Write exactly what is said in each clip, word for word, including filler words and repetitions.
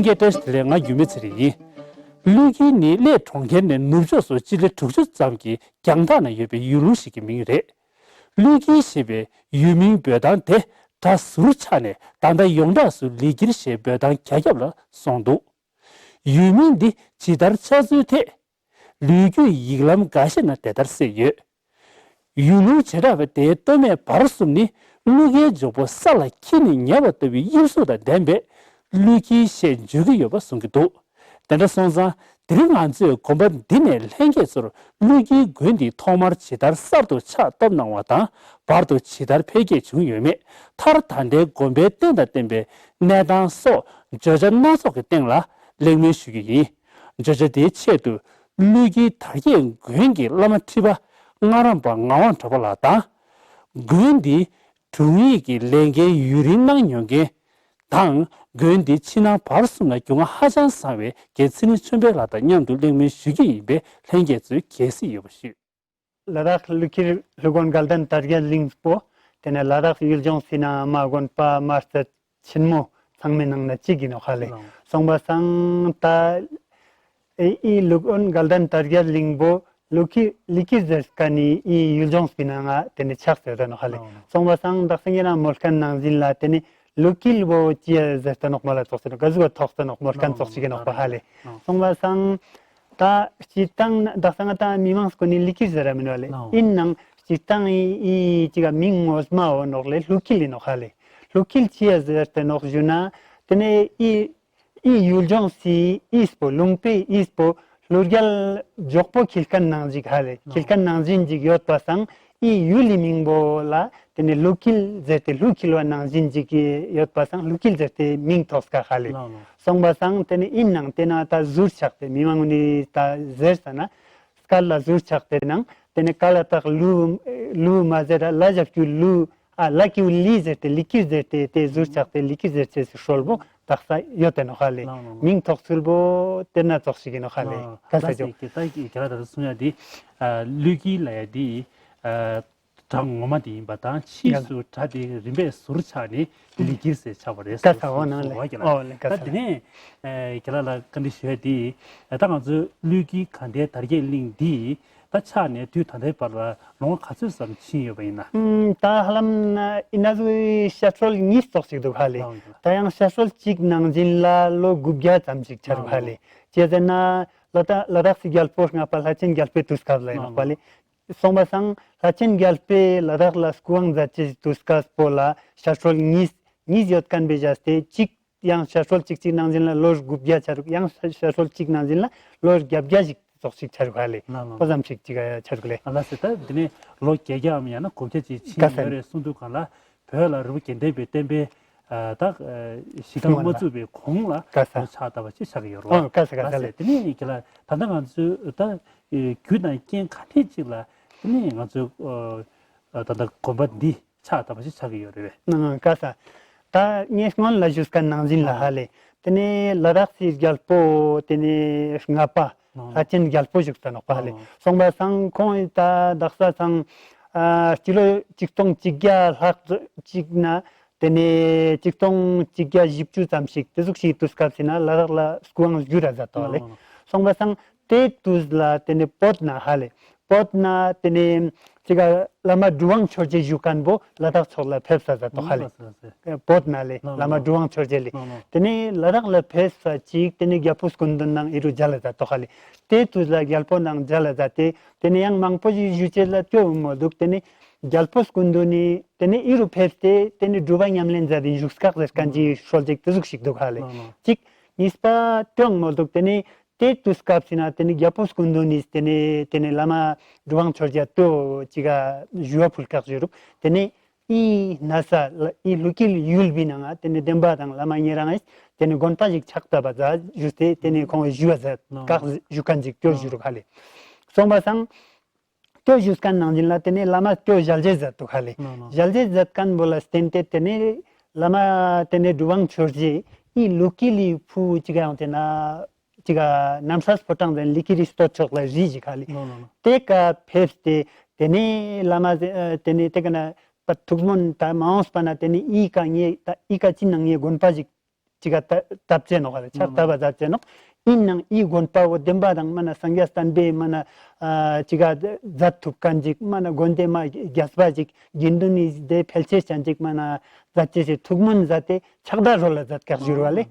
སྐད་བཀྲ་ཤིས་བདེ་ལེགས། ང་རྒྱུད་སྨད་ཚེ་རིང་ཡིན། ཀླུ་འཁྱིལ་ནི་གླེ་གྲོང་ཁྱེར་ནས་ནུབ་ཕྱོགས་སུ་སྤྱི་ལེ་དྲུག་ཅུ་ཙམ་གྱི་རྒྱང་ཐག་ན་ཡོད་པའི་ཡུལ་ལུང་ཞིག་གི་མིང་རེད། ཀླུ་འཁྱིལ་ཞེས་པའི་ཡུལ་མིང་འབོད་སྟངས་དེ་སྒྲ་ཟུར་ཆག་ནས་ད་ལྟ་ཡོངས་གྲགས་སུ་ལི་འཁྱིལ་ཞེས་འབོད་སྟངས་རྒྱ་ཁྱབ་ལ་སོང་འདུག་ཡུལ་མིང་འདི་ཇི་ལྟར་ཆགས་ཚུལ་ཐད། ལོ་རྒྱུས་ཡིག་ལམ་འགའ་ཤས་ན་དེ་ལྟར་གསལ་ཡོད། ཡུལ་ལུང་བྱེ་བྲག་པ་དེའི་སྟོད་སྨད་བར་གསུམ་ནི་ཀླུ་རྒྱལ་མགྱོགས་པོ་ས་ལ་འཁྱིལ་ནས་ཉལ་བ་ལྟ་བུའི་དབྱིབས་གཟུགས་དང་ལྡན་པས་ཀླུ་འཁྱིལ་ཞེས་བརྗོད་ཀྱི་ཡོད་པ་གསུང་གི་འདུག་དེ་འདྲ་སོང་ཙང་དེ་རིང་ང་ཚོས་དགོན་པ་འདི་ནས་ལྷན་རྒྱས་ཚོར་ཀླུ་འཁྱིལ་དགོན་འདི་ཐོག་མར་ཇི་ལྟར་གསར་དུ་ཕྱག་བཏབ་གནང་བ་དང་བར་དུ་ཇི་ལྟར་འཕེལ་རྒྱས་བྱུང་ཡོད་མེད། མཐར་ད་ལྟའི་དགོན་པའི་རྟེན་དང་བརྟེན་པའི་གནས་སྟངས་སོགས་བརྗོད་བྱ་སྣ་ཚོགས་ཀྱི་སྟེང་ལ་གླེང་མོལ་ཞུ་རྒྱུ་ཡིན། བརྗོད་བྱ་དེའི་ཆེད་དུ་ཀླུ་འཁྱིལ་དར་རྒྱས་དགོན་གྱི་བླ་མ་ཁྲི་པ་སྔགས་རམས་པ་ངག་དབང་གྲགས་པ་ལགས་དང་། དགོན་འདིའི་དྲུང་ཡིག་གི་ལས་འགན་ཡུན་རིང་གནང་མྱོང་མཁན་དང་དགོན་འདིའི་ཕྱི་ནང་བར་གསུམ་ལ་རྒྱུས་མངའ་ཧ་ཅང་བཟང་བའི་རྒན་ཚེ་རིང་ཆོས་འཕེལ་ལགས་དང་མཉམ་དུ་གླེང་མོལ་ཞུ་རྒྱུ་ཡིན་པས་ལྷན་རྒྱས་ཚོས་དགྱེས་གཟིགས་ཡོད་པ་ཞུ། ལ་དྭགས་ཀླུ་འཁྱིལ་ཀླུ་དགོན་དགའ་ལྡན་དར་རྒྱས་གླིང་པོ། དེ་ནས་ལ་དྭགས་ཡུལ་ལྗོངས་སི་ནང་མ་དགོན་པ་མ་རྩ་ཆེན་མོ་ཚང་མའི་ནང་ན་གཅིག་ཡིན་ནོག་ཧ་ལེ། ལགས། སོང་པ་སང་ད་ཨེ་ཨི་ཀླུ་དགོན་དགའ་ལྡན་དར་རྒྱས་གླིང་པོ་ཀླུ་འཁྱིལ་ཀླུ་འཁྱིལ་ཟེར་ཁན་ནི་ཨི་ཡུལ་ལྗོངས་སི་ནང་ང་དེ་ནས་ཆགས་ཏེ་ཡོད་ནོག་ཧ་ལེ། ལགས། སོང་པ་སང་དག་ས་ངེ་རང་མོལ་ཁན་ནང་བཞིན་ལ་དེ་ནས་ཀླུ་འཁྱིལ་བོ་ཅི་ཡ་ཟེར་ཏེ་ནོག་མོལ་ལ་ཙོགས་ཏེ་ནོག་ག་ཟུག་ཐོགས་ཏེ་ནོག་མོལ་ཁན་ཙོགས་ཤིག་ཡིན་ནོག་པ་ཧ་ལེ། ལགས། སོང་པ་སང་ད་སྤྱིར་བཏང་ན་དག་ས་ང་ད་མི་མང་སྐོར་ནི་ཀླུ་འཁྱིལ་ཟེར་ར་མིན་ནོག་ལེ། ལགས། ཡིན་ནང་སྤྱིར་བཏང་ཨི་ཨི་ཅིག་ག་མིང་ངོ་མ་བོ་ནོག་ལེ་ཀླུ་འཁྱིལ་ཡིན་ནོག་ཧ་ལེ། ཀླུ་འཁྱིལ་ཅི་ཡ་ཟེར་ཏེ་ནོག་ཞུ་ན་དེ་ནས་ཨི་ཨི་ཡུལ་ལྗོངས་སི་ཨིས་པོ་ལུང་པའི་ཨིས་པོ་ཀླུ་རྒྱལ་མགྱོགས་པོ་འཁྱིལ་ཁན་ནང་ཞིག་ཧ་ལེ། ལགས། འཁྱིལ་ཁན་ནང་བཞིན་ཅིག་ཡོད་པ་སང་ཨི་ཡུལ་ལི་མིང་པོ་ལ་དེ་ནས་ཀླུ་འཁྱིལ་ཟེར་ཏེ་ཀླུ་འཁྱིལ་བ་ནང་བཞིན་ཅིག་ཡོད་པ་སང་ཀླུ་འཁྱིལ་ཟེར་ཏེ་མིང་ཐོགས་ཀ་ཧ་ལེ། ལགས་ལགས། སོང་པ་སང་དེ་ནས་ཨིན་ནང་དེ་ན་ད་ཟུར་ཆགས་ཏེ་མི་མང་ནི་ད་ཟེར་ས་ན་སྐད་ལ་ཟུར་ཆགས་ཏེ་ནང་དེ་ནས་ཀ་ལ་དག་ལུ་ལུ་མ་ཟེར་ར་ལ་ཞབས་ཀྱུ་ལུ་ཨ་ལ་ཀྱུ་ལི་ཟེར་ཏེ་ལི་ཀྱི་ཟེར་ཏེ་དེ་ཟུར་ཆགས་ཏེ་ལི་ཀྱི་ཟེར་ཅེས་སི་སྲོལ་པོ་དག་ས་ཡོད་དེ་ནོག་ཧ་ལེ། ལགས་ལགས་ལགས། མིང་ཐོགས་ཚུལ་པོ་དེ་ན་ཙོགས་ཤིག་ཡིན་ནོག་ཧ་ལེ། ལགས། ག་ས་ལགས་ཀྱོ། སེ་ད་ཀྱི་ཁྱེད་རང་ད་གསུང་ཡ་དེ་ཨ་ཀླུ་འཁྱིལ་ལ་ཡ་དེ་ཨ་སྒྲ་ངོ་མ་དེ་ཡིན་པ་དང་ཕྱིས་སུ་སྒྲ་དེ་རིམ་པས་ཟུར་ཆགས་ནས་ལི་ཀྱི་ཟེར་ཆགས་པ་རེད་ག་ས་འོ་ནང་ལེ། ལགས། ད་དེ་ནས་ཨ་ཁྱེད་རང་ལ་བཀའ་འདྲི་ཞུ་ཡ་དེ་ཨ་ད་ང་ཚོའི་ཀླུ་འཁྱིལ་དགའ་ལྡན་དར་རྒྱས་གླིང་འདི་ད་ཆགས་ནས་དུས་ད་ལྟའི་བར་ལ་ལོ་ངོ་ག་ཚོད་ཙམ་ཕྱིན་ཡོད་པ་ཡིན་ན། ཨུམ། ད་ཧ་ལམ་ན་ཨི་ན་ཟུ་ཤར་ཕྱོགས་གཉིས་ཙོགས་ཤིག་འདུག་ཧ་ལེ། ལགས་ལགས། ད་ཡང་ཤར་ཕྱོགས་གཅིག་ནང་བཞིན་ལ་ལོ་དགུ་བརྒྱ་ཙམ་ཞིག་ཆགས་འདུག་ཧ་ལེ། ལགས་ལགས། ཅི་ཟེར་ན་ལ་དྭགས་ལ་དྭགས་སི་རྒྱལ་པོ་ལྔ་པ་ལྷ་ཆེན་རྒྱལ་པོའི་དུས་སྐབས་ལ་ཡིན་ནོག་པ་ལེ། ལགས་ལགས། སོང་པ་སང་ལྷ་ཆེན་རྒྱལ་པོས་ལ་དྭགས་ལ་སྐུ་དབང་མཛད་ཅེས་དུས་སྐབས་པོ་ལ་ཤར་ཕྱོགས་གཉིས་གཉིས་ཡོད་ཁན་བེ་བཞག་སྟེ་གཅིག་ཡང་ཤར་ཕྱོགས་གཅིག་གཅིག་ནང་བཞིན་ལ་ལོ་དགུ་བརྒྱ་ཆ་རུག་ཡང་ཤར་ཕྱོགས་གཅིག་ནང་བཞིན་ལ་ལོ་བརྒྱད་བརྒྱ་ཞིག་ཙོགས་ཤིག་ཆ་རུག་ཧ་ལེ། ལགས་ལགས། པོ་ཙམ་ཞིག་ཅིག་ཆ་རུག་ལེ། ཨ་ལ་སེ་ད་དེ་ནས་ལོ་བརྒྱད་བརྒྱའམ་ཡང་ན་དགུ་བརྒྱ་ཅིག་ཕྱིན་ཡོད་རེད་གསུང་དུས་གང་ལ་བོད་ལ་རི་བོ་དགེ་ལྡན་པའི་བསྟན་པའི་ཨ་ད་ཨ་གཞི་རྐང་མ་བཙུགས་པའི་གོང་ལ་ལོ་ཆགས་ལྟ་བ་ཅིག་ཆགས་ཀྱི་ཡོད་རེད་བ། ཨོ་ཀ་ས་ཀ་ས་ལེ། དེ་ནས་ཁྱེད་ལ་ད་ལྟ་ང་ཚོས་ད་རྒྱུ་དང་རྐྱེན་ག་འདྲས་ཅིག་ལ་དེ་ནས་ང་ཚོས་ཨ་ད་ལྟ་དགོན་པ་འདི་ཆགས་ལྟ་བུ་ཞིག་ཆགས་ཀྱི་ཡོད་རེད་པས། ཨང་ཀ་ས། ད་ངས་སྔོན་ལ་ཞུས་ཁན་ནང་བཞིན་ལ་ཧ་ལེ། དེ་ནས་ལ་དྭགས་སི་རྒྱལ་པོ་དེ་ནས་ལྔ་པ་ལྷ་ཆེན་རྒྱལ་པོ་བཞུགས་ས་ནོག་པ་ཧ་ལེ། སོང་པ་སང་ཁོང་ད་དག་ས་སང་ཨ་སྤྱི་ལོ་ཆིག་སྟོང་གཅིག་བརྒྱ་ལྷག་ཅིག་ན་དེ་ནས་ཆིག་སྟོང་གཅིག་བརྒྱ་བཞི་བཅུ་ཙམ་ཞིག་དེ་ཟུག་ཞིག་དུས་སྐབས་སི་ན་ལ་དྭགས་ལ་སྐུ་དབང་བསྒྱུར་ར་མཛད་དོ་ཧ་ལེ། སོང་པ་སང་དེ་དུས་ལ་དེ་ནས་བོད་ན་ཧ་ལེ། བོད་ན་དེ་ནས་ཅིག་ག་བླ་མ་གྲུབ་དབང་ཆོས་རྗེ་བཞུགས་ཁན་བོ་ལ་དྭགས་ཕྱོགས་ལ་ཕེབས་ས་མཛད་དོ་ཧ་ལེ། བོད་ན་ལེ་བླ་མ་གྲུབ་དབང་ཆོས་རྗེ་ལེ། དེ་ནས་ལ་དྭགས་ལ་ཕེབས་ས་ཅིག་དེ་ནས་རྒྱལ་པོ་སྐུ་མདུན་ནང་ཨི་རུ་མཇལ་ལ་མཛད་དོ་ཧ་ལེ། དེ་དུས་ལ་རྒྱལ་པོ་ནང་མཇལ་ལ་མཛད་དེ་དེ་ནས་ཡང་མང་པོ་ཞིག་ཞུ་ཅེས་ལ་སྐྱོ་བོ་མོ་འདུག་དེ་ནས་རྒྱལ་པོ་སྐུ་མདུན་ནི་དེ་ནས་ཨི་རུ་ཕེབས་ཏེ་དེ་ནས་སྒྲུབ་པ་ཉམས་ལེན་མཛད་དེ་བཞུགས་སྐག་ཟེར་ཁན་ཅིག་སྲོལ་ཅིག་དེ་ཟུག་ཞིག་འདུག་ཧ་ལེ། ཅིག་གཉིས་པ་སྐྱོ་བོ་མོ་འདུག་དེ་ནས་དེ་དུས་སྐབས་སི་ན་དེ་ནས་རྒྱལ་པོ་སྐུ་མདུན་ནི་དེ་ནས་དེ་ནས་བླ་མ་གྲུབ་དབང་ཆོས་རྗེ་ཏོ་ཅིག་ག་ཞུ་བ་ཕུལ་སྐག་ཞུ་རུག་དེ་ནས་ཨི་ན་ས་ལ་ཨི་ཀླུ་འཁྱིལ་ཡུལ་བི་ནང་ང་དེ་ནས་བདེན་པ་དང་བླ་མ་ཉེ་རང་ཨིས་དེ་ནས་དགོན་པ་ཞིག་ཆགས་ཏ་བ་ཟ་ཞུས་ཏེ་དེ་ནས་ཁོང་ཞུ་བ་ཟ་སྐག་ཞུ་ཁན་ཅིག་སྐྱོ་ཞུ་རུག་ཧ་ལེ། སོང་པ་སང་སྐྱོ་ཞུས་ཁན་ནང་བཞིན་ལ་དེ་ནས་བླ་མ་སྐྱོ་ཞལ་མཇལ་མཛད་དུག་ཧ་ལེ། ཞལ་མཇལ་མཛད་ཁན་བོ་ལ་བརྟེན་ཏེ་དེ་ནས་བླ་མ་དེ་ནས་གྲུབ་དབང་ཆོས་རྗེ་ཨི་ཀླུ་འཁྱིལ་ལི་ཕུ་བོ་ཅིག་ག་ཡོང་དེ་ན་ཅིག་ག་ནམ་སྲས་ཕོ་བྲང་དེ་ནས་ཀླུ་འཁྱིལ་ལི་སྟོད་ཕྱོགས་ལ་རི་ཞིག་ཧ་ལེ། དེ་ཀ་ཕེབས་ཏེ་དེ་ནས་བླ་མ་དེ་ནས་དེ་ཀ་ན་པ་ཐུགས་སྨོན་ད་མ་འོངས་པ་ན་དེ་ནས་ཨི་ཀ་ངའི་ད་ཨི་ཀ་ཅི་ནང་ངའི་དགོན་པ་ཞིག་ ཅིག་ག་ཏབ་ཅེས་ནོག་ལེ། ཕྱག་བཏབ་པ་མཛད་ཅེས་ནོག། ཨིན་ནའང་འི་དགོན་པ་བོ་བདེན་པ་དང་མ་ན་སངས་རྒྱས་བསྟན་པའི་མ་ན་ཅིག་ག་མཛད་ཐུབ་མཁན་ཅིག་མ་ན་དགོན་སྡེ་མ་རྒྱས་པ་ཅིག་དགེ་འདུན་ནི་སྡེ་ཕལ་ཆེར་ཅན་ཅིག་མ་ན་མཛད་ཅེས་སི་ཐུགས་སྨོན་མཛད་དེ་ཕྱག་བདའ་རོལ་ལ་མཛད་ཀྱག་ཞུ་ར་ལེ།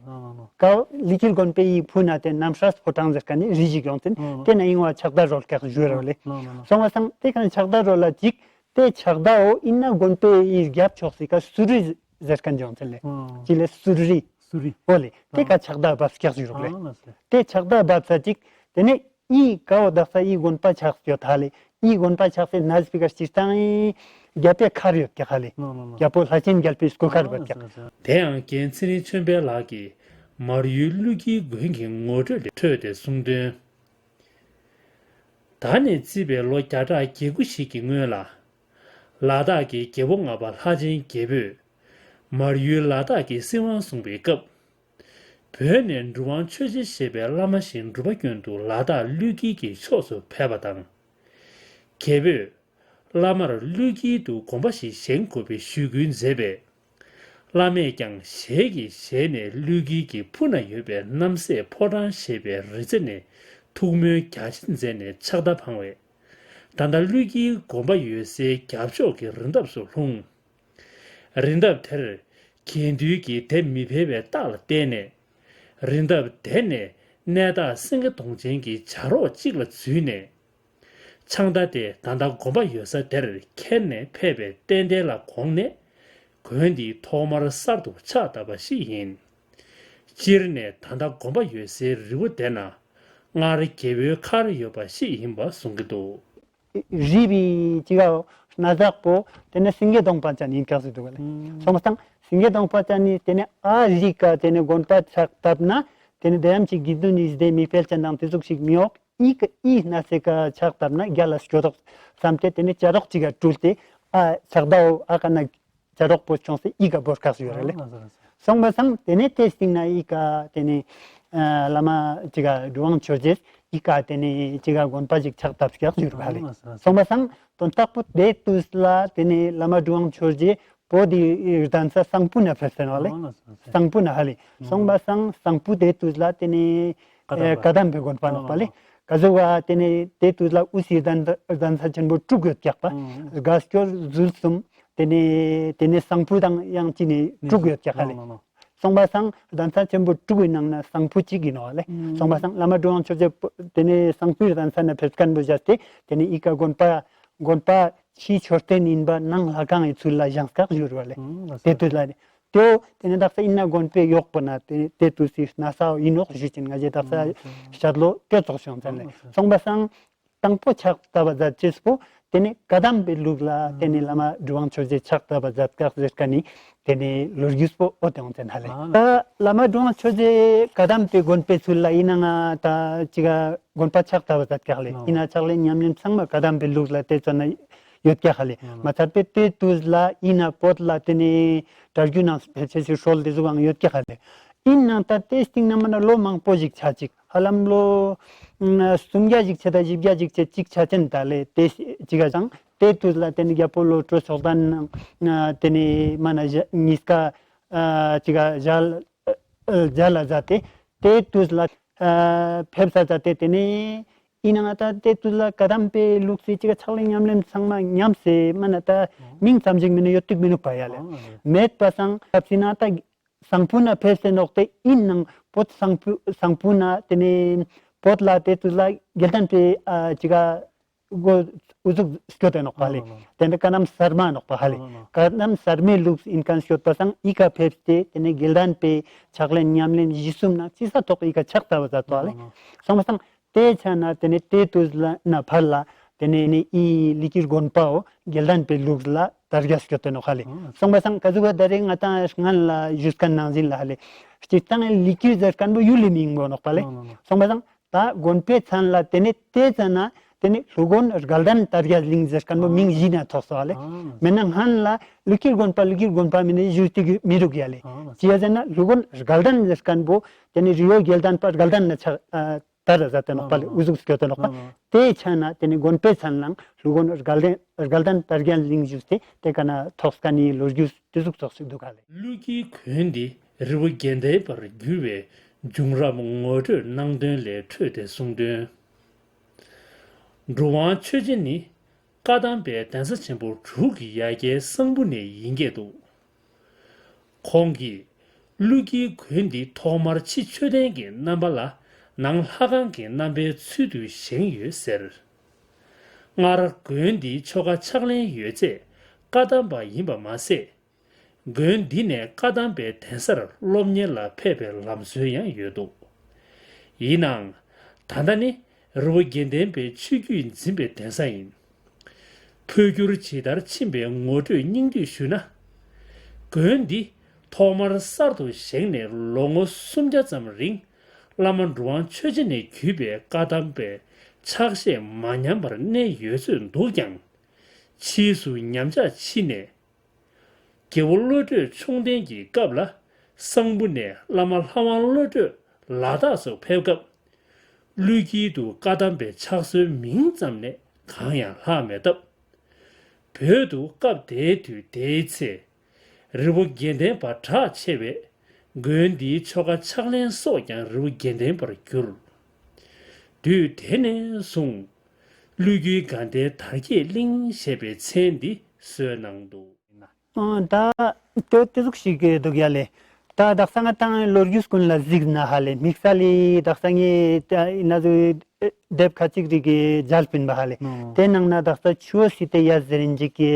ཀའོ་ལི་ཀིར་དགོན་པའི་འི་ཕུ་ན་ཏེ་རྣམ་སྲས་ཕོ་བྲང་ཟེར་མཁན་ནི་རི་ཞིག་ཡོང་ཚིན་ཏེ་ན་ཨིན་བ་ཕྱག་བདའ་རོལ་ཀྱག་ཞུ་ར་ལེ། སོང་བ་སང་ཏེ་ཁན་ཕྱག་བདའ་རོལ་ལ་ཅིག་ཏེ་ཕྱག་བདའ་བོ་ཨིན་ན་དགོན་པའི་འི་རྒྱབ་ཕྱོགས་སི་ཀ་སུ་རི་ཟེར་མཁན་ཡོང་ཚིན་ལེ། ཅི་ལེ་སུ་རི། སུ་རི། འོ་ལེ། ཏེ་ཀ་ཕྱག་བདའ་བབས་ཀྱག་ཞུ་རོག་ལེ། ཏེ་ཕྱག་བདའ་བབས་ས་ཅིག་ཏེ་ནེ་འི་ཀའོ་དག་ས་འི་དགོན་པ་ཆགས་ཡོད་ཧ་ལེ། འི་དགོན་པ་ཆགས་སེ་ན་སྤི་ཀ་སྤྱིར་བཏང་རྒྱལ་པོའི་མཁར་ཡོད་ཀྱག་ཧ་ལེ། རྒྱལ་པོ་ལྷ་ཆེན་རྒྱལ་པོའི་སྐུ་མཁར་བབས་ཀྱག། དེ་ཡང་རྒན་ཚེ་རིང་ཆོས་འཕེལ་ལགས་ཀྱིས་མར་ཡུལ་ཀླུ་དཀྱིལ་དགོན་གྱི་ངོ་སྤྲོད་ལས་འཕྲོས་ཏེ་གསུངས་དོན། ད་ནས་བརྩིས་པའི་ལོ་བརྒྱ་ཕྲག་བརྒྱད་དགུ་ཞིག་གི་སྔོན་ལ། ལ་དྭགས་ཀྱི་རྒྱལ་པོ་ལྔ་པ་ལྷ་ཆེན་རྒྱལ་པོས་མར་ཡུལ་ལ་དྭགས་ཀྱི་སྲིད་དབང་བཟུང་བའི་སྐབས། བོད་ནས་གྲུབ་དབང་ཆོས་རྗེ་ཞེས་པའི་བླ་མ་ཞིག་འབྲུག་པ་སྐྱོན་དུ་ལ་དྭགས་ཀླུ་དཀྱིལ་གྱི་ཕྱོགས་སུ་ཕེབས་པ་དང་། རྒྱལ་པོས་བླ་མར་ཀླུ་དཀྱིལ་དུ་དགོན་པ་ཞིག་བཞེངས་དགོས་པའི་ཞུ་སྐུལ་མཛད་པས། བླ་མས་ཀྱང་ཞལ་གྱིས་བཞེས་ནས་ཀླུ་དཀྱིལ་གྱི་ཕུ་ན་ཡོད་པའི་རྣམ་སྲས་ཕོ་བྲང་ཞེས་པའི་རི་རྩེ་ནས་ཐུགས་སྨོན་རྒྱ་ཆེན་མཛད་ནས་ཕྱག་བརྡ་འཕངས་པས། ད་ལྟ་ཀླུ་དཀྱིལ་དགོན་པ་ཡོད་སའི་རྒྱབ་ཕྱོགས་ཀྱི་རི་འདབས་སུ་ལྷུང་། རི་འདབས་དེར་གྱེན་རྡུལ་གྱིས་དེད་མི་ཕོད་པའི་རྟགས་ལ་བརྟེན་ནས། རི་འདབས་དེ་ནས་གནས་བདག་སེང་གེ་གདོང་ཅན་གྱི་བྱ་རོག་ཅིག་ལ་འཛུལ་ནས། ཕྱག་མདའ་དེ་ད་ལྟ་དགོན་པ་ཡོད་ས་དེར་ཁྱེར་ནས་ཕེབས་པའི་རྟེན་འབྲེལ་ལ་དགོངས་ནས། དགོན་འདི་ཐོག་མར་གསར་དུ་ཕྱག་བཏབ་པ་ཞིག་ཡིན། སྤྱིར་ནས་ད་ལྟ་དགོན་པ་ཡོད་སའི་རི་བོ་དེ་ན་སྔར་རྒྱལ་པོའི་མཁར་ཡོད་པ་ཞིག་ཡིན་པ་གསུང་གི་འདུག། རི་བི་ཅི་གའོ་སྣ་ཟག་པོ་ཏེ་ནེ་སེང་གེ་གདོང་པ་ཅན་ཨིན་ཀྱག་ཟེར་དུག་ག་ལེ། སོང་པ་སང་སེང་གེ་གདོང་པ་ཅན་ནི་ཏེ་ནེ་ཨ་རི་ཀ་ཏེ་ནེ་དགོན་པ་ཕྱག་བཏབ་ན་ཏེ་ནེ་དེ་ཡམ་ཅིག་དགེ་འདུན་ནི་སྡེ་མི་ཕལ་ཅན་དང་ཏེ་ཟུག་ཞིག་མི་ཡོང་། ཨི་ཀ་ཨི་སྣ་སེ་ཀ་ཕྱག་བཏབ་ན་རྒྱལ་ལ་སྐྱོ་དོག་བསམ་སྟེ་ཏེ་ནེ་བྱ་རོག་ཅིག་ག་སྤྲུལ་ཏེ་ཨ་ཕྱག་བདའ་བོ་ཨ་ཀ་ན་བྱ་རོག་པོ་ཆོངས་སེ་ཨི་ཀ་བོར་ཀྱག་ཞུ་ཡོད་རེད་ལེ། སོང་པ་སང་ཏེ་ནེ་ཏེ་སྟིང་ནེ་ཨི་ཀ་ཏེ་ནེ་ཨ་བླ་མ་ཅིག་ག་གྲུབ་དབང་ཆོས་རྗེས་ཨི་ཀ་ཏེ་ནེ་ཅིག་ག་དགོན་པ་ཅིག་ཕྱག་བཏབ་ཀྱག་ཞུ་རེད་ལེ། སོང་པ་སང་དོན་དག་པོ་ཏེ་དུས་ལ་ཏེ་ནེ་བླ་མ་གྲུབ་དབང་ཆོས་རྗེ་བོད་དི་གདན་ས་གཙང་པོ་ན་ཕེབས་སེ་ནོག་ལེ། གཙང་པོ་ན་ཧ་ལེ། སོང་པ་སང་གཙང་པོ་ཏེ་དུས་ལ་ཏེ་ནེ་བཀའ་གདམས་པའི་དགོན་པ་ནོག་པ་ལེ། ཀ་ཟུག་ག་ཏེ་ནེ་ཏེ་དུས་ལ་དབུ་སི་གདན་ས་ཆེན་པོ་དྲུག་ཡོད་ཀྱག་པ། དགའ་སྐྱོར་ཟུར་གསུམ། ཏེ་ནེ་ཏེ་ནེ་གཙང་པོ་དང་ཡང་ཅི་ནེ་དྲུག་ཡོད་ཀྱག་ཧ་ལེ། སོང་པ་སང་གདན་ས་ཆེན་པོ་དྲུག་གི་ནང་ནེ་གཙང་པོ་གཅིག་ཨིན་ནོག་ལེ། སོང་པ་སང་བླ་མ་གྲུབ་དབང་ཆོས་རྗེ་ཏེ་ནེ་གཙང་པོའི་གདན་ས་ནེ་ཕེབས་མཁན་པོ་བཞག་སྟེ་ཏེ་ནེ་ཨི་ཀ་དགོན་པ་དགོན་པ་ཕྱི་མཆོད་རྟེན་ཨིན་པ་ནང་ལྷ་ཁང་གི་ཚུལ་ལ་བཞེངས་ཀྱག་ཞུ་རེད་ལེ། ཏེ་དུས་ལ་ཏེའོ་ཏེ་ནེ་དག་ས་ཨིན་ན་དགོན་པའི་ཡོག་པོ་ན་ཏེ་ཏེ་དུས་སི་གནས་ས་ཨིན་ནོག་ཞུ་ཅིན་ང་ཞེ་དག་ས་ཤད་ལོ་ཏེ་ཙོགས་བྱུང་ཙང་ལེ། སོང་པ་སང་དང་པོ་ཕྱག་བཏབ་པ་མཛད་ཅེས་པོ་ཏེ་ནེ་བཀའ་གདམས་པའི་ལུགས་ལ་ཏེ་ནེ་བླ་མ་གྲུབ་དབང་ཆོས་རྗེ་ཕྱག་བཏབ་པ་མཛད་ཀྱག་ཟེར་མཁན་ནི་ཏེ་ནེ་ལོ་རྒྱུས་པོ་འོ་ཏེ་འོང་ཙང་ཧ་ལེ། ད་བླ་མ་གྲུབ་དབང་ཆོས་རྗེ་བཀའ་གདམས་པའི་དགོན་པའི་ཚུལ་ལ་ཨིན་ན་ང་ད་ཅིག་ག་དགོན་པ་ཕྱག་བཏབ་པ་མཛད་ཀྱག་ལེ། ཨིན་ན་ཕྱག་ལེན་ཉམས་ལེན་ཚང་མ་བཀའ་གདམས་པའི་ལུགས་ལ་ཏེ་ཙོགས་ན་ཡོད་ཀྱག་ཧ་ལེ། མ་ཚད་པའི་ཏེ་དུས་ལ་ཨིན་ན་བོད་ལ་ཏེ་ནེ་གྲྭ་རྒྱུན་ནང་ཕལ་ཆེར་ཞིག་སྲོལ་ཏེ་ཟུག་ཡང་ཡོད་ཀྱག་ཧ་ལེ། ཨིན་ནའང་ད་ཏེ་སྟིང་ནེ་མ་ན་ལོ་མང་པོ་ཞིག་ཆ་ཅིག་ཧ་ལམ་ལོ་སུམ་བརྒྱ་ཞིག་ཆ་ད་བཞི་བརྒྱ་ཞིག་ཆ་ཅིག་ཆ་ཅན་ད་ལེ་ཏེ་ཅིག་ག་ཅང་ཏེ་དུས་ལ་ཏེ་ནེ་རྒྱལ་པོ་ལོ་དྲུག་སོ་བདུན་ནང་ཏེ་ནེ་མ་ན་ཉིས་ཀ་ཅིག་ག་ཞལ་ལ་མཛད་དེ་ཏེ་དུས་ལ་ཕེབས་ས་མཛད་དེ་ཏེ་ནེ་ཨིན་ནའང་ད་ཏེ་དུས་ལ་བཀའ་གདམས་པའི་ལུགས་སི་ཅིག་ག་ཕྱག་ལེན་ཉམས་ལེན་ཚང་མ་ཉམས་སེ་མ་ན་ད་མིང་ཙམ་ཞིག་མིན་ན་ཡོད་ཏིག་མི་ནུག་པ་ཡ་ལེ། མེད་པ་སང་སྐབས་སི་ན་ད་གཙང་པོ་ན་ཕེབས་སེ་ནོག་ཏེ་ཨིན་ནའང་བོད་གཙང་པོ་གཙང་པོ་ན་ཏེ་ནེ་བོད་ལ་ཏེ་དུས་ལ་དགེ་ལྡན་པའི་ཨ་ཅིག་ག་འུ་ཟུག་སྐྱོད་དེ་ནོག་པ་ལེ། ཏེ་ནེ་བཀའ་གདམས་གསར་མ་ནོག་པ་ཧ་ལེ། བཀའ་གདམས་གསར་མའི་ལུགས་ཨིན་མཁན་སྐྱོད་པ་སང་ཨི་ཀ་ཕེབས་ཏེ་ཏེ་ནེ་དགེ་ལྡན་པའི་ཕྱག་ལེན་ཉམས་ལེན་གཞི་གསུམ་ནང་ཅི་ས་ཐོག་ཨི་ཀ་ཕྱག་བཏབ་པ་མཛད་དོ་ཧ་ལེ། སོང་པ་སང་ཏེ་ཆ་ན་ཏེ་ནེ་ཏེ་དུས་ལ་ན་ཕར་ལ་ཏེ་ནེ་ནི་ཨི་ཀླུ་དཀྱིལ་དགོན་པའོ་དགེ་ལྡན་པའི་ལུགས་ལ་དར་རྒྱས་སྐྱོད་དེ་ནོག་ཧ་ལེ། སོང་པ་སང་ཀ་ཟུག་ག་ད་རེས་ང་ཏང་སྔན་ལ་ཞུས་མཁན་ནང་བཞིན་ལ་ཧ་ལེ། སྤྱིར་བཏང་ཀླུ་དཀྱིལ་ཟེར་མཁན་པོ་ཡུལ་ལི་མིང་པོ་ནོག་པ་ལེ། སོང་པ་སང་ད་དགོན་པའི་མཚན་ལ་ཏེ་ནེ་ཏེ་ཙ་ན་ཏེ་ནེ་ཀླུ་དགོན་དགའ་ལྡན་དར་རྒྱས་གླིང་ཟེར་མཁན་པོ་མིང་གཞི་ནེ་ཐོགས་སོ་ཧ་ལེ། མེད་ན་སྔན་ལ་ཀླུ་དཀྱིལ་དགོན་པ་ཀླུ་དཀྱིལ་དགོན་པ་མིན་ནེ་ཞུ་ཏེ་མི་རུག་ཡ་ལེ། ཅི་ཡ་ཟེར་ན་ཀླུ་དགོན་དགའ་ལྡན་ཟེར་མཁན་པོ་ཏེ་ནེ་རི་བོ་དགེ་ལྡན་པ་དགའ་ལྡན་ན་ཆགས་ཨ་དར་ར་ཟ་ཏེ་ནོག་པ་ལེ། འུ་ཟུག་སྐྱོད་དེ་ནོག་པ། ཏེ་ཆ་ན་ཏེ་ནེ་དགོན་པའི་མཚན་ལའང་ཀླུ་དགོན་དགའ་ལྡན་དགའ་ལྡན་དར་རྒྱས་གླིང་ཞུས་ཏེ་ཏེ་ཀ་ན་ཐོགས་མཁན་ནི་ལོ་རྒྱུས་ཏེ་ཟུག་ཙོགས་ཤིག་དུག་ག་ལེ། ཀླུ་དཀྱིལ་དགོན་འདི་ རི་བོ་དགེ་ལྡན་པར་གྱུར་པའི་བྱུང་རབས་ངོ་སྤྲོད་གནང་དོན་ལས་འཕྲོས་ཏེ་གསུངས་དོན། གྲུབ་དབང་ཆོས་རྗེ་ནི་བཀའ་གདམས་པའི་གདན་ས་ཆེན་པོ་དྲུག་གི་ཡ་གྱལ་གསང་ཕུ་ནས་ཡིན་སྐད་འདུག། ཁོང་གིས་ཀླུ་རྒྱལ་དགོན་འདི་ཐོག་མར་ཕྱི་མཆོད་རྟེན་གྱི་རྣམ་པ་ལ་ནང་ལྷ་ཁང་གི་རྣམ་པའི་ཚུལ་དུ་བཞེངས་ཡོད་ཟེར། སྔར་དགོན་འདིའི་ཆོ་ག་ཕྱག་ལེན་ཡོད་ཚད་བཀའ་གདམས་པ་ཡིན་པ་མ་ཟད། དགོན་འདི་ནས་བཀའ་གདམས་པའི་གདན་སར་སློབ་གཉེར་ལ་ཕེབས་པའི་ལམ་སྲོལ་ཡང་ཡོད་འདུག། ཡིན་ནའང་། ད་ལྟ་ནི་རི་བོ་དགེ་ལྡན་པའི་ཆོས་བརྒྱུད་འཛིན་པའི་གདན་ས་ཡིན། འཕོ་འགྱུར་ཇི་ལྟར་ཕྱིན་པའི་ངོ་སྤྲོད་སྙིང་བསྡུས་ཞུས་ན། དགོན་འདི་ཐོག་མར་གསར་དུ་བཞེངས་ནས་ལོ་ངོ་སུམ་བརྒྱ་ཙམ་རིང་བླ་མ་གྲུབ་དབང་ཆོས་རྗེ་ནས་བརྒྱུད་པའི་བཀའ་གདམས་པའི་ཕྱག་བཞེས་མ་ཉམས་པར་གནས་ཡོད་ཚོད་འདུག་ཀྱང་། ཕྱིས་སུ་ཉམས་ཆག་ཕྱིན་ནས། རྒྱལ་པོ་བློ་གྲོས་མཆོག་ལྡན་གྱི་སྐབས་ལ་གསང་ཕུ་ནས་བླ་མ་ལྷ་དབང་བློ་གྲོས་ལ་དྭགས་སུ་ཕེབས་སྐབས། ཀླུ་དཀྱིལ་དུ་བཀའ་གདམས་པའི་ཕྱག་སྲོལ་མིང་ཙམ་ལས་གང་ཡང་ལྷག་མེད་སྟབས། བོད་དུ་སྐབས་དེའི་དུས་དེའི་ཚེ། རི་བོ་དགེ་ལྡན་པ་གྲགས་ཆེ་བས། དགོན་འདིའི་ཆོ་ག་ཕྱག་ལེན་སོགས་ཀྱང་རི་བོ་དགེ་ལྡན་པར་གྱུར། དུས་དེ་ནས་བཟུང་། ཀླུ་རྒྱལ་དགའ་ལྡན་དར་རྒྱས་གླིང་ཞེས་པའི་མཚན་འདི་གསོལ་གནང་འདུག། ཨ་ད་ཏེ་ཏེ་ཟུག་ཞིག་གི་འདུག་ཡ་ལེ། ད་དག་ས་ང་ཏང་ལོ་རྒྱུས་ཀུན་ལ་གཟིགས་ན་ཧ་ལེ་དམིགས་བསལ་ལི་དག་ས་ངའི་ད་ཨི་ན་ཟུ་དེབ་ཁ་ཅིག་རིག་གི་མཇལ་པིན་པ་ཧ་ལེ། ཏེ་ནང་ན་དག་ས་ཆུ་བོ་སི་ཏེ་ཡ་ཟེར་ཨིན་ཅིག་གི་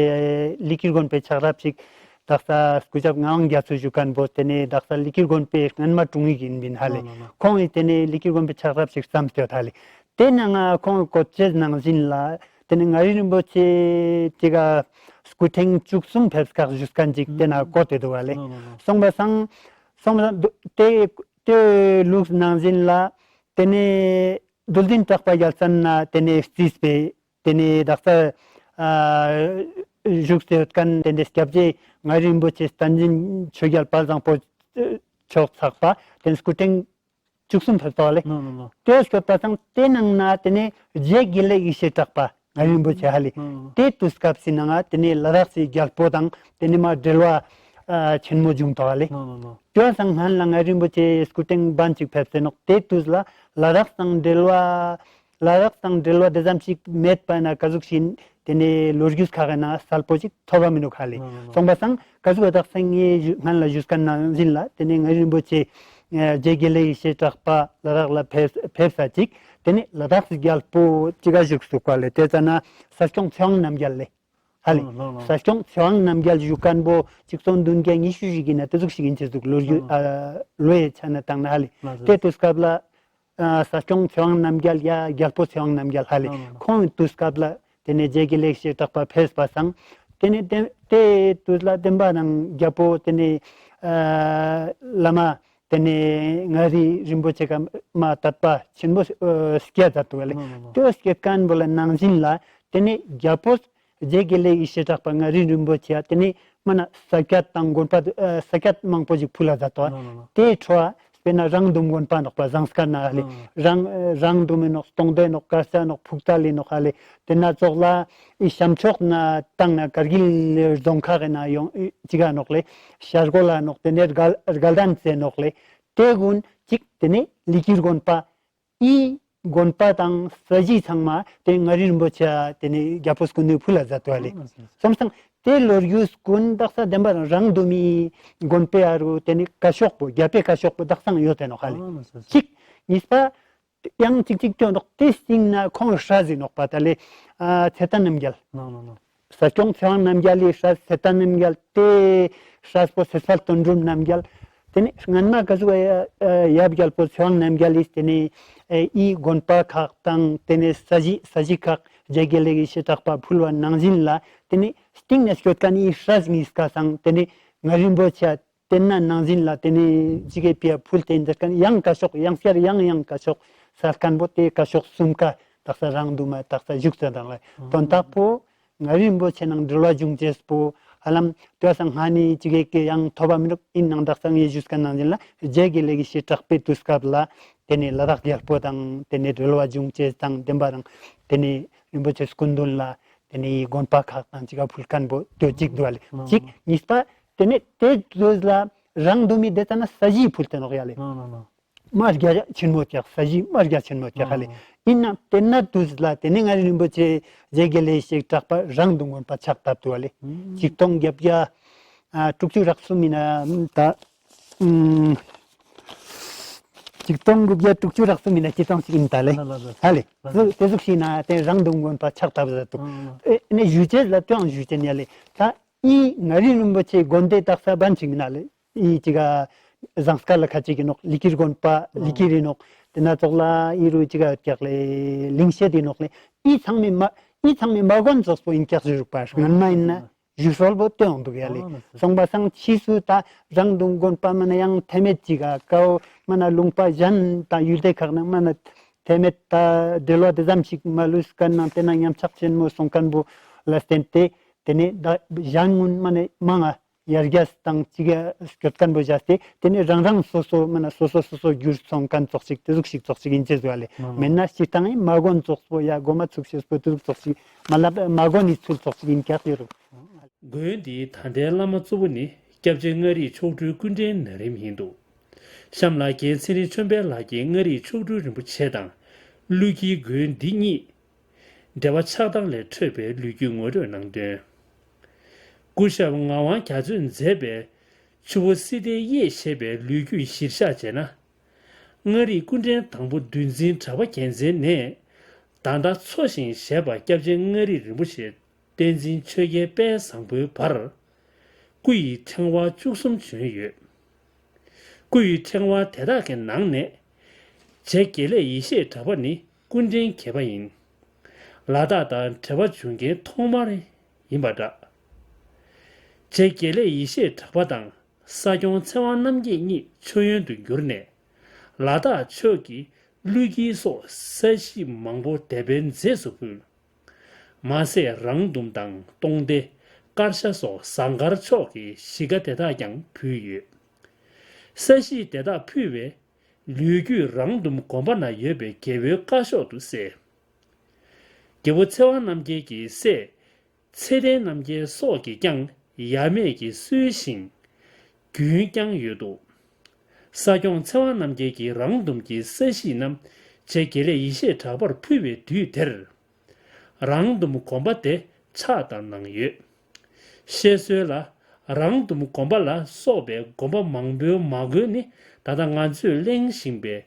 ལི་ཀིར་དགོན་པའི་ཆགས་རབས་ཤིག་དག་ས་སྐུ་ཞབས་ངག་དབང་རྒྱ་མཚོ་ཞུ་མཁན་པོ་ཏེ་ནེ་དག་ས་ལི་ཀིར་དགོན་པའི་སྔན་མ་དྲུང་ཡིག་ཨིན་པིན་ཧ་ལེ། ཁོང་ངི་ཏེ་ནེ་ལི་ཀིར་དགོན་པའི་ཆགས་རབས་ཤིག་བརྩམས་ཏེ་ཧ་ལེ། ཏེ་ནང་ང་ཁོང་གི་གོ་ཅེས་ནང་བཞིན་ལ། ཏེ་ནེ་མངའ་རིས་རིན་པོ་ཆེ་ཅིག་ག་སྐུ་ཕྲེང་བཅུ་གསུམ་ཕེབས་སྐབས་ཞུས་མཁན་ཅིག་ཏེ་ན་བཀོད་དེ་འདུག་པ་ལེ། སོང་པ་སང་སོང་པ་སང་ཏེ་ཏེ་ལུགས་ནང་བཞིན་ལ་ཏེ་ནེ་རྡུལ་བདུན་གྲགས་པ་རྒྱལ་མཚན་ན་ཏེ་ནེ་རྩིས་པའི་ཏེ་ནེ་དག་ས་ཨ་བཞུགས་ཏེ་ཡོད་མཁན་ཏེ་ནེ་སྐྱབས་རྗེ་མངའ་རིས་རིན་པོ་ཆེ་བསྟན་འཛིན་ཆོས་རྒྱལ་དཔལ་བཟང་པོ་མཆོག་ཚགས་པ་ཏེ་ནེ་སྐུ་ཕྲེང་བཅུ་གསུམ་ཕེབས་པ་ལེ། ཏེ་སྐྱོད་པ་སང་ཏེ་ནང་ན་ཏེ་ནེ་རྗེ་དགེ་ལེགས་ཡེ་ཤེས་གྲགས་པ་མངའ་རིས་རིན་པོ་ཆེ་ཧ་ལེ། ཏེ་དུས་སྐབས་སི་ནང་ང་ཏེ་ནེ་ལ་དྭགས་སི་རྒྱལ་པོ་དང་ཏེ་ནེ་མ་འབྲེལ་བ་ཨ་ཆེན་མོ་བྱུང་ཏོ་ཧ་ལེ། ཏེ་སང་སྔན་ལ་མངའ་རིས་རིན་པོ་ཆེ་སྐུ་ཕྲེང་བན་ཅིག་ཕེབས་སེ་ནོག་ཏེ་དུས་ལ་ལ་དྭགས་དང་འབྲེལ་བ་ལ་དྭགས་དང་འབྲེལ་བ་ཏེ་ཙམ་ཞིག་མེད་པ་ན་ཀ་ཟུག་ཞིག་ཏེ་ནེ་ལོ་རྒྱུས་ཁག་གི་ནང་གསལ་པོ་ཞིག་ཐོབ་པ་མི་འདུག་ཧ་ལེ། སོང་པ་སང་ཀ་ཟུག་དག་ས་ངའི་ཞུ་སྔན་ལ་ཞུས་མཁན་ནང་བཞིན་ལ་ཏེ་ནེ་མངའ་རིས་རིན་པོ་ཆེ་ཨ་རྗེ་དགེ་ལེགས་ཡེ་ཤེས་གྲགས་པ་ལ་དྭགས་ལ་ཕེབས་ཕེབས་ས་ཅིག་ཏེ་ནེ་ལ་དྭགས་སི་རྒྱལ་པོ་ཅིག་ག་བཞུགས་སུག་པ་ལེ། ཏེ་ཙ་ན་ས་སྐྱོང་ཚེ་དབང་རྣམ་རྒྱལ་ལེ། ཧ་ལེ། ས་སྐྱོང་ཚེ་དབང་རྣམ་རྒྱལ་ཞུ་མཁན་པོ་ཆིག་སྟོང་བདུན་བརྒྱ་ཉི་ཤུ་ཞིག་གི་ནང་ཏེ་ཟུག་ཞིག་ཨིན་ཅེས་འདུག་ལོ་རྒྱུས་ཨ་ལོའི་ཆ་ན་བཏང་ན་ཧ་ལེ། ཏེ་དུས་སྐབས་ལ་ཨ་ས་སྐྱོང་ཚེ་དབང་རྣམ་རྒྱལ་ཡ་རྒྱལ་པོ་ཚེ་དབང་རྣམ་རྒྱལ་ཧ་ལེ། ཁོང་དུས་སྐབས་ལ་ཏེ་ནེ་རྗེ་དགེ་ལེགས་ཡེ་ཤེས་གྲགས་པ་ཕེབས་པ་སང་ཏེ་ནེ་ཏེ་ཏེ་དུས་ལ་བདེན་པ་རང་རྒྱལ་པོ་ཏེ་ནེ་ཨ་བླ་མ་ཏེ་ནེ་མངའ་རིས་རིན་པོ་ཆེ་ག་མ་དད་པ་ཆེན་པོ་ཨ་སྐྱེ་མཛད་དུག་ལེ། ཏེ་སྐྱེ་མཁན་པོ་ལ་ནང་བཞིན་ལ་ཏེ་ནེ་རྒྱལ་པོ་རྗེ་དགེ་ལེགས་ཡེ་ཤེས་གྲགས་པ་མངའ་རིས་རིན་པོ་ཆེ་ཡ་ཏེ་ནེ་མ་ན་ས་ཀྱད་དང་དགོན་པ་ཨ་ས་ཀྱད་མང་པོ་ཞིག་ཕུལ་ལ་མཛད་དོ། ཏེ་ཁྲོད་དཔེར་ན་རང་འདུམ་དགོན་པ་ནོག་པ་ཟངས་དཀར་ན་ཧ་ལེ། རང་རང་འདུམ་མི་ནོག་སྟོང་སྡེ་ནོག་དཀར་ས་ནོག་ཕུག་ཏ་ལི་ནོག་ཧ་ལེ། ཏེ་ན་ཙོགས་ལ་ཨི་ཤམ་ཕྱོགས་ན་བཏང་ན་ཀར་གིལ་རྫོང་ཁག་གི་ན་ཡོང་ཨི་ཅིག་ག་ནོག་ལེ། ཤར་སྒོ་ལ་ནོག་ཏེ་ནེ་དགའ་དགའ་ལྡན་ཚེ་ནོག་ལེ། ཏེ་གུན་ཅིག་ཏེ་ནེ་ལི་ཀིར་དགོན་པ་ཨི་དགོན་པ་དང་ས་གཞི་ཚང་མ་ཏེ་མངའ་རིས་རིན་པོ་ཆེ་ཏེ་ནེ་རྒྱལ་པོ་སྐུ་མདུན་ཕུལ་ལ་མཛད་དོ་ལེ། སོང་སང་ཏེ་ལོ་རྒྱུས་ཀུན་དག་ས་བདེན་པ་རང་རང་འདུམ་མི་དགོན་པའི་ཨ་རུ་ཏེ་ནེ་བཀའ་ཤོག་པོ་རྒྱལ་པོའི་བཀའ་ཤོག་པོ་དག་སང་ཡོད་དེ་ནོག་ཧ་ལེ། ཅིག་གཉིས་པ་ཡང་ཅིག་ཅིག་ཅོ་ནོག་ཏེ་སྟིང་ན་ཁོང་སྲས་ཟིག་ནོག་པ་ད་ལེ་ཨ་ཚེ་བརྟན་རྣམ་རྒྱལ། ས་སྐྱོང་ཚེ་དབང་རྣམ་རྒྱལ་ལི་སྲས་ཚེ་བརྟན་རྣམ་རྒྱལ་ཏེ་སྲས་པོ་ཚེ་དཔལ་དོན་གྲུབ་རྣམ་རྒྱལ། ཏེ་ནེ་སྔན་མ་ཀ་ཟུག་ཡབ་རྒྱལ་པོ་ཚེ་དབང་རྣམ་རྒྱལ་ལི་ཏེ་ནེ་ཨི་དགོན་པ་ཁག་དང་ཏེ་ནེ་ས་གཞི་ས་གཞི་ཁག་རྗེ་དགེ་ལེགས་ཡེ་ཤེས་གྲགས་པ་ཕུལ་བ་ནང་བཞིན་ལ་ཏེ་ནེ་སྟིང་ནེ་སྐྱོད་མཁན་ཨི་སྲས་གཉིས་ཀ་སང་ཏེ་ནེ་མངའ་རིས་རིན་པོ་ཆེ་ཏེ་ན་ནང་བཞིན་ལ་ཏེ་ནེ་ཅིག་གི་ཕི་ཡ་ཕུལ་ཏེ་ཨིན་ཟེར་མཁན་ཡང་བཀའ་ཤོག་ཡང་སྐྱར་ཡང་ཡང་བཀའ་ཤོག་སལ་མཁན་པོ་ཏེ་བཀའ་ཤོག་གསུམ་ཀ་དག་ས་རང་འདུམ་མ་དག་ས་བཞུགས་ས་དང་ལ་དོན་དག་པོ་མངའ་རིས་རིན་པོ་ཆེ་ནང་འབྲེལ་བ་བྱུང་ཅེས་པོ་ཧ་ལམ་ཏེ་བ་སང་སྔ་ནི་ཅིག་གི་ཡང་ཐོབ་པ་མི་འདུག། ཨིན་ནང་དག་ས་ངས་ཞུས་མཁན་ནང་བཞིན་ལ་རྗེ་དགེ་ལེགས་ཡེ་ཤེས་གྲགས་པའི་དུས་སྐབས་ལ་ཏེ་ནེ་ལ་དྭགས་རྒྱལ་པོ་དང་ཏེ་ནེ་འབྲེལ་བ་བྱུང་ཅེས་དང་བདེན་པ་རང་ཏེ་ནེ་རིན་པོ་ཆེ་སྐུ་མདུན་ལ་ཏེ་ནེ་དགོན་པ་ཁག་དང་ཅིག་ག་ཕུལ་མཁན་པོ་ཏེ་ཅིག་འདུག་ལེ། ཅིག་གཉིས་པ་ཏེ་ནེ་ཏེ་དུས་ལ་ རང་དུ་མི་དེ་ཙ་ན་ས་གཞི་ཕུལ་ཏེ་ནོག་ཡ་ལེ། མ་རྒྱ་ཆེན་མོ་ཀྱག་ས་གཞི་མ་རྒྱ་ཆེན་མོ་ཀྱག་ཧ་ལེ། ཨིན་ན་དེ་ན་དུས་ལ་དེ་ནས་ང་རི་རིན་པོ་ཆེ་རྗེ་དགེ་ལེགས་ཤིག་གྲགས་པ་རང་དུ་དགོན་པ་ཕྱག་བཏབ་དུག་ཧ་ལེ། ཆིག་སྟོང་བརྒྱད་བརྒྱ་ཨ་དྲུག་ཅུ་རག་གསུམ་ཨིན་ན་ད། ཨུམ། ཆིག་སྟོང་དགུ་བརྒྱ་དྲུག་ཅུ་རག་གསུམ་ཨིན་ན་ཅི་ཙམ་ཞིག་ཨིན་ད་ལེ། ཧ་ལེ། ཟུག་དེ་ཟུག་ཞིག་ན་དེ་རང་དུ་དགོན་པ་ཕྱག་བཏབ་ཟ་དུག་ཨེ་ནས་ཞུ་ཅེས་ལ་ཏོ་ཡང་ཞུ་ཅེས་ཡ་ལེ། ད་ཨི་ང་རི་རིན་པོ་ཆེ་དགོན་སྡེ་བཏགས་ས་བན་ཅིག་ན་ལེ། ཨི་ཅི་ག་ཟངས་དཀར་ལ་ཁ་ཅིག་ཨིན་ནོག་ལི་ཀིར་དགོན་པ་ལི་ཀིར་ཨིན་ནོག་དེ་ན་ཙོགས་ལ་ཨི་རུ་ཅི་ག་ཀྱག་ལེ་ལིང་ཤེད་ཨིན་ནོག་ལེ། ཨི་ཚང་མའི་མ་ཨི་ཚང་མའི་མ་དགོན་ཙོགས་པོ་ཨིན་ཀྱག་ཞུ་རུག་པ་སྔན་མ་ཨིན་ན། ཞུ་སྲོལ་བོ་ཏེ་ཡོང་དུག་ཡ་ལེ། སོང་པ་སང་ཕྱིས་སུ་ད་རང་དུ་དགོན་པ་མ་ན་ཡང་ཐེ་མེད་ཅིག་ག་ཀའོ་མ་ན་ལུང་པ་གཞན་དང་ཡུལ་སྡེ་ཁག་ནང་མ་ན་ཐེ་མེད་ད་འབྲེལ་བ་དེ་ཙམ་ཞིག་མ་ལུས་ཁན་ནང་དེ་ན་ཉམས་ཆག་ཆེན་མོ་སོང་ཁན་བོ་ལ་བརྟེན་ཏེ་དེ་ནས་ད་གཞན་ངུན་མ་ན་མང་ང་ཡར་རྒྱས་དང་ཅིག་ག་སྐྱོད་ཁན་བོ་བཞག་སྟེ་དེ་ནས་རང་རང་སོ་སོ་མ་ན་སོ་སོ་སོ་སོ་འགྱུར་སོང་ཁན་ཙོགས་ཤིག་དེ་ཟུག་ཤིག་ཙོགས་ཤིག་ཨིན་ཅེས་ཟུག་ཡ་ལེ། མེད་ན་སྤྱིར་བཏང་ཨི་མ་དགོན་ཙོགས་པོ་ཡ་གོ་མ་ཚུགས་ཤེས་པོ་དེ་ཟུག་ཙོགས་ཤིག་མ་ལབ་མ་དགོན་ནི་ཚུལ་ཙོགས་ཤིག་ཨིན་ཀྱག་ཡོད་རུག་དགོན་འདིའི་ད་ལྟའི་བླ་མ་གཙོ་བོ་ནི་སྐྱབས་རྗེ་མངའ་རིས་མཆོག་སྤྲུལ་ཀུན་འདྲེན་ན་རིམ་ཡིན་འདུག་གཤམ་ལ་རྒན་ཚེ་རིང་ཆོས་འཕེལ་ལགས་ཀྱིས་མངའ་རིས་མཆོག་སྤྲུལ་རིན་པོ་ཆེ་དང་། ཀླུ་དཀྱིལ་དགོན་འདི་གཉིས་འབྲེལ་བ་ཆགས་སྟངས་ལས་འཕྲོས་པའི་ལོ་རྒྱུས་ངོ་སྤྲོད་གནང་དོན། སྐུ་ཞབས་ངག་དབང་རྒྱ་མཚོས་མཛད་པའི་ཆུ་བོ་སི་ཏའི་གཡས་ཞེས་པའི་ལོ་རྒྱུས་གཞིར་བཞག་བྱས་ན། མངའ་རིས་སྐུ་ཕྲེང་དང་པོ་འདུལ་འཛིན་གྲགས་པ་རྒྱལ་མཚན་ནས་ད་ལྟ་འཚོ་ཞིང་གཞེས་པ་སྐྱབས་རྗེ་མངའ་རིས་རིན་པོ་ཆེ་བསྟན་འཛིན་ཆོས་རྒྱལ་དཔལ་བཟང་པོའི་བར་སྐུ་ཡི་ཕྲེང་བ་བཅུ་གསུམ་བྱོན་ཡོད། སྐུ་ཡི་ཕྲེང་བ་དེ་དག་གི་ནང་ནས་རྗེ་དགེ་ལེགས་ཡེ་ཤེས་གྲགས་པ་ནི་སྐུ་ཕྲེང་བརྒྱད་པ་ཡིན། ལ་དྭགས་དང་འབྲེལ་བ་བྱུང་མཁན་ཐོག་མར་ཡིན་པ་འདྲ། རྗེ་དགེ་ལེགས་ཡེ་ཤེས་གྲགས་པ་དང་ས་སྐྱོང་ཚེ་དབང་རྣམ་རྒྱལ་གཉིས་མཆོད་ཡོན་དུ་གྱུར་ནས། ལ་དྭགས་ཕྱོགས་ཀྱི་ཀླུ་དཀྱིལ་སོགས་ས་གཞི་མང་པོ་དད་པའི་རྫས་སུ་ཕུལ། མ་ཟད་རང་འདོམ་དང་སྟོང་སྡེ། དཀར་ཤ་སོགས་ཟངས་དཀར་ཕྱོགས་ཀྱི་གཞིས་ཀ་དེ་དག་ཀྱང་ཕུལ་ཡོད། ས་གཞི་དེ་དག་ཕུལ་བའི་ལོ་རྒྱུས་རང་འདོམ་དགོན་པ་ན་ཡོད་པའི་རྒྱལ་པོའི་བཀའ་ཤོག་ཏུ་གསལ། རྒྱལ་པོ་ཚེ་དབང་རྣམ་རྒྱལ་གྱི་སྲས་ཚེ་བརྟན་རྣམ་རྒྱལ་སོགས་ཀྱིས་ཀྱང་ཡ་མེད་ཀྱིས་གསོལ་ཞིང་རྒྱུན་བསྐྱངས་ཡོད་དོ། ས་སྐྱོང་ཚེ་དབང་རྣམ་རྒྱལ་གྱིས་རང་འདོམ་གྱི་ས་གཞི་རྣམས་རྗེ་དགེ་ལེགས་ཡེ་ཤེས་གྲགས་པར་ཕུལ་བའི་དུས་དེར། རང་འདོམ་དགོན་པ་དེ་ཕྱག་བཏབ་གནང་ཡོད། བཤད་སྲོལ་ལ་རང་འདོམ་དགོན་པ་ལ་སོགས་པའི་དགོན་པ་མང་པོའི་མ་དགོན་ནི་ད་ལྟ་ང་ཚོས་གླེང་བཞིན་པའི་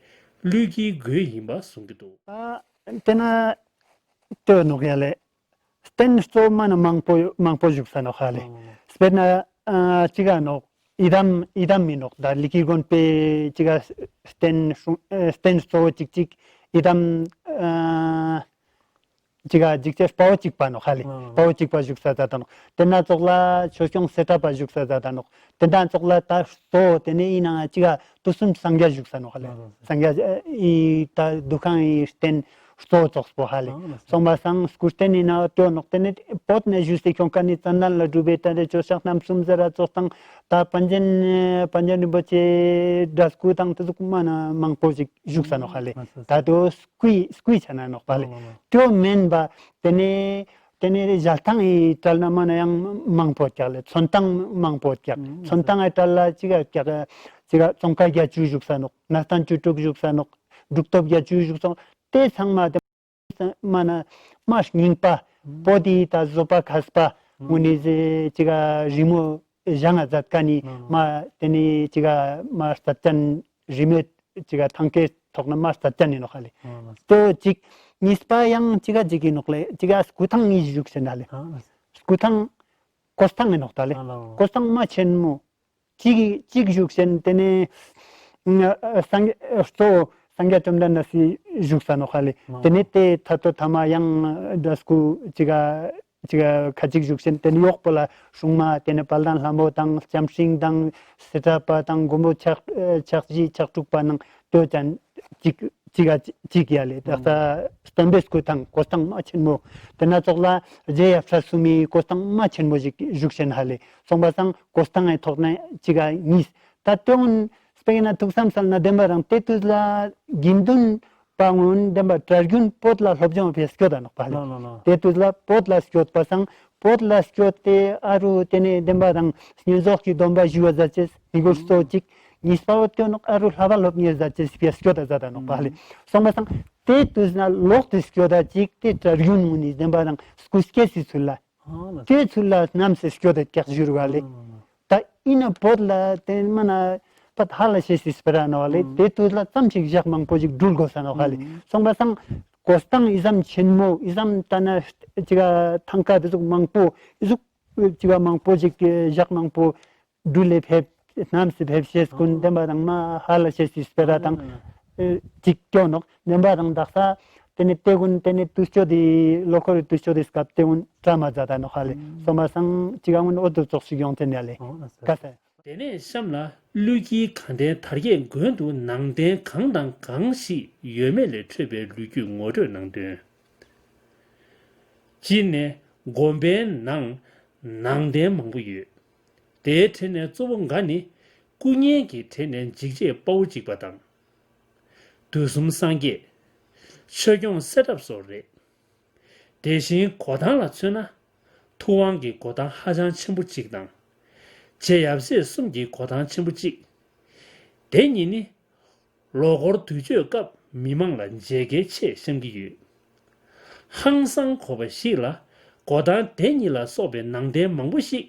ཀླུ་དཀྱིལ་དགོན་ཡིན་པ་གསུང་གི་འདུག་ཨ་དེ་ན་ལྟོས་ནོག་ཡ་ལེ། རྟེན་གཙོ་བོ་མ་ན་མང་པོ་མང་པོ་བཞུགས་ས་ནོག་ཧ་ལེ། དཔེར་ན་ཨ་ཅི་ག་ནོག་ཡི་དམ་ཡི་དམ་མི་ནོག་ད་ལི་ཀིར་དགོན་པའི་ཅི་ག་རྟེན་རྟེན་གཙོ་བོ་ཅིག་ཅིག་ཡི་དམ་ཨ་ཅི་ག་འཇིགས་བྱེད་དཔའ་བོ་གཅིག་པ་ནོག་ཧ་ལེ། དཔའ་བོ་གཅིག་པ་བཞུགས་ས་ད་ད་ནོག་དེ་ན་ཙོགས་ལ་ཆོས་སྐྱོང་གསེར་ཁྲབ་པ་བཞུགས་ས་ད་ད་ནོག་དེ་ན་ཙོགས་ལ་ད་གཙོ་བོ་དེ་ནས་ཡིན་ན་ཅི་ག་དུས་གསུམ་སངས་རྒྱས་བཞུགས་ས་ནོག་ཧ་ལེ། སངས་རྒྱས་ད་འདུ་ཁང་ཡི་རྟེན་གཙོ་བོ་ཙོགས་པོ་ཧ་ལེ། སོང་པ་སང་སྐུ་རྟེན་ཡིན་ན་ལྟོས་ནོག་དེ་ནས་བོད་ནས་བཞུགས་སའི་ཁྱོང་ཁན་ནི་ཙན་དན་ལ་སྒྲུབ་པའི་ད་རེ་ཆོས་ཕྱག་རྣམ་གསུམ་ཟེར་ར་ཙོགས་དང་ད་པཎ་ཆེན་པཎ་ཆེན་རིན་པོ་ཆེ་འདྲ་སྐུ་དང་དེ་ཟུག་མ་ན་མང་པོ་ཞིག་བཞུགས་ས་ནོག་ཧ་ལེ། ད་དུ་སྐུའི་སྐུའི་ཆ་ན་ནོག་པ་ལེ། ལོ་ལོ་ལོ། དེ་མེན་པ་དེ་ནས་དེ་ནས་ཞལ་ཐང་ཡི་གྲལ་ན་མ་ན་ཡང་མང་པོ་ཀྱག་ལེ། ཚོན་ཐང་མང་པོ་ཀྱག་ཨང་། ཚོན་ཐང་ཡི་གྲལ་ལ་ཅི་ག་ཀྱག་ཅི་ག་ཙོང་ཁ་བརྒྱད་ཅུ་བཞུགས་ས་ནོག་གནས་བརྟན་བཅུ་དྲུག་བཞུགས་ས་ནོག་གྲུབ་ཐོབ་བརྒྱད་ཅུ་བཞུགས་སོང་། དེ་ཚང་མ་དེ་མ་ན་མ་རྙིང་པ་པོ་དེ་ད་བཟོད་པ་མཁས་པ་ངུ་ནི་ཟེ་ཅི་ག་རི་མོ་བཞེངས་ང་མཛད་མཁན་ནི་མ་དེ་ནི་ཅི་ག་མ་རྩ་ཅན་རི་མོའི་ཅི་ག་ཐང་ཀའི་ཐོག་ན་མ་རྩ་ཅན་ཡིན་ནོག་ཧ་ལེ། ལྟོས་ཅིག་གཉིས་པ་ཡང་ཅི་ག་ཅིག་ཡིན་ནོག་ལེ། ཅི་ག་སྐུ་ཐང་གཉིས་བཞུགས་ཟེར་ན་ལེ། སྐུ་ཐང་ཀོས་ཐང་ཡིན་ནོག་ད་ལེ། ཀོས་ཐང་མ་ཆེན་མོ་ཅིག་ཅིག་བཞུགས་ཟེར་དེ་ནི་སངས་རྒྱས་གཙོ་བོ་སངས་རྒྱས་བཅོམ་ལྡན་འདས་སི་བཞུགས་ས་ནོག་ཧ་ལེ། དེ་ནི་དེ་ཐ་དོ་ཐ་མ་ཡང་འདྲ་སྐུ་ཅི་ག་ཅི་ག་ཁ་ཅིག་བཞུགས་ཤིན། དེ་ནི་གཡོག་པོ་ལ་སྲུང་མ་དེ་ནི་དཔལ་ལྡན་ལྷ་མོ་དང་ལྕམ་སྲིང་དང་སྲས་གྲགས་པ་དང་མགོན་པོ་ཕྱག་ཕྱག་བཞི་ཕྱག་དྲུག་པ་ནང་ལྟོས་ཅན་ཅིག་ཅིག་ག་ཅིག་ཡ་ལེ། ད་ལྟ་སྟོན་པའི་སྐུ་ཐང་ཀོས་ཐང་མ་ཆེན་མོ། དེ་ན་ཙོགས་ལ་རྗེ་ཡབ་སྲས་གསུམ་མི་ཀོས་ཐང་མ་ཆེན་མོ་ཞིག་བཞུགས་ཤིན་ཧ་ལེ། སོང་པ་སང་ཀོས་ཐང་ངི་ཐོག་ན་ཅིག་ག་གཉིས། ད་དོན་དཔེར་ན་ཐུགས་བསམ་གསལ་ན་བདེན་པ་རང་དེ་དུས་ལ་དགེ་འདུན་པ་ངོ་བདེན་པ་གྲྭ་རྒྱུན་བོད་ལ་སློབ་སྦྱོང་བྱེད་སྐྱོད་ད་ནོག་པ་ལེ། ལོ་ལོ་ལོ། དེ་དུས་ལ་བོད་ལ་སྐྱོད་པ་སང་ བོད་ལ་སྐྱོད་དེ་ཨ་རུ་དེ་ནས་བདེན་པ་དང་བསྙེན་རྫོགས་ཀྱི་སྡོམ་པ་ཞུ་བ་མཛད་ཅེས་ཧི་གོ་སོ་ཅིག་གཉིས་པ་བོ་སྐྱོད་ནོག་ཨ་རུ་བསླབ་པ་སློབ་གཉེར་མཛད་ཅེས་སྐྱོད་ད་མཛད་ད་ནོག་པ་ལེ། སོང་པ་སང་དེ་དུས་ན་ལོག་དེ་སྐྱོད་ད་ཅིག་དེ་གྲྭ་རྒྱུན་ངུ་ནི་བདེན་པ་དང་སྐུ་སྐྱེ་སི་ཚུལ་ལ། དེ་ཚུལ་ལ་རྣམས་སེ་སྐྱོད་དེ་ཀྱག་ཞུ་རུ་བ་ལེ། ད་ཨིན་ན་བོད་ལ་དེ་མ་ན་པད་ཧ་ལ་ཤེས་སི་སྤེ་ར་ནོག་ལེ། དེ་དུས་ལ་ཙམ་ཞིག་ཞག་མང་པོ་ཞིག་འགྲུལ་དགོས་ས་ནོག་ལེ། སོང་པ་སང་གོ་སྟངས་ཨི་ཙམ་ཆེན་མོ་ཨི་ཙམ་ད་ན་ཅིག་ཐང་ཀ་དེ་ཟུག་མང་པོ་ཨི་ཟུག་ཅིག་མང་པོ་ཞིག་ཞག་མང་པོ་འགྲུལ་ལེ་ཕེབས་རྣམས་སེ་ཕེབས་ཤེས་ཀུན་བདེན་པ་དང་མ་ཧ་ལ་ཤེས་སི་སྤེ་ར་དང་ཅིག་སྐྱོད་ནོག་བདེན་པ་དང་དག་ས་དེ་ནི་དེ་ཀུན་དེ་ནི་དུས་ཆོད་དེ་ལོ་འཁོར་རི་དུས་ཆོད་དེ་སྐབས་དེ་ཀུན་གྲ་མ་མཛད་ད་ནོག་ལེ། སོང་པ་སང་ཅིག་ཀུན་འོ་དུ་ཙོགས་ཤིག་ཡོང་ཐེན་ཡ་ལེ། ཀ་ས། དེ་ནས་གཤམ་ལ་ཀླུ་དཀྱིལ་གངས་བྲན་དར་རྒྱས་མགོན་དུ་ནང་རྟེན་གང་དང་གང་ཞིག་ཡོད་མེད་ལས་འཕྲོས་པའི་ལོ་རྒྱུས་ངོ་སྤྲོད་གནང་དོན། སྤྱིར་ནས་དགོན་པའི་ནང་ནང་རྟེན་མང་པོ་ཡོད། དེའི་གྲས་ནས་གཙོ་བོ་འགའ་ནི་སྐུ་བརྙན་གྱི་གྲས་ནས་འཇིགས་བྱེད་དཔའ་བོ་གཅིག་པ་དང་། དུས་གསུམ་སངས་རྒྱས། ཆོས་སྐྱོང་གསེར་ཁྲབ་སོགས་རེད། དེ་བཞིན་གོ་ཐང་ལ་མཚོན་ན། ཐུབ་དབང་གི་གོ་ཐང་ཧ་ཅང་ཆེན་པོ་གཅིག་དང་། རྗེ་ཡབ་སྲས་གསུམ་གྱི་གོ་ཐང་ཆེན་པོ་གཅིག་དེ་གཉིས་ནི། ལོ་འཁོར་དུས་མཆོད་སྐབས་མི་མང་ལ་མཇལ་ཁའི་ཆེད་བཤམས་ཀྱི་ཡོད། ཧང་སང་གོ་བ་ཞིག་ལ་གོ་ཐང་དེ་གཉིས་ལ་སོགས་པའི་ནང་རྟེན་མང་པོ་ཞིག་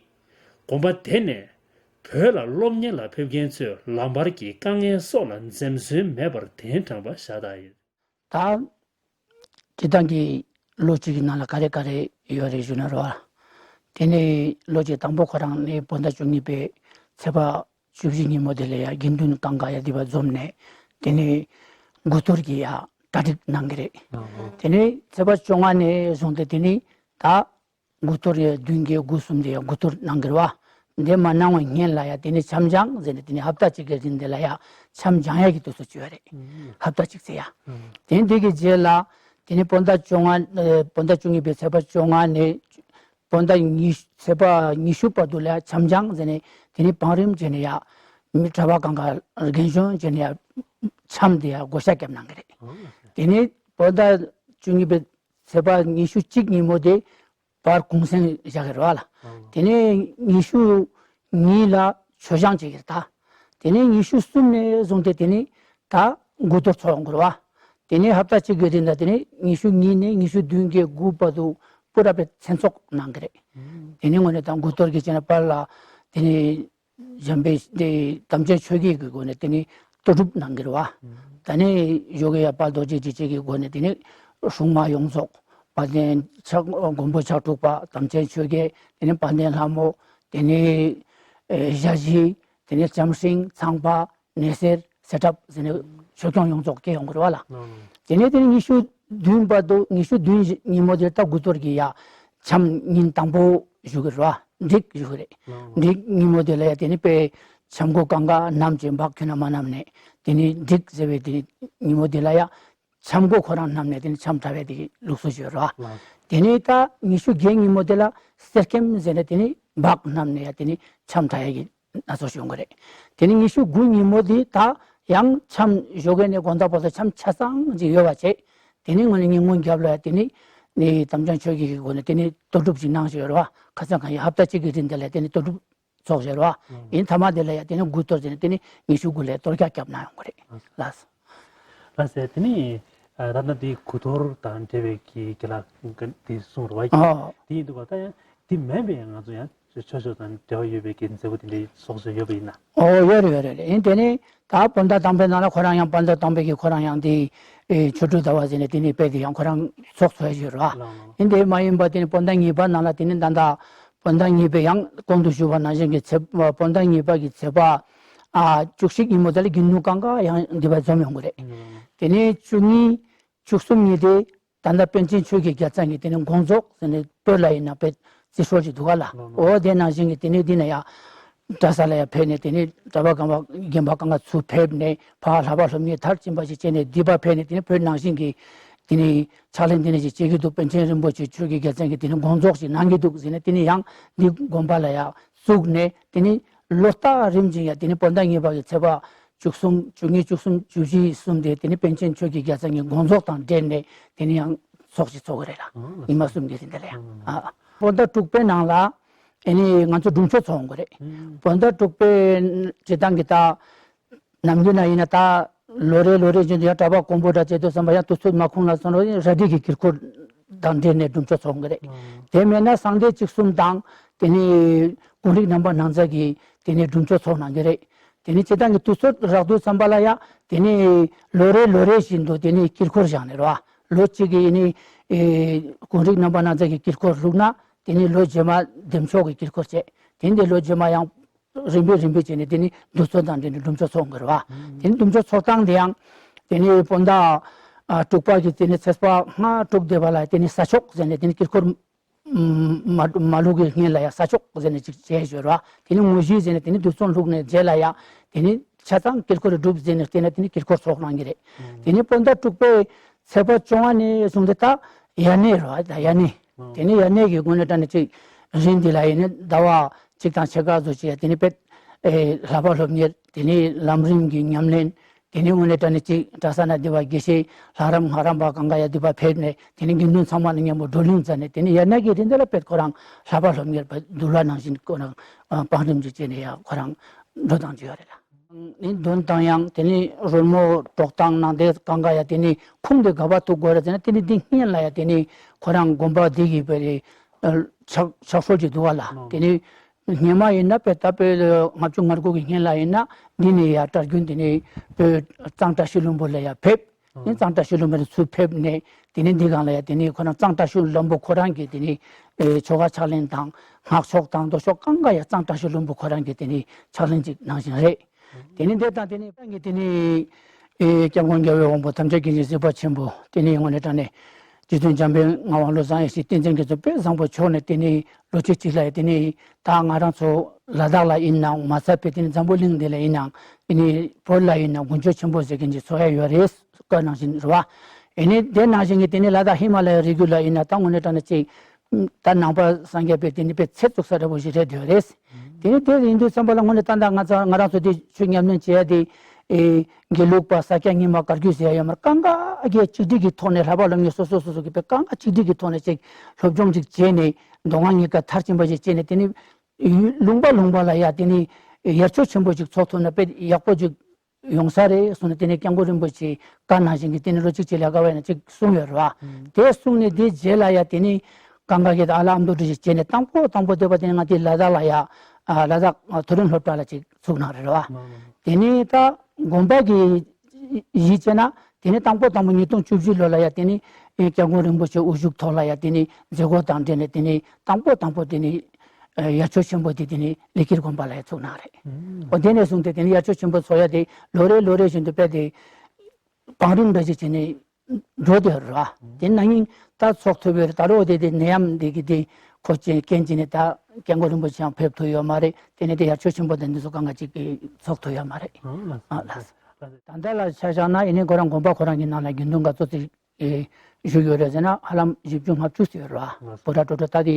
དགོན་པ་དེ་ནས་བོད་ལ་སློབ་གཉེར་ལ་ཕེབས་མཁན་ཚོས་ལམ་བར་གྱི་དཀའ་ངལ་སོགས་ལ་འཛེམ་ཟོན་མེད་པར་གདན་དྲངས་པ་ཤ་སྟག་ཡིན། ད་སྤྱིར་བཏང་གི་ལོ་གཅིག་གི་ནང་ལ་ག་རེ་ག་རེ་ཡོད་རེད་ཞུ་ན་རོ། དེ་ནས་ལོ་གཅིག་དང་པོ་ཁོ་རང་ནི་བོད་ཟླ་བཅུ་གཉིས་པའི་ཚེས་པ་བཅུ་བཞི་ཉིན་མོ་དེ་ལ་ཡ་དགེ་འདུན་གང་ག་ཡ་དེ་བ་འཛོམས་ནས་དེ་ནས་དགུ་གཏོར་གྱི་ཡ་གྲ་སྒྲིག་གནང་གི་རེད། དེ་ནས་ཚེས་པ་བཅོ་ལྔ་ནས་བཟུང་སྟེ་དེ་ནས་ད་དགུ་གཏོར་ཡ་བདུན་བརྒྱད་དགུ་གསུམ་དེ་ཡ་དགུ་གཏོར་གནང་གི་རེད་བ། འདི་མ་གནང་བའི་སྔན་ལ་ཡ་དེ་ནས་འཆམ་བྱང་ཟེར་ནས་དེ་ནས་ཧབ་ཏ་གཅིག་གི་རིང་དེ་ལ་ཡ་འཆམ་བྱང་ཡ་གི་དུས་སུ་བཅོས་རེད། ཧབ་ཏ་གཅིག་ཚེ་ཡ། དེ་འདི་གི་རྗེས་ལ་དེ་ནས་བོད་ཟླ་བཅོ་ལྔ་ཨ་བོད་ཟླ་བཅུ་གཉིས་པའི་ཚེས་པ་བཅོ་ལྔ་ནས་བོད་ཟླ་ཉི་ཚེས་པ་ཉི་ཤུ་བར་དུ་ལ་ཡ་འཆམ་བྱང་ཟེར་ནས་དེ་ནས་བང་རིམ་བྱས་ནས་ཡ་མི་གྲྭ་པ་གང་ག་རྒན་གཞོན་བྱས་ནས་ཡ་འཆམ་དེ་ཡ་བགོ་བཤའ་བརྒྱབ་གནང་གི་རེད། དེ་ནས་བོད་ཟླ་བཅུ་གཉིས་པའི་ཚེས་པ་ཉི་ཤུ་གཅིག་ཉིན་མོ་དེ་བར་གུང་སེང་བཞག་གི་རེད་བ་ལ། དེ་ནས་ཉི་ཤུ་གཉིས་ལ་མཆོད་བཤམས་བྱེད་ཀྱི་རེད་ད། དེ་ནས་ཉི་ཤུ་གསུམ་ནས་བཟུང་སྟེ་དེ་ནས་ད་དགུ་གཏོར་ཚོགས་ཡོང་གི་རེད་བ། དེ་ནས་ཧབ་ཏ་གཅིག་གི་རིང་ལ་དེ་ནས་ཉི་ཤུ་གཉིས་ནས་ཉི་ཤུ་བདུན་གྱི་དགུ་བར་དུ་པུ་ར་པའི་མཚན་ཚོགས་གནང་གི་རེད། དེ་ནས་ངོས་ནས་ད་དགུ་གཏོར་གྱི་ཆེད་ན་པར་ལ་དེ་ནས་འཇམ་དཔལ་དེ་དམ་ཅན་ཆོས་རྒྱལ་གྱི་སྒོ་ནས་དེ་ནི་གཏོར་སྒྲུབ་གནང་གི་རེད་བ། ད་ནི་ཡོ་གི་ཡ་དཔལ་རྡོ་རྗེ་འཇིགས་བྱེད་ཀྱི་སྒོ་ནས་དེ་ནི་སྲུང་མ་ཡོངས་རྫོགས་དཔལ་ལྡན་ཕྱག་མགོན་པོ་ཕྱག་དྲུག་པ་དམ་ཅན་ཆོས་རྒྱལ་དེ་ནི་དཔལ་ལྡན་ལྷ་མོ་དེ་ནི་ཨེ་ཞལ་བཞི་དེ་ནི་ལྕམ་སྲིང་ཚངས་པ་ནེ་སེར་གསེར་ཁྲབ་ཟེར་ནས་ཆོས་སྐྱོང་ཡོངས་རྫོགས་སྐྱེ་ཡོང་གི་རེད་བ་ལ། དེ་ནས་དེ་ནི་ཉི་ཤུ་བདུན་བར་དུ་ཉི་ཤུ་བདུན་ཉིན་མོ་དེར་ད་དགུ་གཏོར་གྱི་ཡ་འཆམ་ཉིན་དང་པོ་བཞུགས་ཀྱི་རེད་བ། འགྲིག་བཞུགས་ཀྱི་རེད། འགྲིག་ཉིན་མོ་དེ་ལ་ཡ་དེ་ནི་དཔེ་འཆམ་གོས་གང་ག་བསྣམས་ཀྱི་འབག་ཁྱོན་ན་མ་བསྣམས་ནས་དེ་ནི་འགྲིག་ཟེར་བའི་དེ་ཉིན་མོ་དེ་ལ་ཡ་འཆམ་གོས་ཁོ་རང་བསྣམས་ནས་དེ་ནི་འཆམ་འཁྲབ་པའི་དེ་ལུགས་སྲོལ་ཞིག་ཡོད་རེད་བ། དེ་ནས་ད་ཉི་ཤུ་བརྒྱད་ཉིན་མོ་དེ་ལ་གསེར་སྐྱེམས་ཟེར་ནས་དེ་ནི་འབག་བསྣམས་ནས་ཡ་དེ་ནི་འཆམ་འཁྲབ་ཡ་གི་སྣ་ཚོགས་ཤིག་ཡོང་གི་རེད། དེ་ནི་ཉི་ཤུ་དགུ་ཉིན་མོ་དེ་ད་ཡང་འཆམ་ཞོགས་ཀས་ནས་དགོང་དག་བར་དུ་འཆམ་ཆ་ཚང་ཅིག་ཡོད་པ་བྱས། དེ་ནི་ངོས་ནས་ཉིན་གུང་རྒྱབ་ལ་དེ་ནི་ནི་དམ་ཅན་ཆོས་རྒྱལ་གྱི་སྒོ་ནས་དེ་ནི་གཏོར་སྒྲུབ་ཅིག་གནང་ཞིག་ཡོད་རེད་བ། ཁ་སང་གང་ཡིན་ཧབ་ཏ་གཅིག་གི་རིང་དེ་ལ་དེ་ནི་གཏོར་སྒྲུབ་ཚོགས་ཞིག་ཡོད་རེད་བ། ཡིན་མཐའ་མ་དེ་ལ་ཡ་དེ་ནི་དགུ་གཏོར་ཟེར་ནས་དེ་ནི་ཉི་ཤུ་དགུ་ལ་གཏོར་རྒྱག་བརྒྱབ་གནང་ཡོང་གི་རེད་ལགས། ལགས་སེ། དེ་ནི་ཨ་ད་ལྟ་འདི་དགུ་གཏོར་དང་འབྲེལ་བའི་གི་དགེ་ལགས་འདི་གསུངས་རེད་བ། ཨོ། དེ་ཡིན་འདུག་བ། ད་ཡང་འདི་མིན་པའི་ང་ཚོ་ཡང་ཆོས་ཕྱོགས་དང་འབྲེལ་བ་ཡོད་པའི་གི་མཛད་སྒོ་དེ་འདྲའི་ཚོགས་སུ་ཡོད་པ་ཡིན་ན། ཨོ་ཡོད་རེད་ཡོད་རེད་རེད། ཡིན་དེ་ནི་ད་བོད་ཟླ་དང་པོའི་ནང་ལ་ཁོ་རང་ཡང་བོད་ཟླ་དང་པོའི་གི་ཁོ་རང་ཡང་འདི་ཨེ་ཆོ་འཕྲུལ་ཟླ་བ་ཟེར་ནས་དེ་ནི་དཔེ་དེ་ཡང་ཁོ་རང་ཚོགས་ཚོགས་ཡོད་རེད་བ། ཡིན་དེ་མ་ཡིན་པ་དེ་ནི་བོད་ཟླ་གཉིས་པ་ནང་ལ་དེ་ནི་ད་ལྟ་བོད་ཟླ་གཉིས་པའི་ཡང་གོང་དུ་ཞུས་པ་ནང་བཞིན་གྱི་ཚེས་བོད་ཟླ་གཉིས་པ་གི་ཚེས་པ་ཨ་བཅུ་གཅིག་ཉིན་མོ་དེ་ལ་དགེ་འདུན་གང་ག་ཡང་འདི་བ་འཛོམས་ཡོང་གི་རེད། དེ་ནས་བཅུ་གཉིས་བཅུ་གསུམ་ཉིན་དེ་ད་ལྟ་པཎ་ཆེན་ཆོས་ཀྱི་རྒྱལ་མཚན་གྱི་དེ་ནས་དགོངས་རྫོགས་ཟེར་ནས་བོད་ལ་ཡིན་ན་དཔེ་རྩི་སྲོལ་ཞིག་འདུག་ག་ལ། འོ་དེ་ནང་བཞིན་གྱི་དེ་ནས་འདི་ན་ཡང་གྲྭ་ས་ལ་ཡང་ཕེབས་ནས་དེ་ནས་གྲྭ་པ་གང་བ་རྒན་པ་གང་ག་ཚུར་ཕེབས་ནས་ཕར་བསླབ་པ་སློབ་གཉེར་མཐར་ཕྱིན་པ་ཞིག་བྱས་ནས་འདི་པར་ཕེབས་ནས་དེ་ནས་བོད་ནང་བཞིན་གྱི་དེ་ནས་ཕྱག་ལེན་དེ་ནས་ཅིག་བྱེད་ཀྱི་འདུག་པཎ་ཆེན་རིན་པོ་ཆེ་ཆོས་ཀྱི་རྒྱལ་མཚན་གྱིས་དེ་ནས་དགོངས་རྫོགས་ཤིག་གནང་གི་འདུག་ཟེར་ནས་དེ་ནས་ཡང་འདི་དགོན་པ་ལ་ཡང་བཙུགས་ནས་དེ་ནས་ལོ་ལྟར་རིམ་བཞིན་ཡང་དེ་ནས་བོད་ཟླ་གཉིས་པ་གི་ཚེས་པ་བཅུ་གསུམ་བཅུ་གཉིས་བཅུ་གསུམ་བཅུ་བཞི་གསུམ་དེ་དེ་ནས་པཎ་ཆེན་ཆོས་ཀྱི་རྒྱལ་མཚན་གྱི་དགོངས་རྫོགས་དང་འབྲེལ་ནས་དེ་ནས་ཡང་ཚོགས་ཤིག་ཚོགས་ཀྱི་རེད་ལ། ཉི་མ་གསུམ་གྱི་རིང་དེ་ལ་ཡང་ཨ་ བོད་ཟླ་དྲུག་པའི་ནང་ལ་ཨེ་ནི་ང་ཚོ་སྒྲུབ་མཆོད་ཚོགས་འོང་གི་རེད། བོད་ཟླ་དྲུག་པའི་སྤྱིར་བཏང་གི་ད་ནམ་རྒྱུན་ན་ཡིན་ན་ད་ལོ་རེ་ལོ་རེ་བཞིན་དུ་ཡང་གྲྭ་པ་དཀོན་པོ་འདྲ་བྱེད་དུས་ཙམ་པ་ཡང་དུས་ཚོད་མ་ཁོང་ལ་སོང་རོགས་ར་སྒྲིག་གི་དཀྱིལ་འཁོར་དང་འབྲེལ་ནས་སྒྲུབ་མཆོད་ཚོགས་འོང་གི་རེད། དེ་མེད་ན་གསང་བདེ་གཅིག་གསུམ་དང་དེ་ནི་ཀུན་རིག་རྣམ་པར་སྣང་མཛད་ཀྱི་དེ་ནི་སྒྲུབ་མཆོད་ཚོགས་གནང་གི་རེད། དེ་ནི་སྤྱིར་བཏང་གི་དུས་ཚོད་རག་དུས་ཙམ་པ་ལ་ཡང་དེ་ནི་ལོ་རེ་ལོ་རེ་བཞིན་དུ་དེ་ནི་དཀྱིལ་འཁོར་བཞེངས་ནས་རོ། ལོ་གཅིག་གི་ནི་ཨེ་ཀུན་རིག་རྣམ་པར་སྣང་མཛད་ཀྱི་དཀྱིལ་འཁོར་བླུགས་ན་དེ་ནི་ལོ་རྗེས་མ་བདེ་མཆོག་གི་དཀྱིལ་འཁོར་བྱས། དེ་ནི་ལོ་རྗེས་མ་ཡང་རིམ་པས་རིམ་པས་བྱས་ནས་དེ་ནི་འདུ་ཚོགས་དང་འབྲེལ་ནས་སྒྲུབ་མཆོད་ཚོགས་འོང་གི་རེད་བ། དེ་ནི་སྒྲུབ་མཆོད་ཚོགས་སྟངས་དེ་ཡང་དེ་ནི་བོད་ཟླ་ཨ་དྲུག་པ་གི་དེ་ནི་ཚེས་པ་ལྔ་དྲུག་དེ་བ་ལ་དེ་ནི་ས་ཆོག་ཟེར་ནས་དེ་ནི་དཀྱིལ་འཁོར་མ་མ་བླུགས་ཀྱི་སྔོན་ལ་ཡང་ས་ཆོག་ཟེར་ནས་ཅིག་བྱས་ཞོར་བ། དེ་ནི་དངོས་གཞི་ཟེར་ནས་དེ་ནི་དུས་ཚོད་བླུགས་ནས་རྗེས་ལ་ཡང་དེ་ནི་ཆ་ཚང་དཀྱིལ་འཁོར་སྒྲུབ་ཟེར་ནས་བལྟས་ན་དེ་ནི་དཀྱིལ་འཁོར་ཚོགས་གནང་གི་རེད། དེ་ནི་བོད་ཟླ་དྲུག་པའི་ཚེས་པ་བཅོ་ལྔ་ནས་བཟུང་སྟེ་ད་དབྱར་གནས་རེད་བ། ད་དབྱར་གནས། དེ་ནི་དབྱར་གནས་ཀྱི་དངོས་གནས་དྲང་གནས་ཅིག་རིང་འདི་ལ་ཡིན་ནི་ཟླ་བ་གཅིག་དང་ཕྱེད་ཀ་ཙམ་ཅིག་དེ་ནི་དཔེ་ཨེ་བསླབ་པ་སློབ་གཉེར། དེ་ནི་ལམ་རིམ་གྱི་ཉམས་ལེན། དེ་ནི་དངོས་གནས་དྲང་གནས་ཅིག་གྲྭ་ས་ན་འདི་བ་དགེ་བཤེས་ལྷ་རམས་སྔགས་རམས་པ་གང་ག་ཡ་འདི་བ་ཕེབས་ནས་དེ་ནི་དགེ་འདུན་ཚང་མ་ནི་མཉམ་པོ་བགྲོ་གླེང་མཛད་ནས་དེ་ནི་དབྱར་གནས་ཀྱི་རིང་འདི་ལ་དཔེ་ཁོ་རང་བསླབ་པ་སློབ་གཉེར་བ་འདུལ་བ་ནང་བཞིན་ཁོ་རང་བང་རིམ་ཅིག་བྱས་ནས་ཡ་ཁོ་རང་འགྲོ་སྟངས་ཅིག་ཡོད་རེད་ལ། ནི་འདོན་སྟངས་ཡང་དེ་ནི་རོལ་མོ་དཀྲོག་སྟངས་ནང་དེ་གང་ག་ཡ་དེ་ནི་ཁུངས་དེ་ག་བ་ཐུག་དགོས་རེད་ཟེར་ན་དེ་ནི་འདི་སྔོན་ལ་ཡ་དེ་ནི་ཁོ་རང་དགོན་པ་འདི་གི་བེ་རེ་ཕྱག་ཕྱག་སྲོལ་ཅིག་འདུག་བ་ལ། དེ་ནི་སྔོན་མ་ཡིན་ན་དཔེ་ད་དཔེ་ལྔ་བཅུ་ང་དགུ་གི་སྔོན་ལ་ཡིན་ན་འདི་ནི་ཡ་གྲྭ་རྒྱུན་དེ་ནི་བོད་གཙང་བཀྲ་ཤིས་ལྷུན་པོ་ལ་ཡ་ཕེབས། ནི་གཙང་བཀྲ་ཤིས་ལྷུན་པོ་ནི་ཚུར་ཕེབས་ནས་དེ་ནི་འདི་གང་ལ་ཡ་དེ་ནི་ཁོ་རང་གཙང་བཀྲ་ཤིས་ལྷུན་པོ་ཁོ་རང་གི་དེ་ནི་ཨེ་ཆོ་ག་ཕྱག་ལེན་དང་སྔགས་ཕྱོགས་དང་མདོ་ཕྱོགས་གང་ག་ཡ་གཙང་བཀྲ་ཤིས་ལྷུན་པོ་ཁོ་རང་གི་དེ་ནི་ཕྱག་ལེན་ཅིག་གནང་བཞིན་རེད། དེ་ནི་འདི་དང་དེ་ནི་ཏང་གི་དེ་ནི་ཨེ་སྐྱབས་མགོན་རྒྱལ་བའི་དབང་པོ་ཐམས་ཅད་མཁྱེན་ཅིང་གཟིགས་པ་ཆེན་པོ་དེ་ནི་དངོས་གནས་དྲང་གནས་རྗེ་བཙུན་འཇམ་དཔལ་ངག་དབང་བློ་བཟང་ཡེ་ཤེས་བསྟན་འཛིན་གྱི་ཚོགས་དཔེ་བཟང་པོ་ཕྱོགས་ནས་དེ་ནི་ལོ་གཅིག་གཅིག་ལ་ཡ་དེ་ནི་ད་ང་རང་ཚོ་ལ་དྭགས་ལ་ཡིན་ནའང་མ་ཚད་པའི་དེ་ནི་འཛམ་བུ་གླིང་འདི་ལ་ཡིན་ནའང་དེ་ནི་བོད་ལ་ཡིན་ན་དགུན་ཆོས་ཆེན་པོ་ཟེར་མཁན་ཅིག་ཚོགས་ཡ་ཡོད་རེད། བཀའ་གནང་བཞིན་རེད་བ། ཨེ་ནི་དེ་ནང་བཞིན་གྱི་དེ་ནི་ལ་དྭགས་ཧི་མ་ལ་ཡའི་རི་རྒྱུད་ལ་ཡིན་ན་ད་དངོས་གནས་དྲང་གནས་ཅིག་ད་ནང་པ་སངས་རྒྱས་པའི་དེ་ནི་དཔེ་ཚེ་བཙུགས་ས་འདྲ་པོ་ཞིག་རེད་འདོད་རེད། དེ་ནི་དེ་ཡིན་དུས་ཙམ་པ་ལ་དངོས་གནས་ད་ལྟ་ང་ཚོ་ང་རང་ཚོ་དེ་ཆོས་ཉམས་ལེན་བྱེད་ཡ་དེ་ཨེ་དགེ་ལུགས་པ་ས་སྐྱ་རྙིང་མ་བཀའ་བརྒྱུད་ཟེར་ཡ་ཡོད་མ་རེད། གང་ག་གི་གཅིག་སྒྲིལ་གྱི་ཐོག་ནས་བསླབ་པ་སློབ་གཉེར་སོ་སོ་སོ་སོ་གི་དཔེ་གང་ག་གཅིག་སྒྲིལ་གྱི་ཐོག་ནས་ཅིག་སློབ་སྦྱོང་ཅིག་བྱས་ནས་མདོ་སྔགས་གཉིས་ཀ་མཐར་ཕྱིན་པ་ཞིག་བྱས་ནས་དེ་ནི་ལུང་པ་ལུང་པ་ལ་ཡ་དེ་ནི་དབྱར་ཆོས་ཆེན་པོ་ཅིག་ཚོགས་ཐུབ་ན་དཔེ་ཡག་པོ་ཅིག་ཡོང་ས་རེད་གསུངས་ནས་དེ་ནས་སྐྱབས་མགོན་རིན་པོ་ཆེའི་བཀའ་ནང་བཞིན་གྱི་དེ་ནས་ལོ་གཅིག་ཅིག་ལས་ཀ་བས་ན་ཅིག་གསུངས་ཡོད་རེད་བ། དེ་གསུངས་ནས་དེ་རྗེས་ལ་ཡ་དེ་ནས་གང་ག་གི་ཨ་ལ་ཨ་མདོ་འདྲ་ཞིག་བྱས་ནས་དང་པོ་དང་པོ་དེ་བ་དེ་ནས་ང་དེ་ལ་དྭགས་ལ་ཡ་ཨ་ལ་དྭགས་མཐོ་རིམ་སློབ་གྲྭ་ལ་ཅིག་ཚུགས་གནང་རེད་བ། དེ་ནས་ད་དགོན་པ་གི་གཞི་བྱས་ན་དེ་ནས་དང་པོ་དང་པོ་ཉིས་སྟོང་བཅུ་བཞི་ལོ་ལ་ཡ་དེ་ནས་སྐྱབས་མགོན་རིན་པོ་ཆེ་དབུ་བཞུགས་ཐོག་ལ་ཡ་དེ་ནས་མཛད་སྒོ་དང་འབྲེལ་ནས་དེ་ནས་དང་པོ་དང་པོ་དེ་ནས་དབྱར་ཆོས་ཆེན་པོ་དེ་དེ་ནས་ལི་ཀིར་དགོན་པ་ལ་ཡ་ཚུགས་གནང་རེད། འོ་དེ་ནས་བཟུང་སྟེ་དེ་ནས་དབྱར་ཆོས་ཆེན་པོ་ཚོགས་ཡ་དེ་ལོ་རེ་ལོ་རེ་བཞིན་དུ་དཔེ་དེ་བང་རིམ་འདྲ་ཞིག་བྱས་ནས་འགྲོ་དེ་ར། དེ་ན་ནིང་ད་ཚོགས་ཐུབ་པའི་ད་རོ་དེ་དེ་ནད་ཡམས་དེ་གི་དེ་ཁོ་ཅན་རྐྱེན་བྱས་ནས་ད་སྐྱབས་མགོན་རིན་པོ་ཆེ་ཡང་ཕེབས་ཐུབ་ཡོད་མ་རེད། དེ་ནས་དེ་དབྱར་ཆོས་ཆེན་པོ་དེ་འདི་ཚོ་གང་ག་ཅིག་གི་ཚོགས་ཐུབ་ཡོད་མ་རེད། ཨ་ལགས། ད་ལྟ་ལ་ཆ་བཞག་ན་ཡིན་ནའི་ཁོ་རང་དགོན་པ་ཁོ་རང་གི་ནང་ལ་དགེ་འདུན་ག་ཚོད་ཅིག་ཨེ་བཞུགས་ཡོད་རེད་ཟེར་ན་ཧ་ལམ་བཞི་བཅུ་ལྔ་བཅུ་ཙམ་ཡོད་རེད་བ། བོད་ར་ཀྲོ་ཀྲོ་ད་དེ་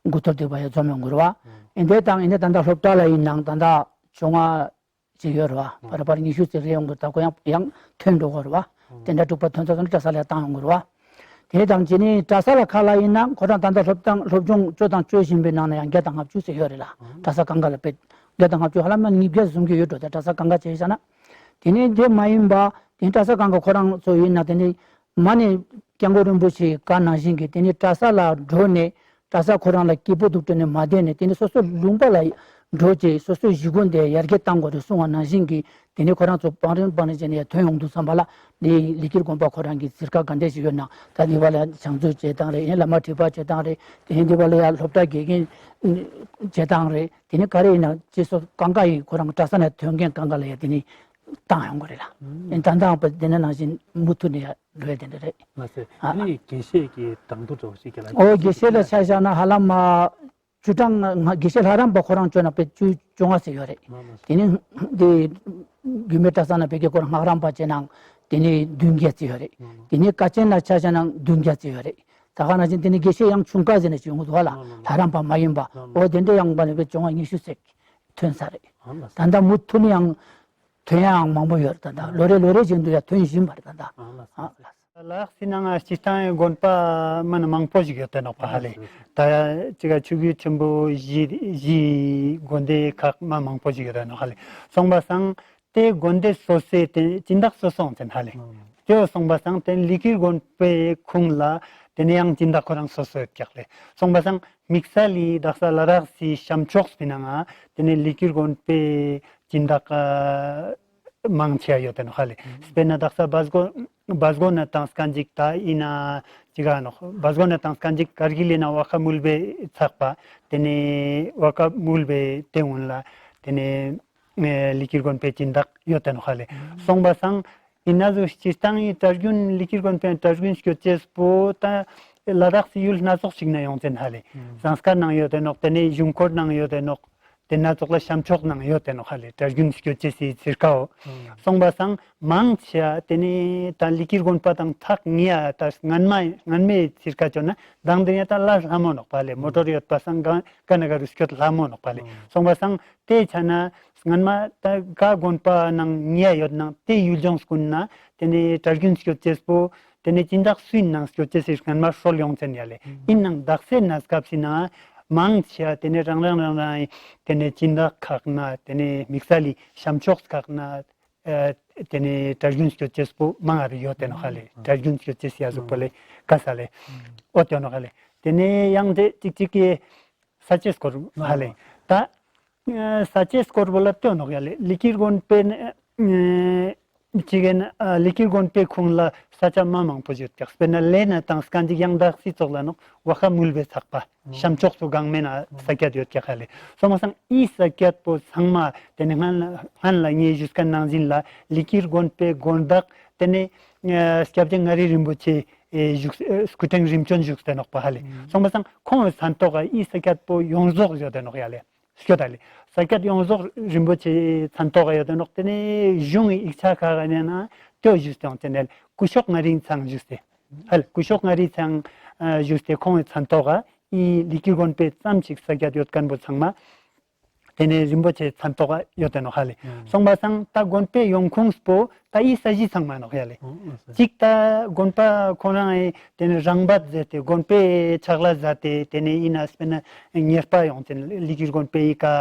དགུ་ཐོག་དེ་བ་ཡ་འཛོམས་ཡོང་གི་རེད་བ། ཨེ་འདི་དང་ཨེ་འདི་ད་ལྟ་སློབ་གྲྭ་ལ་ཡིན་ནའང་ད་ལྟ་བཅོ་ལྔ་ཅིག་ཡོད་རེད་བ། བར་བར་ཉི་ཤུ་ཙམ་རེ་ཡོང་གི་ད་ཁོ་ཡང་ཡང་ཐོན་འགྲོ་གི་རེད་བ། དེ་འདྲ་དྲུག་པ་ཐོན་ཚར་སོང་ན་གྲྭ་ས་ལ་བཏང་ཡོང་གི་རེད་བ། དེ་དང་རྗེས་ནས་གྲྭ་ས་ལ་ཁ་ལ་ཡིན་ན་ཁོ་རང་ད་ལྟ་སློབ་སྟངས་སློབ་སྦྱོང་སྤྱོད་དང་སྤྱོད་བཞིན་པའི་ནང་ན་ཡང་བརྒྱ་དང་ལྔ་བཅུ་ཙམ་ཡོད་རེད་ལ། གྲྭ་ས་གང་ག་ལ་དཔེ་བརྒྱ་དང་ལྔ་བཅུ་ཧ་ལམ་ན་ཉིས་བརྒྱ་བཟུང་གི་ཡོད་འགྲོ། ད་གྲྭ་ས་གང་ག་བྱས་ས་ན། དེ་ནས་དེ་མ་ཡིན་པ་དེ་གྲྭ་ས་གང་ག་ཁོ་རང་ཚོ་ཡིན་ན་དེ་ནས་མ་ནས་སྐྱབས་མགོན་རིན་པོ་ཆེའི་བཀའ་ནང་བཞིན་གྱི་དེ་ནས་གྲྭ་ས་ལ་འགྲོ་ནས་གྲྭ་ས་ཁོ་རང་ལ་སྐྱིད་པོ་འདུག་དྲན་ནས་མ་བསྡད་ནས་དེ་ནས་སོ་སོ་ལུང་པ་ལ་འགྲོ་བྱས་སོ་སོའི་གཞིས་ཁྱོན་དེ་ཡར་རྒྱས་བཏང་དགོས་རེད་གསུང་བ་ནང་བཞིན་གྱི་དེ་ནས་ཁོ་རང་ཚོ་བང་རིམ་བང་རིམ་བྱས་ནས་ཡར་ཐོན་ཡོང་དུས་ཙམ་པ་ལ་དེ་ལི་ཀིར་དགོན་པ་ཁོ་རང་གི་ཟུར་ཁ་ག་འདྲས་ཞིག་ཡོད་ན་ད་འདི་བ་ལ་ཡ་བྱང་བཙུགས་བྱེད་སྟངས་རེད། ཡིན་བླ་མ་ཁྲི་པ་བྱེད་སྟངས་རེད། དེ་ནས་འདི་བ་ལ་ཡ་སློབ་གྲྭ་དགེ་རྒན་བྱེད་སྟངས་རེད། དེ་ནས་ག་རེ་ཡིན་ན་ཅི་སོ་གང་ག་ཡི་ཁོ་རང་གྲྭ་ས་ནས་ཐོན་མཁན་གང་ག་ལ་ཡ་དེ་ནས་བཏང་ཡོང་གི་རེད་ལ། ཨེ་ད་ལྟའང་དཔེ་དེ་ནས་ནང་བཞིན་མུ་མཐུད་ནས་ཡ་འགྲོ་ཡ་དེ་འདྲ་རེད། མ་ཟད་ཨ་དེ་ནས་དགེ་བཤེས་ཀྱི་གྲངས་ཐོ་འདྲ་བོ་ཞིག་ག་ལ་ཨོ་དགེ་བཤེས་ལ་ཆ་བཞག་ན་ཧ་ལམ་མ་བཅུ་གྲངས་ལྔ་དགེ་བཤེས་ལྷ་རམས་པ་ཁོ་རང་བཅོ་ན་དཔེ་བཅུ་བཅོ་ལྔ་ཙམ་ཡོད་རེད། མ་མ་དེ་ནས་དེ་རྒྱུད་སྨད་གྲྭ་ཚང་ན་དཔེ་གི་ཁོ་རང་སྔགས་རམས་པ་བྱས་ནའང་དེ་ནས་བདུན་བརྒྱད་ཙམ་ཡོད་རེད། མ་མ་དེ་ནས་དཀའ་ཆེན་ལ་ཆ་བཞག་ན་བདུན་བརྒྱད་ཙམ་ཡོད་རེད། ད་ག་ནང་བཞིན་དེ་ནས་དགེ་བཤེས་ཡང་ཆུང་ཀ་ཟེར་ནས་ཅིག་ཡོང་གི་འདུག་བ་ལ། མ་མ་ལྷ་རམས་པ་མ་ཡིན་པ། མ་མ་འོ་དེ་འདྲ་ཡང་པ་ནས་དཔེ་བཅོ་ལྔ་ཉི་ཤུ་ཙམ་ཐོན་ས་རེད། ཨ་ལ་ད་ལྟ་མུ་མཐུད་ནས་ཡང་ཐོན་ཡའང་མང་པོ་ཡོད་རེད། ད་ལྟ་ལོ་རེ་ལོ་རེ་བཞིན་དུ་ཡང་ཐོན་བཞིན་པ་རེད་ད་ལྟ། ཨ་ལ། ཨ་ལ། ལ་དྭགས་སི་ནང་ང་སྤྱིར་བཏང་དགོན་པ་མ་ན་མང་པོ་ཞིག་ཡོད་དེ་ནོག་པ་ཧ་ལེ། ད་ཅི་ག་ཆོས་བརྒྱུད་ཆེན་པོ་བཞི་བཞི་དགོན་སྡེ་ཁག་མ་མང་པོ་ཞིག་ཡོད་དེ་ནོག་ཧ་ལེ། སོང་པ་སང་ཏེ་དགོན་སྡེ་སོ་སོའི་ཏེ་སྦྱིན་བདག་སོ་སོ་ཡོང་ཅན་ཧ་ལེ། ཏེ་སོང་པ་སང་ཏེ་ལི་ཀིར་དགོན་པའི་ཁོངས་ལ་ཏེ་ནེ་ཡང་སྦྱིན་བདག་ཁོ་རང་སོ་སོ་ཡོད་ཀྱག་ལེ། སོང་པ་སང་དམིགས་བསལ་ལི་དག་ས་ལ་དྭགས་སི་ཤམ་ཕྱོགས་པའི་ནང་ང་ཏེ་ནེ་ལི་ཀིར་དགོན་པའི་སྦྱིན་བདག་མང་ཆེ་ཡོད་དེ་ནོག་ཧ་ལེ། དཔེར་ན་དག་ས་བ་སྒོ་བ་སྒོ་ན་ཏང་སྐན་ཅིག་ད་ཨིན་ན་ཅི་ག་ནོག་བ་སྒོ་ན་ཏང་སྐན་ཅིག་ཀར་གིལ་ལི་ནང་བ་ཀ་མུལ་བེ་ཚག་པ་ཏེ་ནེ་བ་ཀ་མུལ་བེ་ཏེ་འུན་ལ་ཏེ་ནེ་ཨེ་ལི་ཀིར་དགོན་པའི་སྦྱིན་བདག་ཡོད་དེ་ནོག་ཧ་ལེ། སོང་པ་སང་ཨིན་ན་ཟུག་སྤྱིར་བཏང་ངི་གྲྭ་རྒྱུན་ལི་ཀིར་དགོན་པའི་གྲྭ་རྒྱུན་སྐྱོད་ཅེས་པོ་ད་ལ་དྭགས་སི་ཡུལ་སྣ་ཚོགས་ཤིག་ནེ་ཡོང་ཅན་ཧ་ལེ། ཟངས་དཀར་ནང་ཡོད་དེ་ནོག་ཏེ་ནེ་གཞུང་སྐོར་ནང་ཡོད་དེ་ནོག་ཏེ་སྣ་ཚོགས་ལ་ཤམ་ཕྱོགས་ནང་ཡོད་དེ་ནོག་ཧ་ལེ། གྲྭ་རྒྱུན་སྐྱོད་ཅེས་སི་ཚིར་ཀའོ། སོང་པ་སང་མང་ཆེ་ཏེ་ནེ་ད་ལི་ཀིར་དགོན་པ་དང་ཐག་ཉེ་ཡ་ད་སྔན་མ་སྔན་མའི་ཚིར་ཀ་ཅོ་ན་དང་དེ་ཡ་ད་ལ་ལྷ་མོ་ནོག་པ་ལེ། མོ་ཊོར་ཡོད་པ་སང་ག་ག་ན་ག་རུ་སྐྱོད་ལྷ་མོ་ནོག་པ་ལེ། སོང་པ་སང་ཏེ་ཆ་ན་སྔན་མ་ད་ག་དགོན་པ་ནང་ཉེ་ཡ་ཡོད་ནང་ཏེ་ཡུལ་ལྗོངས་ཀུན་ན་ཏེ་ནེ་གྲྭ་རྒྱུན་སྐྱོད་ཅེས་པོ་ཏེ་ནེ་སྦྱིན་བདག་སུ་ཨིན་ནང་སྐྱོད་ཅེས་སི་སྔན་མ་སྲོལ་ཡོང་ཅན་ཡ་ལེ། ཨིན་ནང་དག་སའི་གནས་སྐབས་སི་ནང་མང་ཆེ་ཏེ་ནེ་རང་རང་རང་རང་ཏེ་ནེ་སྦྱིན་བདག་ཁག་ན་ཏེ་ནེ་དམིགས་བསལ་ལི་ཤམ་ཕྱོགས་ཁག་ན་ཨ་ཏེ་ནེ་གྲྭ་རྒྱུན་སྐྱོད་ཅེས་པོ་མང་ང་རུ་ཡོད་དེ་ནོག་ཧ་ལེ། གྲྭ་རྒྱུན་སྐྱོད་ཅེས་ཡ་ཟུག་པོ་ལེ་ཀ་ས་ལེ་འོ་དེ་ནོག་ཧ་ལེ། ཏེ་ནེ་ཡང་ཏེ་ཅིག་ཅིག་གི་ས་བཅད་སྐོར་ཧ་ལེ། ད་ཨ་ས་བཅད་སྐོར་པོ་ལ་ལྟོས་ནོག་ཡ་ལེ། ལི་ཀིར་དགོན་པའི་ཨ་ཅིག་གི་ཨ་ལི་ཀིར་དགོན་པའི་ཁོངས་ལ་ས་ཆ་མ་མང་པོ་ཡོད་ཀྱག་དཔེར་ན་ལེ་ན་ཏང་སྐན་ཅིག་ཡང་དག་སི་ཙོགས་ལ་ནོག་བ་ཀ་མུལ་བེ་ཚག་པ་ཤམ་ཕྱོགས་སུ་གང་མེད་ན་ས་ཀྱད་ཡོད་ཀྱག་ཧ་ལེ། སོང་པ་སང་ཨི་ས་ཀྱད་པོ་ཚང་མ་ཏེ་ནེ་སྔན་ལ་སྔན་ལ་ངས་ཞུས་ཁན་ནང་བཞིན་ལ་ལི་ཀིར་དགོན་པའི་དགོན་བདག་ཏེ་ནེ་ཨ་སྐྱབས་རྗེ་མངའ་རིས་རིན་པོ་ཆེ་ཨེ་བཞུགས་ཨེ་སྐུ་ཕྲེང་རིམ་བྱོན་བཞུགས་ཏེ་ནོག་པ་ཧ་ལེ། སོང་པ་སང་ཁོང་གི་མཚན་ཐོག་ག་ཨི་ས་ཀྱད་པོ་ཡོངས་རྫོགས་ཡོད་དེ་ནོག་ཡ་ལེ། སྐྱོད་ད་ལེ། ས་ཀྱད་ཡོངས་རྫོགས་རིན་པོ་ཆེ་མཚན་ཐོག་ག་ཡོད་དེ་ནོག་ཏེ་ནེ་གཞུང་གི་ཡིག་ཆ་ཁག་ག་ནེ་ན་ཏེ་བོ་ཞུས་ཏེ་ཡོང་ཏེ་ནེ་སྐུ་ཞབས་མངའ་རིས་ཚང་ཞུས་ཏེ། ཧ་ལེ་སྐུ་ཞབས་མངའ་རིས་ཚང་ཨ་ཞུས་ཏེ་ཁོང་གི་མཚན་ཐོག་ག་ཨི་ལི་ཀིར་དགོན་པའི་ཙམ་ཞིག་ས་ཀྱད་ཡོད་ཁན་པོ་ཚང་མ། ཏེ་ནེ་རིན་པོ་ཆེ་མཚན་ཐོག་ག་ཡོད་དེ་ནོག་ཧ་ལེ། སོང་པ་སང་ད་དགོན་པའི་ཡོང་ཁུངས་པོ་ད་ཨི་ས་གཞི་ཚང་མ་ནོག་ཡ་ལེ། ཅིག་ད་དགོན་པ་ཁོ་རང་ཨེ་ཏེ་ནེ་རང་འབད་མཛད་དེ་དགོན་པའི་ཕྱག་ལས་མཛད་དེ་ཏེ་ནེ་ཨིན་ན་དཔེར་ན་ཉེས་པ་ཡོང་ཅན་ལི་ཀིར་དགོན་པའི་ཨི་ཀ་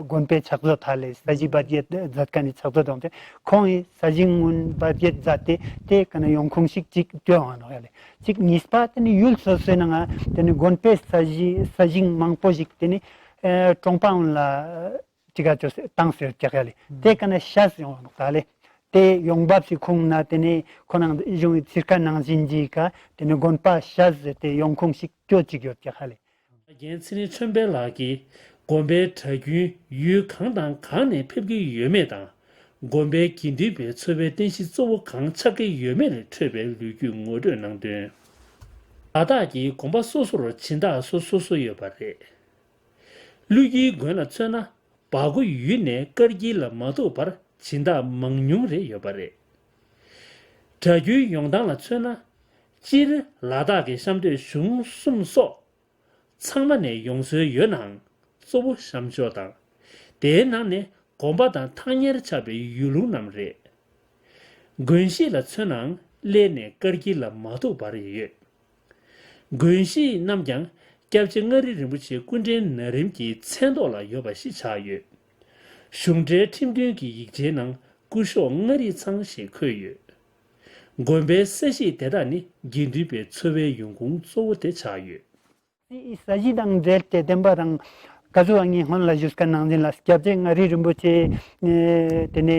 དགོན་པའི་ཕྱག་མཛོད་ཧ་ལེ་ས་གཞི་འབད་ཡེད་མཛད་ཁན་ནི་ཕྱག་མཛོད་ཡོང་ཅན་ཁོང་ཨི་ས་གཞི་སྔོན་འབད་ཡེད་མཛད་དེ་ཏེ་ཀ་ནེ་ཡོང་ཁུངས་ཤིག་ཅིག་ཏེ་ཡོང་ང་ནོག་ཡ་ལེ། ཅིག་ཉིས་པ་ཏེ་ནེ་ཡུལ་སོ་སོའི་ནང་ང་ཏེ་ནེ་དགོན་པའི་ས་གཞི་ས་ཞིང་མང་པོ་ཞིག་ཏེ་ནེ་ཨེ་གྲོང་པ་འུན་ལ་ཅི་ག་ཅོ་སེ་ཏང་སེ་ཡོད་ཀྱག་ཡ་ལེ། ཏེ་ཀ་ནེ་ཤས་ཡོང་ང་ནོག་ད་ལེ། ཏེ་ཡོང་འབབ་སི་ཁོངས་ན་ཏེ་ནེ་ཁོ་རང་གཞུང་གི་ཚིར་ཀ་ནང་བཞིན་ཅིག་ག་ཏེ་ནེ་དགོན་པ་ཤས་ཟེར་ཏེ་ཡོང་ཁུངས་ཤིག་ཏེ་ཅིག་ཡོད་ཀྱག་ཧ་ལེ། རྒན་ཚེ་རིང་ཆོས་འཕེལ་ལགས་ཀྱིས་དགོན་པའི་གྲྭ་རྒྱུན་ཡུལ་གང་དང་གང་ནས་ཕེབས་ཀྱི་ཡོད་མེད་དང་། དགོན་པའི་དགེ་འདུན་པའི་འཚོ་བའི་རྟེན་གཞི་གཙོ་བོ་གང་ཆགས་ཀྱི་ཡོད་མེད་ལས་འཕྲོས་པའི་ལོ་རྒྱུས་ངོ་སྤྲོད་གནང་དོན། ལ་དྭགས་ཀྱི་དགོན་པ་སོ་སོར་སྦྱིན་བདག་སོ་སོ་སོ་ཡོད་པ་རེད། ཀླུ་རྒྱལ་དགོན་ལ་མཚོན་ན་བ་གོ་ཡུལ་ནས་དཀར་དཀྱིལ་ལ་མ་ཐུག་པར་སྦྱིན་བདག་མང་ཉུང་རེ་ཡོད་པ་རེད། གྲྭ་རྒྱུན་ཡོང་སྟངས་ལ་མཚོན་ན་སྤྱིར་ལ་དྭགས་ཀྱི་ཤམ་སྟོད་གཞུང་གསུམ་སོགས་ཚང་མ་ནས་ཡོང་སྲོལ་ཡོད་ནའང་གཙོ་བོ་ཤམ་ཕྱོགས་དང་། དེའི་ནང་ནས་དགོན་པ་དང་ཐག་ཉེར་ཆགས་པའི་ཡུལ་ལུང་རྣམས་རེད། དགོན་གཞིས་ལ་མཚོན་ནའང་ཀླད་ནས་དཀར་དཀྱིལ་ལ་མ་ཐུག་པར་ཡོད། དགོན་གཞིས་རྣམས་ཀྱང་སྐྱབས་རྗེ་མངའ་རིས་རིན་པོ་ཆེ་སྐུ་ཕྲེང་ན་རིམ་གྱི་མཚན་ཐོག་ལ་ཡོད་པ་ཞིག་ཆགས་ཡོད། གཞུང་འབྲེལ་ཁྲིམས་མཐུན་གྱི་ཡིག་ཆའི་ནང་སྐུ་ཞབས་མངའ་རིས་ཚང་ཞེས་འཁོད་ཡོད། དགོན་པའི་ས་གཞིས་དེ་དག་ནི་དགེ་འདུན་པའི་འཚོ་བའི་ཡོང་ཁུངས་གཙོ་བོ་དེ་ཆགས་ཡོད། ས་གཞི་དང་འབྲེལ་ཏེ་བདེན་པ་རང་ག་ཟུག་ངས་སྔོན་ལ་ཞུས་ཁན་ནང་བཞིན་ལ་སྐྱབས་རྗེ་མངའ་རིས་རིན་པོ་ཆེ་ཨེ་ཏེ་ནེ་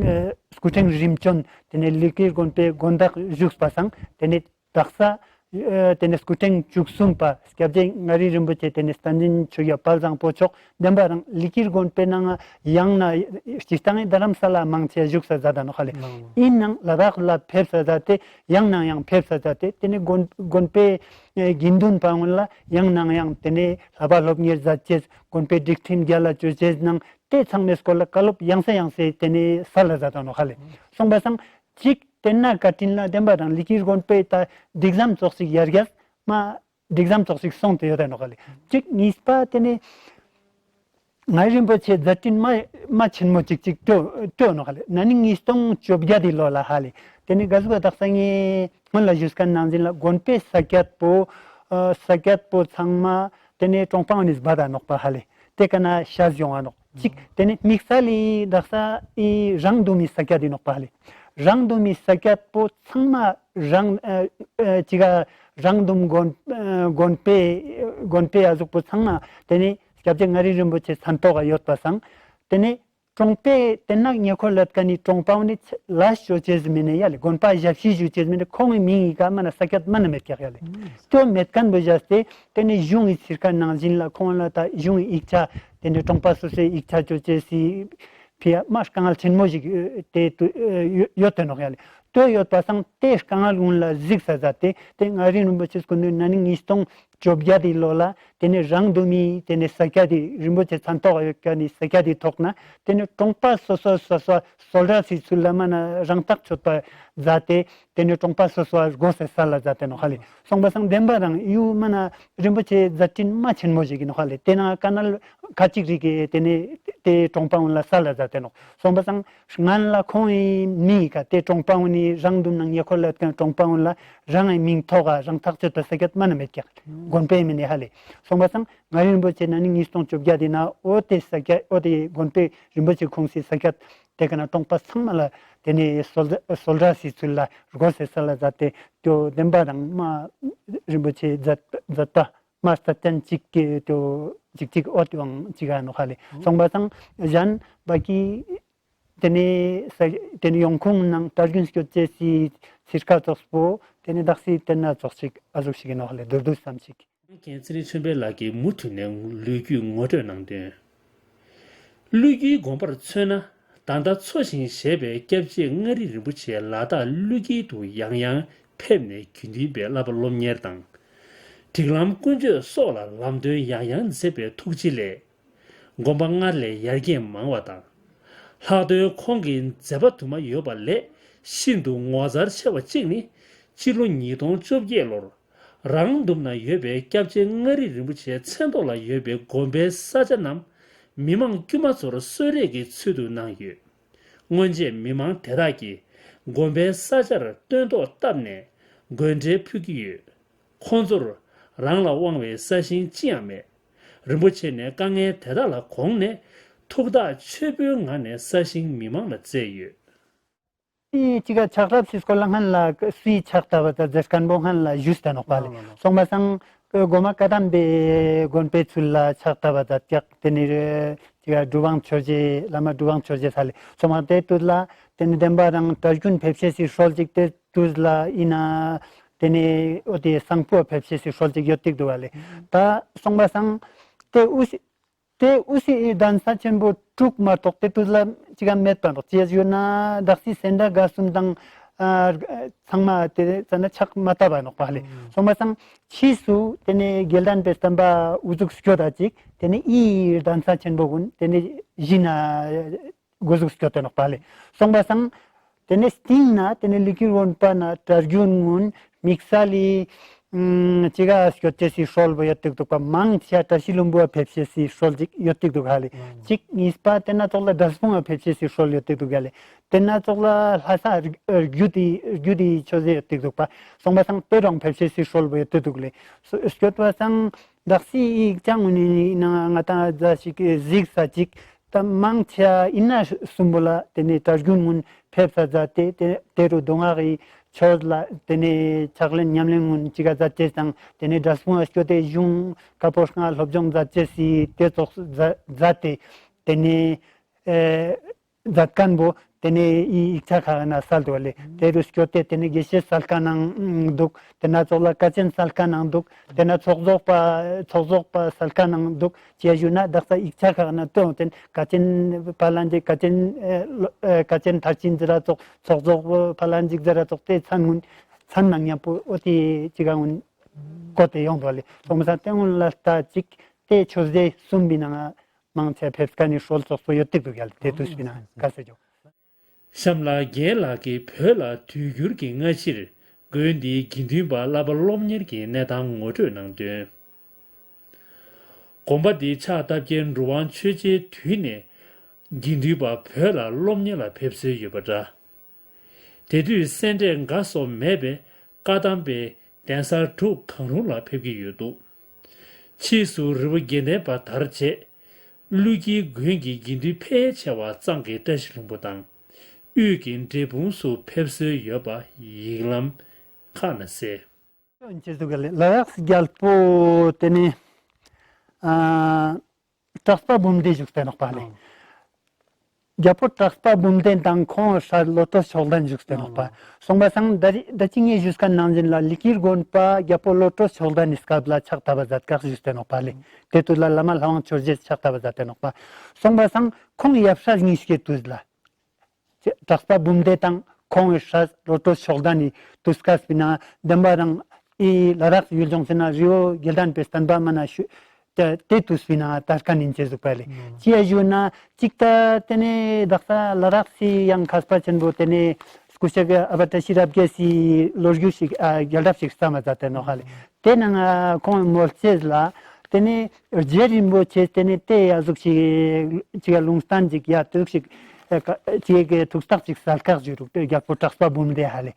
ཨེ་སྐུ་ཕྲེང་རིམ་བྱོན་ཏེ་ནེ་ལི་ཀིར་དགོན་པའི་དགོན་བདག་བཞུགས་པ་སང་ཏེ་ནེ་དག་ས་ཨེ་ཏེ་ནེ་སྐུ་ཕྲེང་བཅུ་གསུམ་པ་སྐྱབས་རྗེ་མངའ་རིས་རིན་པོ་ཆེ་ཏེ་ནེ་བསྟན་འཛིན་ཆོས་རྒྱལ་དཔལ་བཟང་པོ་མཆོག་བདེན་པ་རང་ལི་ཀིར་དགོན་པའི་ནང་ཡང་ན་སྤྱིར་བཏང་རྡ་རམ་ས་ལ་མང་ཆེ་བཞུགས་ས་མཛད་ད་ནོག་ཧ་ལེ། ཨིན་ནའང་ལ་དྭགས་ལ་ཕེབས་ས་མཛད་དེ་ཡང་ནའང་ཡང་ཕེབས་ས་མཛད་དེ་ཏེ་ནེ་དགོན་དགོན་པའི་ཨེ་དགེ་འདུན་པ་ཀུན་ལ་ཡང་ནའང་ཡང་ཏེ་ནེ་བསླབ་པ་སློབ་གཉེར་མཛད་ཅེས་དགོན་པའི་སྒྲིག་ཁྲིམས་རྒྱལ་ལ་བཅོ་ཅེས་ནང་ཏེ་ཚང་མའི་སྐོར་ལ་བཀའ་སློབ་ཡང་སེ་ཡང་སེ་ཏེ་ནེ་སལ་ལ་མཛད་ད་ནོག་ཧ་ལེ། སོང་པ་སང་ཅིག་ཏེ་ན་བཀའ་དྲིན་ལ་བདེན་པ་རང་ལི་ཀིར་དགོན་པའི་ད་སྒྲིག་ཟམ་ཙོགས་ཤིག་ཡར་རྒྱས་མ་སྒྲིག་ཟམ་ཙོགས་ཤིག་སོང་སྟེ་ཡོད་ད་ནོག་ཧ་ལེ། ཅིག་ཉིས་པ་ཏེ་ནེ་མངའ་རིས་རིན་པོ་ཆེ་མཛད་འཕྲིན་མ་མ་ཆེན་མོ་ཅིག་ཅིག་སྤྲོད་སྤྲོད་ནོག་ཧ་ལེ། ན་ནིང་ཉིས་སྟོང་བཅོ་བརྒྱད་དི་ལོ་ལ་ཧ་ལེ། ཏེ་ནེ་ག་ཟུག་ག་དག་ས་ངས་སྔོན་ལ་ཞུས་ཁན་ནང་བཞིན་ལ་དགོན་པའི་ས་ཀྱད་པོ་ཨ་ས་ཀྱད་པོ་ཚང་མ་ཏེ་ནེ་གྲོང་པ་བོ་ནེ་སྦད་ད་ནོག་པ་ཧ་ལེ། ཏེ་ཀ་ན་ཤ་ཟ་ཡོང་ང་ནོག། ཅིག་ཏེ་ནེ་དམིགས་བསལ་ལི་དག་ས་ཨི་རང་དུམ་མི་ས་ཀྱད་ཨིན་ནོག་པ་ཧ་ལེ། རང་དུམ་མི་ས་ཀྱད་པོ་ཚང་མ་རང་ཨ་ཨ་ཅིག་ག་རང་དུམ་དགོན་ཨ་དགོན་པའི་དགོན་པའི་ཨ་ཟུག་པོ་ཚང་མ་ཏེ་ནེ་སྐྱབས་རྗེ་མངའ་རིས་རིན་པོ་ཆེ་མཚན་ཐོག་ག་ཡོད་པ་སང་ཏེ་ནེ་གྲོང་པའི་ཏེ་ན་ཉེ་འཁོར་ལ་ཀ་ནེ་གྲོང་པ་བོ་ནེ་ལས་ཅོ་ཅེས་མེ་ནེ་ཡ་ལེ། དགོན་པ་ཞབས་ཕྱི་ཞུ་ཅེས་མེ་ནེ་ཁོང་ངི་མིང་ངི་ཀ་མ་ན་ས་ཀྱད་མ་ན་མེད་ཀྱག་ཡ་ལེ། ཏེ་མེད་ཁན་བོ་བཞག་སྟེ་ཏེ་ནེ་གཞུང་ངི་ཚིར་ཁ་ནང་བཞིན་ལ་ཁོང་ལ་ད་གཞུང་ངི་ཡིག་ཆ་ཏེ་ནེ་གྲོང་པ་སོ་སོའི་ཡིག་ཆ་ཅོ་ཅེས་སི་ཕི་ཡ་མ་དཀའ་ངལ་ཆེན་མོ་ཞིག་ཨ་ཏེ་ཏུ་ཨ་ཡོད་ཏེ་ནོག་ཡ་ལེ། ཏེ་ཡོད་པ་སང་ཏེ་དཀའ་ངལ་གུན་ལ་གཟིགས་ས་ཛད་དེ་ཏེ་མངའ་རིས་རིན་པོ་ཆེ་སྐུ་མདུན་ན་ནིང་ཉིས་སྟོང་བཅོ་བརྒྱད་དི་ལོ་ལ་ཏེ་ནེ་རང་དུམ་མི་ཏེ་ནེ་ས་ཀྱད་དི་རིན་པོ་ཆེ་མཚན་ཐོག་ཡོད་ཁན་ནི་ས་ཀྱད་དི་ཐོག་ན་ཏེ་ནེ་གྲོང་པ་སོ་སོ་སོ་སོ་སོལ་རས་སི་ཚུལ་ལ་མ་ན་རང་ཐག་ཆོད་པ་ཛད་དེ་ཏེ་ནེ་གྲོང་པ་སོ་སོ་སྒོ་སེ་སལ་ལ་ཛད་དེ་ནོག་ཧ་ལེ། སོང་པ་སང་དེན་བ་རང་ཡུ་མ་ན་རིན་པོ་ཆེ་ཛད་ཁྲིན་མ་ཆེན་མོ་ཞིག་ཨིན་ནོག་ཧ་ལེ། ཏེ་ན་ཀ་ནལ་ཁ་ཅིག་རིག་གི་ཏེ་ནེ་ཏེ་གྲོང་པ་གུན་ལ་སལ་ལ་ཛད་དེ་ནོག། སོང་པ་སང་སྔན་ལ་ཁོང་ངི་མིང་ངི་ཀ་ཏེ་གྲོང་པ་གུན་ནི་རང་དུམ་ནང་ཉེ་འཁོར་ལ་ཡོད་ཁན་གྲོང་པ་གུན་ལ་རང་ངི་མིང་ཐོག་ག་རང་ཐག་ཆོད་པ་ས་ཀྱད་མ་ན་མེད་ཀྱག། དགོན་པའི་མིང་ནེ་ཧ་ལེ། སོང་པ་སང་མངའ་རིས་རིན་པོ་ཆེ་ན་ནིང་ཉིས་སྟོང་བཅོ་བརྒྱད་དི་ན་འོ་ཏེ་ས་ཀྱད་འོ་ཏེ་དགོན་པའི་རིན་པོ་ཆེ་ཁོང་སི་ས་ཀྱད་ཏེ་ཀ་ན་གྲོང་པ་ཚང་མ་ལ་ཏེ་ནེ་སོལ་སོལ་རས་སི་ཚུལ་ལ་སྒོ་སེ་སལ་ལ་ཛད་དེ་ཏེ་དེན་བ་རང་མ་རིན་པོ་ཆེ་ཛད་ཛད་པ་མ་རྩ་ཅན་ཅིག་གི་ཏེ་ཅིག་ཅིག་འོ་ཏེ་བོ་ཅིག་ག་ནོག་ཧ་ལེ། སོང་པ་སང་ཞན་བ་ཀི་ཏེ་ནེ་ས་ཏེ་ནེ་ཡོང་ཁུངས་ནང་གྲྭ་རྒྱུན་སྐྱོད་ཅེས་སི་ཚིར་ཁ་ཙོགས་པོ་ཏེ་ནེ་དག་སི་ཏེ་ན་ཙོགས་ཤིག་ཨ་ཟུག་ཤིག་ཨིན་ནོག་ཧ་ལེ། དུར་དུར་ཙམ་ཞིག། མཁན་ཚེ་རིང་ཆོས་འཕེལ་ལགས་ཀྱིས་མུ་མཐུད་ནས་ལོ་རྒྱུས་ངོ་སྤྲོད་གནང་དོན། ཀླུ་རྒྱལ་དགོན་པར་མཚོན་ན་ད་ལྟ་འཚོ་ཞིང་གཞེས་པའི་སྐྱབས་རྗེ་མངའ་རིས་རིན་པོ་ཆེ་ལ་དྭགས་ཀླུ་རྒྱལ་དུ་ཡང་ཡང་ཕེབས་ནས་དགེ་འདུན་པའི་བསླབ་པ་སློབ་གཉེར་དང་། སྒྲིག་ལམ་ཀུན་སྤྱོད་སོགས་ལ་ལམ་སྟོན་ཡང་ཡང་མཛད་པའི་ཐུགས་རྗེ་ལས། དགོན་པ་སྔར་ལས་ཡར་རྒྱས་མང་བ་དང་། ལྷག་དོན་ཁོང་གི་མཛད་པ་དུ་མ་ཡོད་པ་ལས་ཤིན་ཏུ་ངོ་མཚར་ཆེ་བ་གཅིག་ནི་སྤྱི་ལོ་ཉིས་སྟོང་བཅོ་བརྒྱད་ལོར་རང་དུམ་ན་ཡོད་པའི་སྐྱབས་རྗེ་མངའ་རིས་རིན་པོ་ཆེའི་མཚན་ཐོག་ལ་ཡོད་པའི་དགོན་པའི་ས་ཆ་རྣམས་མི་མང་དཀྱུས་མ་ཚོར་གསོལ་རས་ཀྱི་ཚུལ་དུ་གནང་ཡོད། སྔོན་ཆད་མི་མང་དེ་དག་གིས་དགོན་པའི་ས་ཆར་སྟོན་ཐོག་བཏབ་ནས་དགོན་འབྲེལ་ཕུལ་གྱི་ཡོད། ཁོང་ཚོར་རང་ལ་དབང་བའི་ས་ཞིང་ཅི་ཡང་མེད། རིན་པོ་ཆེ་ནས་དཀའ་ངལ་དེ་དག་ལ་དགོངས་ནས་ཐུགས་ཐག་ཆོད་པོའི་ངང་ནས་ས་ཞིང་མི་མང་ལ་བསྩལ་ཡོད། ཅི་ག་ཆགས་རབས་སི་སྐོར་ལ་སྔན་ལ་སུའི་ཕྱག་བཏབ་པ་ད་ཟེར་ཁན་བོ་སྔན་ལ་ཞུས་ཏེ་ནོག་པ་ལེ། སོང་པ་སང་གོ་མ་བཀའ་གདམས་པའི་དགོན་པའི་ཚུལ་ལ་ཕྱག་བཏབ་པ་ད་ཀྱག། ཏེ་ནེ་ཅི་ག་གྲུབ་དབང་ཆོས་རྗེ་བླ་མ་གྲུབ་དབང་ཆོས་རྗེ་ས་ལེ། སོང་པ་ཏེ་དུས་ལ་ཏེ་ནེ་དེན་བ་རང་གྲྭ་རྒྱུན་ཕེབས་ཤེས་སི་སྲོལ་ཅིག་ཏེ་དུས་ལ་ཨིན་ན་ཏེ་ནེ་འོ་ཏེ་སང་ཕོ་ཕེབས་ཤེས་སི་སྲོལ་ཅིག་ཡོད་ཏིག་དུག་པ་ལེ། ད་སོང་པ་སང་ཏེ་འུ་སི་ཏེ་འུ་སི་གདན་ས་ཆེན་པོ་དྲུག་མ་གཏོགས་ཏེ་དུས་ལ་ཅི་ག་མེད་པ་ནོག། ཅི་ཡ་ཟེར་ན་དག་སི་སེ་འདྲ་དགའ་གསུམ་དང་ཨ་ཚང་མ་ཏེ་ཙ་ན་ཕྱག་མ་བཏབ་པ་ནོག་པ་ལེ། སོང་པ་སང་ཕྱིས་སུ་ཏེ་ནེ་དགེ་ལྡན་པའི་བསྟན་པ་འུ་ཟུག་སྐྱོད་ད་ཅིག་ཏེ་ནེ་འི་གདན་ས་ཆེན་པོ་གུན་ཏེ་ནེ་གཞི་ན་འགོ་ཟུག་སྐྱོད་དེ་ནོག་པ་ལེ། སོང་པ་སང་ཏེ་ནེ་སྟིང་ན་ཏེ་ནེ་ཀླུ་རྒྱལ་དགོན་པ་ན་གྲྭ་རྒྱུན་གུན་དམིགས་བསལ་ལི་ཨམ་ཅི་ག་སྐྱོད་ཅེས་སི་སྲོལ་བོ་ཡོད་ཏིག་དུག་པ། མང་ཆེ་བཀྲ་ཤིས་ལྷུན་པོ་ཕེབས་ཤེས་སི་སྲོལ་ཅིག་ཡོད་ཏིག་དུག་ཧ་ལེ། ཅིག་གཉིས་པ་ཏེ་ན་ཙོགས་ལ་འབྲས་སྤུངས་ཕེབས་ཤེས་སི་སྲོལ་ཡོད་ཏིག་དུག་ཧ་ལེ། ཏེ་ན་ཙོགས་ལ་ལྷ་ས་རྒྱུད་དི་རྒྱུད་དི་ཆོས་རྗེ་ཡོད་ཏིག་དུག་པ། སོང་པ་སང་ཏེ་རུ་ཕེབས་ཤེས་སི་སྲོལ་བོ་ཡོད་ཏིག་དུག་ལེ། སྐྱོད་པ་སང་དག་སི་ཡིག་ཆ་གུན་ནི་ནང་ང་ཏང་ཛ་ཞིག་གཟིགས་ས་ཅིག་ད་མང་ཆེ་ཨིན་ན་གསུམ་པོ་ལ་ཏེ་ནེ་གྲྭ་རྒྱུན་གུན་ཕེབས་ས་ཛད་དེ་ཏེ་ཏེ་རུ་མདོ་སྔགས་ཀྱི་ཆོས་ལ་ཏེ་ནེ་ཕྱག་ལེན་ཉམས་ལེན་གུན་ཅི་ག་ཛད་ཅེས་དང་ཏེ་ནེ་འབྲས་སྤུངས་ལ་སྐྱོད་དེ་གཞུང་བཀའ་པོད་ལྔ་སློབ་སྦྱོང་ཛད་ཅེས་སི་ཏེ་ཙོགས་ཛད་དེ་ཏེ་ནེ་ཨེ་ཛད་ཁན་བོ་ཏེ་ནེ་ཡིག་ཆ་ཁག་ན་སལ་དུག་ལེ། ཏེ་རུ་སྐྱོད་དེ་ཏེ་ནེ་དགེ་བཤེས་སལ་ཁན་ནང་དུག། ཏེ་ན་ཙོགས་ལ་དཀའ་ཆེན་སལ་ཁན་ནང་དུག། ཏེ་ན་ཚོགས་རྫོགས་པ་ཚོགས་རྫོགས་པ་སལ་ཁན་ནང་དུག། ཅི་ཡ་ཞུ་ན་དག་ས་ཡིག་ཆ་ཁག་ན་ཏེ་ཡོང་ཏེན་དཀའ་ཆེན་ཕ་ལན་ཅིག་དཀའ་ཆེན་ཨེ་ལོ་ཨེ་དཀའ་ཆེན་མཐར་ཕྱིན་ཟེར་ར་ཙོགས་ཚོགས་རྫོགས་ཕ་ལན་ཅིག་ཟེར་ར་ཙོགས་ཏེ་མཚན་གུན་མཚན་ནང་ཉམ་པོ་འོ་ཏེ་ཅི་ག་གུན་བཀོད་དེ་ཡོང་དུག་ལེ། སོང་པ་སང་ཏེ་གུན་ལ་ལྟ་ཅིག་ཏེ་ཆོས་སྡེ་གསུམ་པའི་ནང་མང་ཆེ་ཕེབས་ཁན་ནི་སྲོལ་ཙོགས་པོ་ཡོད་ཏིག་དུག་ཡ་ལེ། ཏེ་དུས་པའི་ནང་ག་ཟེར་ཇོ། གཤམ་ལ་རྒན་ལགས་ཀྱིས་བོད་ལ་དུས་འགྱུར་གྱི་སྔ་ཕྱིར་དགོན་འདིའི་དགེ་འདུན་པ་བསླབ་པ་སློབ་གཉེར་གྱི་གནས་སྟངས་ངོ་སྤྲོད་གནང་དོན། དགོན་པ་འདི་ཕྱག་བཏབ་མཁན་གྲུབ་དབང་ཆོས་རྗེའི་དུས་ནས་དགེ་འདུན་པ་བོད་ལ་སློབ་གཉེར་ལ་ཕེབས་སྲོལ་ཡོད་པ་འདྲ། དེ་དུས་སེ་འབྲས་འགའ་སོགས་མེད་པས་བཀའ་གདམས་པའི་གདན་ས་དྲུག་གང་རུང་ལ་ཕེབས་ཀྱི་ཡོད་འདུག་ཕྱིས་སུ་རི་བོ་དགེ་ལྡན་པ་དར་རྗེས་ཀླུ་དཀྱིལ་དགོན་གྱི་དགེ་འདུན་ཕལ་ཆེ་བ་གཙང་གི་བཀྲ་ཤིས་ལྷུན་པོ་དང་དབུས་ཀྱི་འབྲས་སྤུངས་སུ་ཕེབས་སྲོལ་ཡོད་པ་ཡིག་ལམ་ཁག་ནས་གསལ། ཅི་ཟུག་ག་ལེ། ལ་དྭགས་རྒྱལ་པོ་དེ་ནི་ཨ་གྲགས་པ་འབུམ་ལྡན་བཞུགས་ཏེ་ནོག་པ་ལེ། རྒྱལ་པོ་གྲགས་པ་འབུམ་ལྡན་དང་ཁོང་སྲས་བློ་གྲོས་མཆོག་ལྡན་བཞུགས་ཏེ་ནོག་པ། སོང་པ་སང་ད་ད་ཅི་ངས་ཞུས་ཁན་ནང་བཞིན་ལ་ལི་ཀིར་དགོན་པ་རྒྱལ་པོ་བློ་གྲོས་མཆོག་ལྡན་ནི་སྐབས་ལ་ཕྱག་བཏབ་པ་མཛད་ཀག་ཞུས་ཏེ་ནོག་པ་ལེ། དེ་དུས་ལ་བླ་མ་ལྷ་དབང་ཆོས་རྗེས་ཕྱག་བཏབ་པ་མཛད་དེ་ནོག་པ། སོང་པ་སང་ཁོང་ཡབ་སྲས་གཉིས་ཀྱི་དུས་ལ། གྲགས་པ་འབུམ་ལྡན་དང་ཁོང་གི་སྲས་བློ་གྲོས་མཆོག་ལྡན་ནི་དུས་སྐབས་པའི་ནང་བདེན་པ་རང་ཨི་ལ་དྭགས་ཡུལ་ལྗོངས་སི་ནང་རི་བོ་དགེ་ལྡན་པའི་བསྟན་པ་མ་ན་ཤུ་དེ་དེ་དུས་པའི་ནང་དར་ཁན་ཡིན་ཅེས་ཟུག་པ་ལེ། ཅི་ཡ་ཞུ་ན་ཅིག་ད་དེ་ནས་དག་ས་ལ་དྭགས་སི་ཡང་མཁས་པ་ཆེན་པོ་དེ་ནས་སྐུ་ཞབས་ཨ་བ་བཀྲ་ཤིས་རབ་རྒྱས་སི་ལོ་རྒྱུས་ཤིག་ཨ་རྒྱལ་རབས་ཤིག་བརྩམས་མ་མཛད་དེ་ནོག་ཧ་ལེ། དེ་ནང་ཁོང་མོལ་ཅེས་ལ་དེ་ནས་རྗེ་རིན་པོ་ཆེ་དེ་ནས་དེ་ཡ་ཟུག་ཞིག་ཅིག་ལུང་བསྟན་ཅིག་ཡ་དུག་ཞིག་ཅིག་གི་ཐུགས་བརྟག་ཅིག་སལ་ཁག་ཞུ་རུག་དེ་རྒྱལ་པོ་གྲགས་པ་འབུམ་ལྡན་ཧ་ལེ།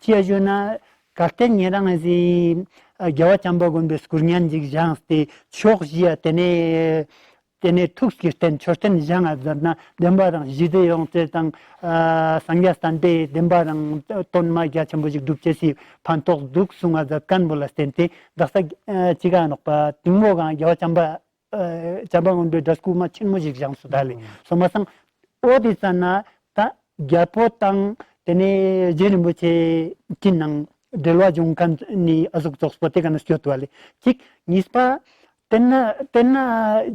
ཅི་ཡ་ཞུ་ན་གལ་ཏེ་ཉེ་རང་ཟིན་རྒྱལ་བ་བྱམས་པ་མགོན་པོའི་སྐུ་བརྙན་ཅིག་བཞེངས་ཏེ་ཕྱོགས་བཞི་ཡ་དེ་ནས་དེ་ནས་ཐུགས་ཀྱི་རྟེན་མཆོད་རྟེན་བཞེངས་ཨ་མཛད་ན་བདེན་པ་རང་ཞི་བདེ་ཡོང་ཅེས་དང་ཨ་སངས་རྒྱས་བསྟན་པའི་བདེན་པ་རང་དོན་མ་རྒྱ་ཆེན་པོ་ཞིག་སྒྲུབ་ཅེས་སི་ཕན་ཐོགས་འདུག་གསུང་ཨ་མཛད་ཁན་བོ་ལ་བརྟེན་ཏེ་དག་ས་ཨ་ཅི་ག་ནོག་པ་དེང་མོ་གང་རྒྱལ་བ་བྱམས་པ་ཨ་བྱམས་པ་མགོན་པོའི་འདྲ་སྐུ་མ་ཆེན་མོ་ཞིག་བཞེངས་སོ་ད་ལེ། སོང་པ་སང་འོ་དེ་ཙ་ན་ད་རྒྱལ་པོ་དང་དེ་ནས་རྗེ་རིན་པོ་ཆེ་ཅི་ནང་འབྲེལ་བ་བྱུང་ཁན་ནི་ཨ་ཟུག་ཙོགས་པོ་དེ་ག་ན་སྐྱོད་དུ་བ་ལེ། གཅིག་གཉིས་པ། དེ་ན་དེ་ན་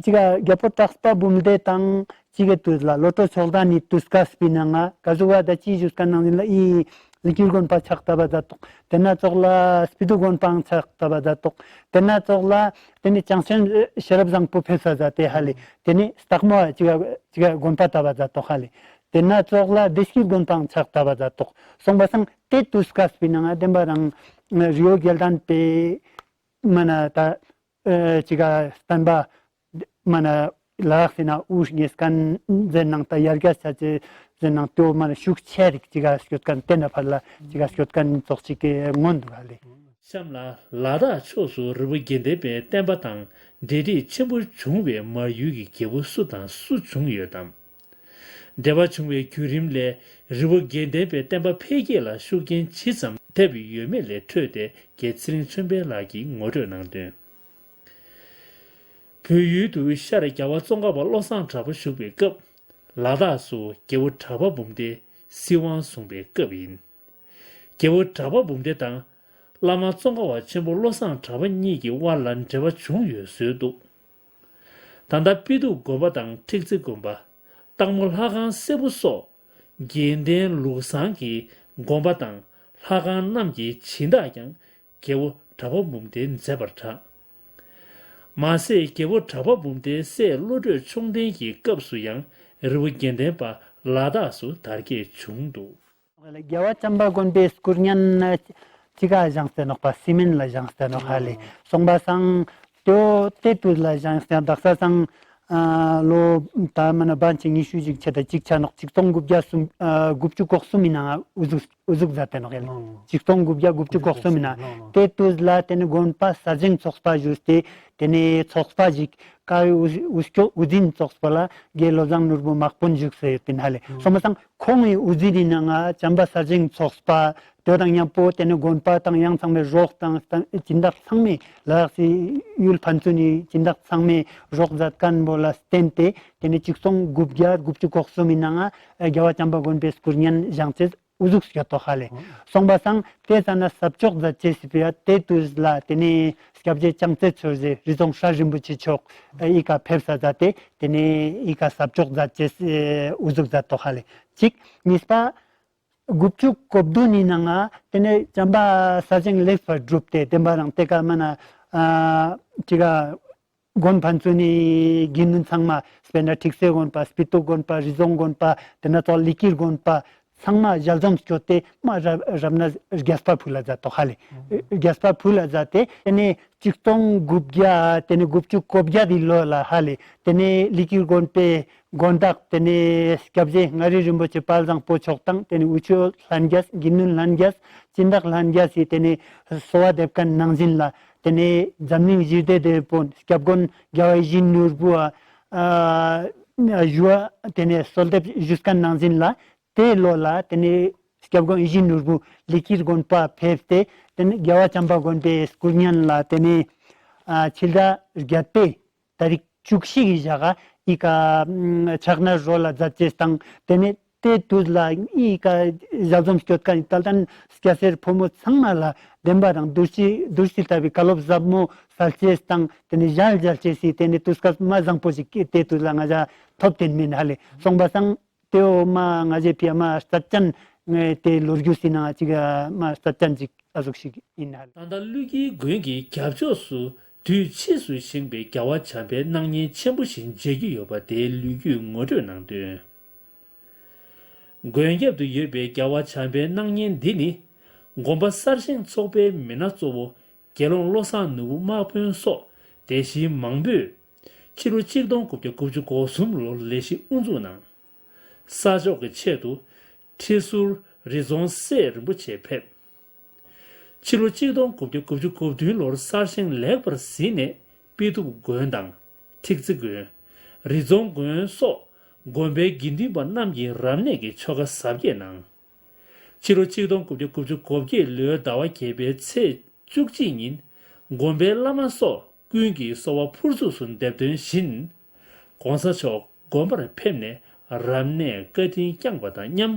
ཅིག་ག་རྒྱལ་པོ་གྲགས་པ་འབུམ་ལྡན་དང་ཅིག་གི་དུས་ལ་བློ་གྲོས་མཆོག་ལྡན་ནི་དུས་སྐབས་པའི་ནང་ང་ག་ཟུག་བ་ད་ཅི་ཞུས་ཁན་ནང་བཞིན་ལ་ཨི་ལི་ཀིར་དགོན་པ་ཕྱག་བཏབ་པ་མཛད་དོག་དེ་ན་ཙོགས་ལ་སྤི་ཏོག་དགོན་པའང་ཕྱག་བཏབ་པ་མཛད་དོག་དེ་ན་ཙོགས་ལ་དེ་ནི་བྱང་ཆེན་ཤེས་རབ་བཟང་པོ་ཕེབས་ས་མཛད་དེ་ཧ་ལེ། དེ་ནི་སྟག་མོ་ཅིག་ག་ཅིག་ག་དགོན་པ་བཏབ་པ་མཛད་དོག་ཧ་ལེ། དེ་ན་ཙོགས་ལ་བདེ་སྐྱིད་དགོན་པའང་ཕྱག་བཏབ་པ་མཛད་དོག་སོང་པ་སང་དེ་དུས་སྐབས་པའི་ནང་ང་བདེན་པ་རང་རི་བོ་དགེ་ལྡན་པའི་མ་ན་ད་ཨེ་ཅིག་ག་བསྟན་པ་མ་ན་ལ་དྭགས་སི་ན་དབུ་བརྙེས་ཁན་ཟེར་ནང་ད་ཡར་རྒྱས་ཆ་ཅེས་ཟེར་ནང་དེའོ་མ་ན་ཤུགས་ཆེ་རིག་ཅིག་ག་སྐྱོད་ཁན་དེ་ན་ཕར་ལ་ཅིག་ག་སྐྱོད་ཁན་ཙོགས་ཅིག་གི་མངོན་འདུག་ཧ་ལེ། གཤམ་ལ་ལ་དྭགས་ཕྱོགས་སུ་རི་བོ་དགེ་ལྡན་པའི་བསྟན་པ་དང་འབྲེལ་འདྲིས་ཆེན་པོ་བྱུང་བའི་མར་ཡུལ་གྱི་རྒྱལ་པོ་སུ་དང་སུ་བྱུང་ཡོད་དམ། འབྲེལ་བ་བྱུང་བའི་བརྒྱུད་རིམ་ལས་རི་བོ་དགེ་ལྡན་པའི་བསྟན་པ་འཕེལ་རྒྱས་ལ་ཤུགས་རྐྱེན་ཇི་ཙམ་ཐེབས་ཡོད་མེད་ལས་འཕྲོས་ཏེ་རྒན་ཚེ་རིང་ཆོས་འཕེལ་ལགས་ཀྱིས་ངོ་སྤྲོད་གནང་དོན། བོད་ཡུལ་དུ་ཤར་རྒྱལ་བ་ཙོང་ཁ་པ་བློ་བཟང་གྲགས་པ་བཞུགས་པའི་སྐབས་ལ་དྭགས་སུ་རྒྱལ་པོ་གྲགས་པ་འབུམ་ལྡན་སྲིད་དབང་བཟུང་བའི་སྐབས་ཡིན། རྒྱལ་པོ་གྲགས་པ་འབུམ་ལྡན་དང་བླ་མ་ཙོང་ཁ་པ་ཆེན་པོ་བློ་བཟང་གྲགས་པ་གཉིས་ཀྱི་དབར་ལ་འབྲེལ་བ་བྱུང་ཡོད་སྲོལ་འདུག་ད་ལྟ་སྤི་ཏོག་དགོན་པ་དང་ཁྲིག་རྩེ་དགོན་པ། སྟག་མོ་ལྷ་ཁང་སེར་པོ་སོགས་དགེ་ལྡན་ལུགས་བཟང་གི་དགོན་པ་དང་ལྷ་ཁང་རྣམས་ཀྱི་སྦྱིན་བདག་ཀྱང་རྒྱལ་པོ་གྲགས་པ་འབུམ་ལྡན་མཛད་པར་གྲགས། མ་ཟད་རྒྱལ་པོ་གྲགས་པ་འབུམ་ལྡན་སྲས་བློ་གྲོས་མཆོག་ལྡན་གྱི་སྐབས་སུ་ཡང་རི་བོ་དགེ་ལྡན་པ་ལ་དྭགས་སུ་དར་རྒྱས་བྱུང་འདུག་རྒྱལ་བ་བྱམས་པ་མགོན་པོའི་སྐུ་བརྙན་ཅི་ག་བཞེངས་ཏེ་ནོག་པ་སི་མེན་ལ་བཞེངས་ཏེ་ནོག་ཧ་ལེ། སོང་པ་སང་དེའོ་དེ་དུས་ལ་བཞེངས་ཏེ་དག་ས་སང་ཨ་ལོ་ད་མ་ན་བན་ཆེ་ཉི་ཤུ་ཞིག་ཆེ་ད་ཅིག་ཆ་ནོག་ཆིག་སྟོང་དགུ་བརྒྱ་སུམ་ཨ་དགུ་བཅུ་གོ་གསུམ་མི་ནང་ཨུ་ཟུག་ཨུ་ཟུག་མཛད་དེ་ནོག་ཡ་ལེ། ཆིག་སྟོང་དགུ་བརྒྱ་དགུ་བཅུ་གོ་གསུམ་མི་ནང་དེ་དུས་ལ་དེ་ནི་དགོན་པ་གསར་བཞེངས་ཚོགས་པ་ཞུས་ཏེ་དེ་ནི་ཚོགས་པ་ཞིག་ཀ་བའི་དབུ་དབུ་སྐྱོ་དབུ་འཛིན་ཚོགས་པ་ལ་དགེ་བློ་བཟང་ནོར་བུ་དམག་དཔོན་བཞུགས་སེ་ཡོད་པིན་ཧ་ལེ། སོང་པ་སང་ཁོང་གི་དབུ་འཛིན་ནི་ནང་ང་བྱམས་པ་གསར་བཞེངས་ཚོགས་པ་དེ་དང་མཉམ་པོ་དེ་ནི་དགོན་པ་དང་ཡང་ཚང་མའི་རོགས་དང་སྦྱིན་བདག་ཚང་མའི་ལ་དྭགས་སི་ཡུལ་ཕན་ཚུན་ནི་སྦྱིན་བདག་ཚང་མའི་རོགས་མཛད་ཁན་བོ་ལ་བརྟེན་ཏེ་དེ་ནི་ཆིག་སྟོང་དགུ་བརྒྱ་དགུ་བཅུ་གོ་གསུམ་མི་ནང་ང་རྒྱལ་བ་བྱམས་པ་མགོན་པོའི་སྐུ་བརྙན་བཞེངས་ཏེ་ཨུ་ཟུག་སྐྱོད་དོ་ཧ་ལེ། སོང་པ་སང་དེ་ཙ་ན་ས་ཕྱོགས་མཛད་ཅེས་སི་ཕི་ཡ་དེ་དུས་ལ་དེ་ནི་སྐྱབས་རྗེ་ལྕང་རྩེ་ཆོས་རྗེ་རི་རྫོང་སྲས་རིན་པོ་ཆེ་མཆོག་ཨི་ཀ་ཕེབས་ས་མཛད་དེ་དེ་ནི་ཨི་ཀ་ས་ཕྱོགས་མཛད་ཅེས་ཨུ་ཟུག་མཛད་དོ་ཧ་ལེ། གཅིག་གཉིས་པ་དགུ་བཅུ་གོ་བདུན་ནི་ནང་ང་དེ་ནི་བྱམས་པ་གསར་བཞེངས་ལེགས་པར་གྲུབ་སྟེ་བདེན་པ་རང་དེ་ཀ་མ་ན་ཨ་ཅི་ག་དགོན་ཕན་ཚུན་ནི་དགེ་འདུན་ཚང་མ་དཔེར་ན་ཁྲིག་རྩེ་དགོན་པ་སྤི་ཏོག་དགོན་པ་རི་རྫོང་དགོན་པ་དེ་ན་ཙོགས་ལི་ཀིར་དགོན་པ་ ཚང་མ་ཞལ་འཛོམས་སྐྱོད་དེ་མ་རབ་རབ་གནས་རྒྱས་པ་ཕུལ་ལ་མཛད་དོ་ཧ་ལེ། རྒྱས་པ་ཕུལ་ལ་མཛད་དེ་དེ་ནས་ཆིག་སྟོང་དགུ་བརྒྱ་དེ་ནས་དགུ་བཅུ་གོ་བརྒྱད་དེ་ལོ་ལ་ཧ་ལེ། དེ་ནས་ལི་ཀིར་དགོན་པའི་དགོན་བདག་དེ་ནས་སྐྱབས་རྗེ་མངའ་རིས་རིན་པོ་ཆེ་དཔལ་བཟང་པོ་མཆོག་དང་དེ་ནས་འུ་ཆོ་ལྷན་རྒྱས་དགེ་འདུན་ལྷན་རྒྱས་སྦྱིན་བདག་ལྷན་རྒྱས་སི་དེ་ནས་གསོལ་བ་འདེབས་མཁན་ནང་བཞིན་ལ་དེ་ནས་འཛམ་གླིང་ཞི་བདེ་དེད་དཔོན་སྐྱབས་མགོན་རྒྱལ་བ་ཡིད་བཞིན་ནོར་བུ་ཨ་ཨ་ཞུ་བ་དེ་ནས་གསོལ་འདེབས་ཞུས་མཁན་ནང་བཞིན་ལ། དེ་ལོ་ལ་དེ་ནས་སྐྱབས་མགོན་ཡིད་བཞིན་ནོར་བུ་ལི་ཀིར་དགོན་པ་ཕེབས་ཏེ་དེ་ནས་རྒྱལ་བ་བྱམས་པ་མགོན་པོའི་སྐུ་བརྙན་ལ་དེ་ནས་ཨ་ཕྱི་ཟླ་བརྒྱད་པའི་ཏ་རིག་བཅུ་བཞི་གི་ཞག་ག་ཨི་ཀ་ཕྱག་ན་རོལ་ལ་མཛད་ཅེས་དང་དེ་ནས་དེ་དུས་ལ་ཨི་ཀ་ཞལ་འཛོམས་སྐྱོད་མཁན་ཏལ་ཏན་སྐྱ་སེར་ཕོ་མོ་ཚང་མ་ལ་བདེན་པ་དང་བདུད་རྩི་བདུད་རྩི་ལྟ་བུའི་བཀའ་སློབ་ཟབ་མོ་སལ་ཅེས་དང་དེ་ནས་ཞལ་མཇལ་ཅེས་སི་དེ་ནས་དུས་སྐབས་མ་བཟང་པོ་ཞིག་དེ་དུས་ལ་ང་ཞ་ཐོབ་དེན་མིན་ཧ་ལེ། སོང་པ་སང་དེའོ་མ་ང་ཞའི་ཕི་ཡ་མ་རྩ་ཅན་ངའི་དེ་ལོ་རྒྱུས་སི་ནང་ཅིག་མ་རྩ་ཅན་ཅིག་ཨ་ཟུག་ཞིག་ཡིན་ཧ་ལེ། ད་ལྟ་ཀླུ་དཀྱིལ་དགོན་གྱི་རྒྱབ་ཕྱོགས་སུ་དུས་ཕྱིས་སུ་བཞེངས་པའི་རྒྱལ་བ་བྱམས་པའི་སྣང་བརྙན་ཆེན་པོ་ཞིག་མཇལ་རྒྱུ་ཡོད་པ་དེའི་ལོ་རྒྱུས་ངོ་སྤྲོད་གནང་དོན། དགོན་རྒྱབ་ཏུ་ཡོད་པའི་རྒྱལ་བ་བྱམས་པའི་སྣང་བརྙན་འདི་ནི་དགོན་པ་གསར་བཞེངས་ཚོགས་པའི་མི་སྣ་གཙོ་བོ་དགེ་སློང་བློ་བཟང་ནོར་བུ་དམག་དཔོན་སོགས་དེ་བཞིན་མང་པོས་ཕྱི་ལོ་གཅིག་སྟོང་དགུ་བརྒྱ་དགུ་བཅུ་གོ་གསུམ་ལོར་ལས་གཞི་དབུ་འཛུགས་གནང་། ས་ཕྱོགས་ཀྱི་ཆེད་དུ་ཁྲི་ཟུར་རི་རྫོང་སྲས་རིན་པོ་ཆེ་ཕེབས། ཕྱི་ལོ་གཅིག་སྟོང་དགུ་བརྒྱ་དགུ་བཅུ་གོ་བདུན་ལོར་གསར་བཞེངས་ལེགས་པར་གཟིགས་ནས་དཔེ་ཐུབ་དགོན་དང་ཁྲིག་རྩེ་དགོན། རི་རྫོང་དགོན་སོགས་དགོན་པའི་དགེ་འདུན་པ་རྣམས་ཀྱིས་རབ་གནས་ཀྱི་ཆོ་ག་གཟབ་རྒྱས་གནང་། ཕྱི་ལོ་གཅིག་སྟོང་དགུ་བརྒྱ་དགུ་བཅུ་གོ་བརྒྱད་ལོའི་ཟླ་བ་བརྒྱད་པའི་ཚེས་བཅུ་གཅིག་ཉིན་དགོན་པའི་བླ་མ་སོགས་ཀུན་གྱིས་གསོལ་བ་ཕུར་ཚུགས་སུ་འདེབས་དོན་བཞིན། ༸གོང་ས་མཆོག་དགོན་པར་ཕེབས་ནས་རབ་གནས་བཀའ་དྲིན་བསྐྱངས་པ་དང་མཉམ་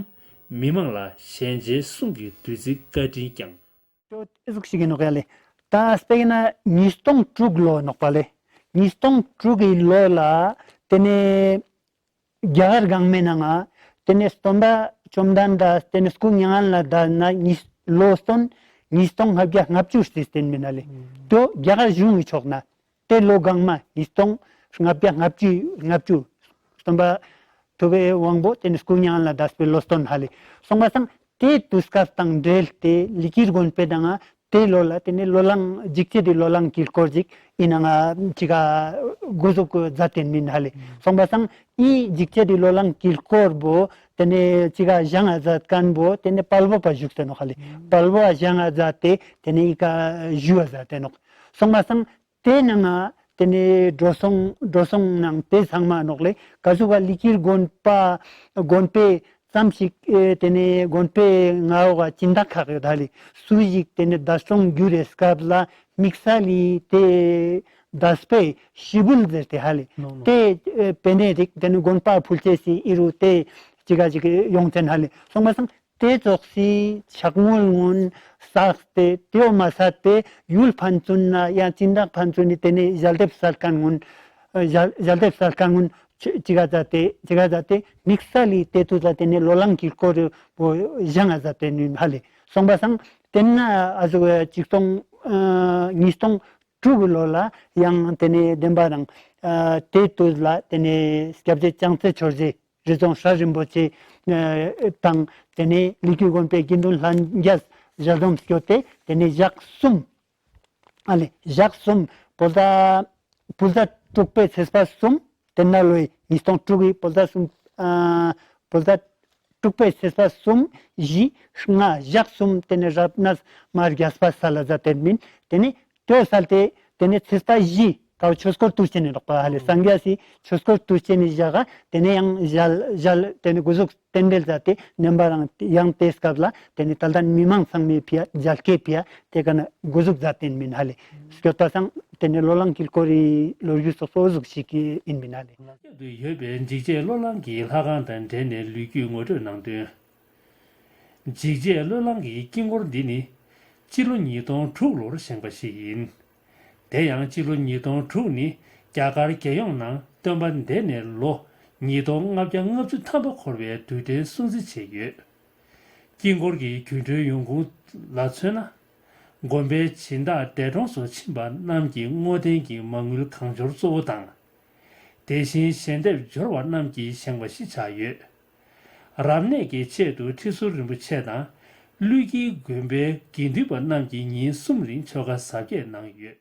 མི་མང་ལ་ཞལ་མཇལ་གསུང་གི་བདུད་རྩི་བཀའ་དྲིན་བསྐྱངས། ཅོ་ཨི་ཟུག་ཞིག་ཡིན་ནོག་ཡ་ལེ། ད་དཔེར་ན་ཉིས་སྟོང་དྲུག་ལོ་ནོག་པ་ལེ། ཉིས་སྟོང་དྲུག་གི་ལོ་ལ་དེ་ནས་རྒྱ་གར་གང་མའི་ནང་ང་དེ་ནས་སྟོན་པ་བཅོམ་ལྡན་འདས་དེ་ནས་སྐུ་མྱ་ངན་ལས་འདས་ན་ཉིས་ལོ་སྟོན་ཉིས་སྟོང་ལྔ་བརྒྱ་ལྔ་བཅུ་ཞིག་སྟོན་མིན་ན་ལེ། དོ་རྒྱ་གར་གཞུང་གི་ཕྱོགས་ན་དེ་ལོ་གང་མ་ཉིས་སྟོང་ལྔ་བརྒྱ་ལྔ་བཅུ་ལྔ་བཅུ་སྟོན་པ་ཐུབ་པའི་དབང་པོ་དེ་ནས་སྐུ་མྱ་ངན་ལས་འདས་པའི་ལོ་སྟོན་ཧ་ལེ། སོང་པ་སང་དེ་དུས་སྐབས་དང་འབྲེལ་ཏེ་ལི་ཀིར་དགོན་པའི་ནང་ང་དེ་ལོ་ལ་དེ་ནས་ལོ་ལང་འཇིགས་བྱེད་དེ་ལོ་ལང་དཀྱིལ་འཁོར་ཅིག་ཡིན་ནའང་ཅིག་ག་འགོ་འཛུགས་མཛད་དེ་མིན་ཧ་ལེ། སོང་པ་སང་ཨི་འཇིགས་བྱེད་དེ་ལོ་ལང་དཀྱིལ་འཁོར་བོ་དེ་ནས་ཅིག་ག་བཞེངས་མཛད་མཁན་བོ་དེ་ནས་དཔལ་བོ་པ་བཞུགས་ཏེ་ནོག་ཧ་ལེ། དཔལ་བོ་པ་བཞེངས་མཛད་དེ་དེ་ནས་ཨི་ཀ་བཞུགས་མཛད་དེ་ནོག། སོང་པ་སང་དེ་ནང་ང་དེ་ནས་འགྲོ་སོང་འགྲོ་སོང་ནང་དེ་ཚང་མ་ནོག་ལེ། ག་ཟུག་ག་ལི་ཀིར་དགོན་པ་དགོན་པའི་ཙམ་ཞིག་ཨེ་དེ་ནས་དགོན་པའི་མངའ་འོག་ག་སྦྱིན་བདག་ཁག་ཡོད་ཧ་ལེ། སུ་ཞིག་དེ་ནས་འདས་གྲོངས་གྱུར་རེ་སྐབས་ལ་དམིགས་བསལ་ལི་དེ་འདས་པའི་ཞུ་འབུལ་ཟེར་ཏེ་ཧ་ལེ། དེ་ཨེ་པེ་ནེ་རིག་དེ་ནས་དགོན་པ་ཕུལ་ཅེས་སི་ཨི་རུ་དེ་ཅིག་ག་ཅིག་ཡོང་ཚན་ཧ་ལེ། སོང་པ་སང་དེ་ཙོགས་སི་ཕྱག་དངུལ་གུན་བསགས་ཏེ་དེའོ་མ་ཟད་དེ་ཡུལ་ཕན་ཚུན་ན་ཡང་སྦྱིན་བདག་ཕན་ཚུན་ནི་དེ་ནས་ཞལ་འདེབས་སལ་མཁན་གུན་ཞལ་ཞལ་འདེབས་སལ་མཁན་གུན་ཅི་ཅི་ག་ཛད་དེ་ཅི་ག་ཛད་དེ་དམིགས་བསལ་ལི་དེ་དུས་ལ་དེ་ནས་ལོ་ལང་དཀྱིལ་འཁོར་བོ་བཞེངས་ང་ཛད་དེ་ནི་ཧ་ལེ། སོང་པ་སང་དེ་ན་ཨ་ཟུག་ཅིག་སྟོང་ཉིས་སྟོང་དྲུག་གི་ལོ་ལ་ཡང་དེ་ནས་བདེན་པ་རང་དེ་དུས་ལ་དེ་ནས་སྐྱབས་རྗེ་ལྕང་རྩེ་ཆོས་རྗེ་རི་རྫོང་སྲས་རིན་པོ་ཆེ་དང་དེ་ནས་ལི་ཀིར་དགོན་པའི་དགེ་འདུན་ལྷན་རྒྱས་ཞལ་འཛོམས་སྐྱོད་དེ་དེ་ནས་ཞག་གསུམ་ཨ་ལེ་ཞག་གསུམ་བོད་ཟླ་བོད་ཟླ་དྲུག་པའི་ཚེས་པ་གསུམ་དེ་ན་ལོའི་ཉིས་སྟོང་དྲུག་གི་བོད་ཟླ་གསུམ་ཨ་བོད་ཟླ་དྲུག་པའི་ཚེས་པ་གསུམ་བཞི་ལྔ་ཞག་གསུམ་དེ་ནས་རབ་གནས་མ་རྒྱས་པ་སལ་ལ་ཛད་དེ་མིན་དེ་ནས་དེ་སལ་ཏེ་དེ་ནས་ཚེས་པ་བཞི་ཀའོ་ཆོས་འཁོར་དུས་ཆེན་ནི་རོགས་པ་ཧ་ལེ། སངས་རྒྱས་སི་ཆོས་འཁོར་དུས་ཆེན་ནི་ཞག་ག་དེ་ནས་ཡང་ཞལ་ཞལ་དེ་ནས་འགོ་འཛུགས་རྟེན་འབྲེལ་ཛད་དེ་བདེན་པ་རང་ཡང་དེ་སྐབས་ལ་དེ་ནས་ཏལ་ཏན་མི་མང་ཚང་མའི་ཕི་ཡ་མཇལ་ཁའི་ཕི་ཡ་དེ་ཀ་ན་འགོ་འཛུགས་ཛད་དེ་མིན་ཧ་ལེ། སྐྱོད་པ་སང་དེ་ནས་ལོ་ལང་དཀྱིལ་འཁོར་རི་ལོ་རྒྱུས་སོགས་སོ་ཟུག་ཞིག་ཡིན་མིན་ཧ་ལེ། ལ་རྒྱབ་ཏུ་ཡོད་པའི་འཇིགས་བྱེད་ལོ་ལང་གི་ལྷ་ཁང་དང་འབྲེལ་ནས་ལོ་རྒྱུས་ངོ་སྤྲོད་གནང་དོན། འཇིགས་བྱེད་ལྷ་ཁང་གི་དཀྱིལ་འཁོར་འདི་ནི་སྤྱི་ལོ་ཉིས་སྟོང་དྲུག་ལོར་བཞེངས་པ་ཞིག་ཡིན། དེ་ཡང་སྤྱི་ལོ་ཉིས་སྟོང་དྲུག་ནི་རྒྱ་གར་རྒྱལ་ཡོངས་ནང་སྟོན་པ་འདས་ནས་ལོ་ཉིས་སྟོང་ལྔ་བརྒྱ་ལྔ་བཅུ་ཐམ་པ་འཁོར་བའི་དུས་དྲན་སྲུང་བརྩི་བྱས་ཡོད། དཀྱིལ་འཁོར་གྱི་སྒྱུ་འཕྲུལ་ཡོང་ཁུངས་ལ་མཚོན་ན། དགོན་པའི་སྦྱིན་བདག་འདས་གྲོངས་སུ་ཕྱིན་པ་རྣམས་ཀྱི་བསྔོ་རྟེན་གྱི་མ་དངུལ་གང་འབྱོར་གཙོ་བོ་དང་། དེ་བཞིན་ཞལ་འདེབས་འབྱོར་བ་རྣམས་ཀྱིས་བཞེངས་པ་ཞིག་ཆགས་ཡོད། རབ་གནས་ཀྱི་ཆེད་དུ་ཁྲི་ཟུར་རིན་པོ་ཆེ་དང་། ཀླུ་དཀྱིལ་དགོན་པའི་དགེ་འདུན་པ་རྣམས་ཀྱིས་ཉིན་གསུམ་རིང་ཆོ་ག་གཟབ་རྒྱས་གནང་ཡོད།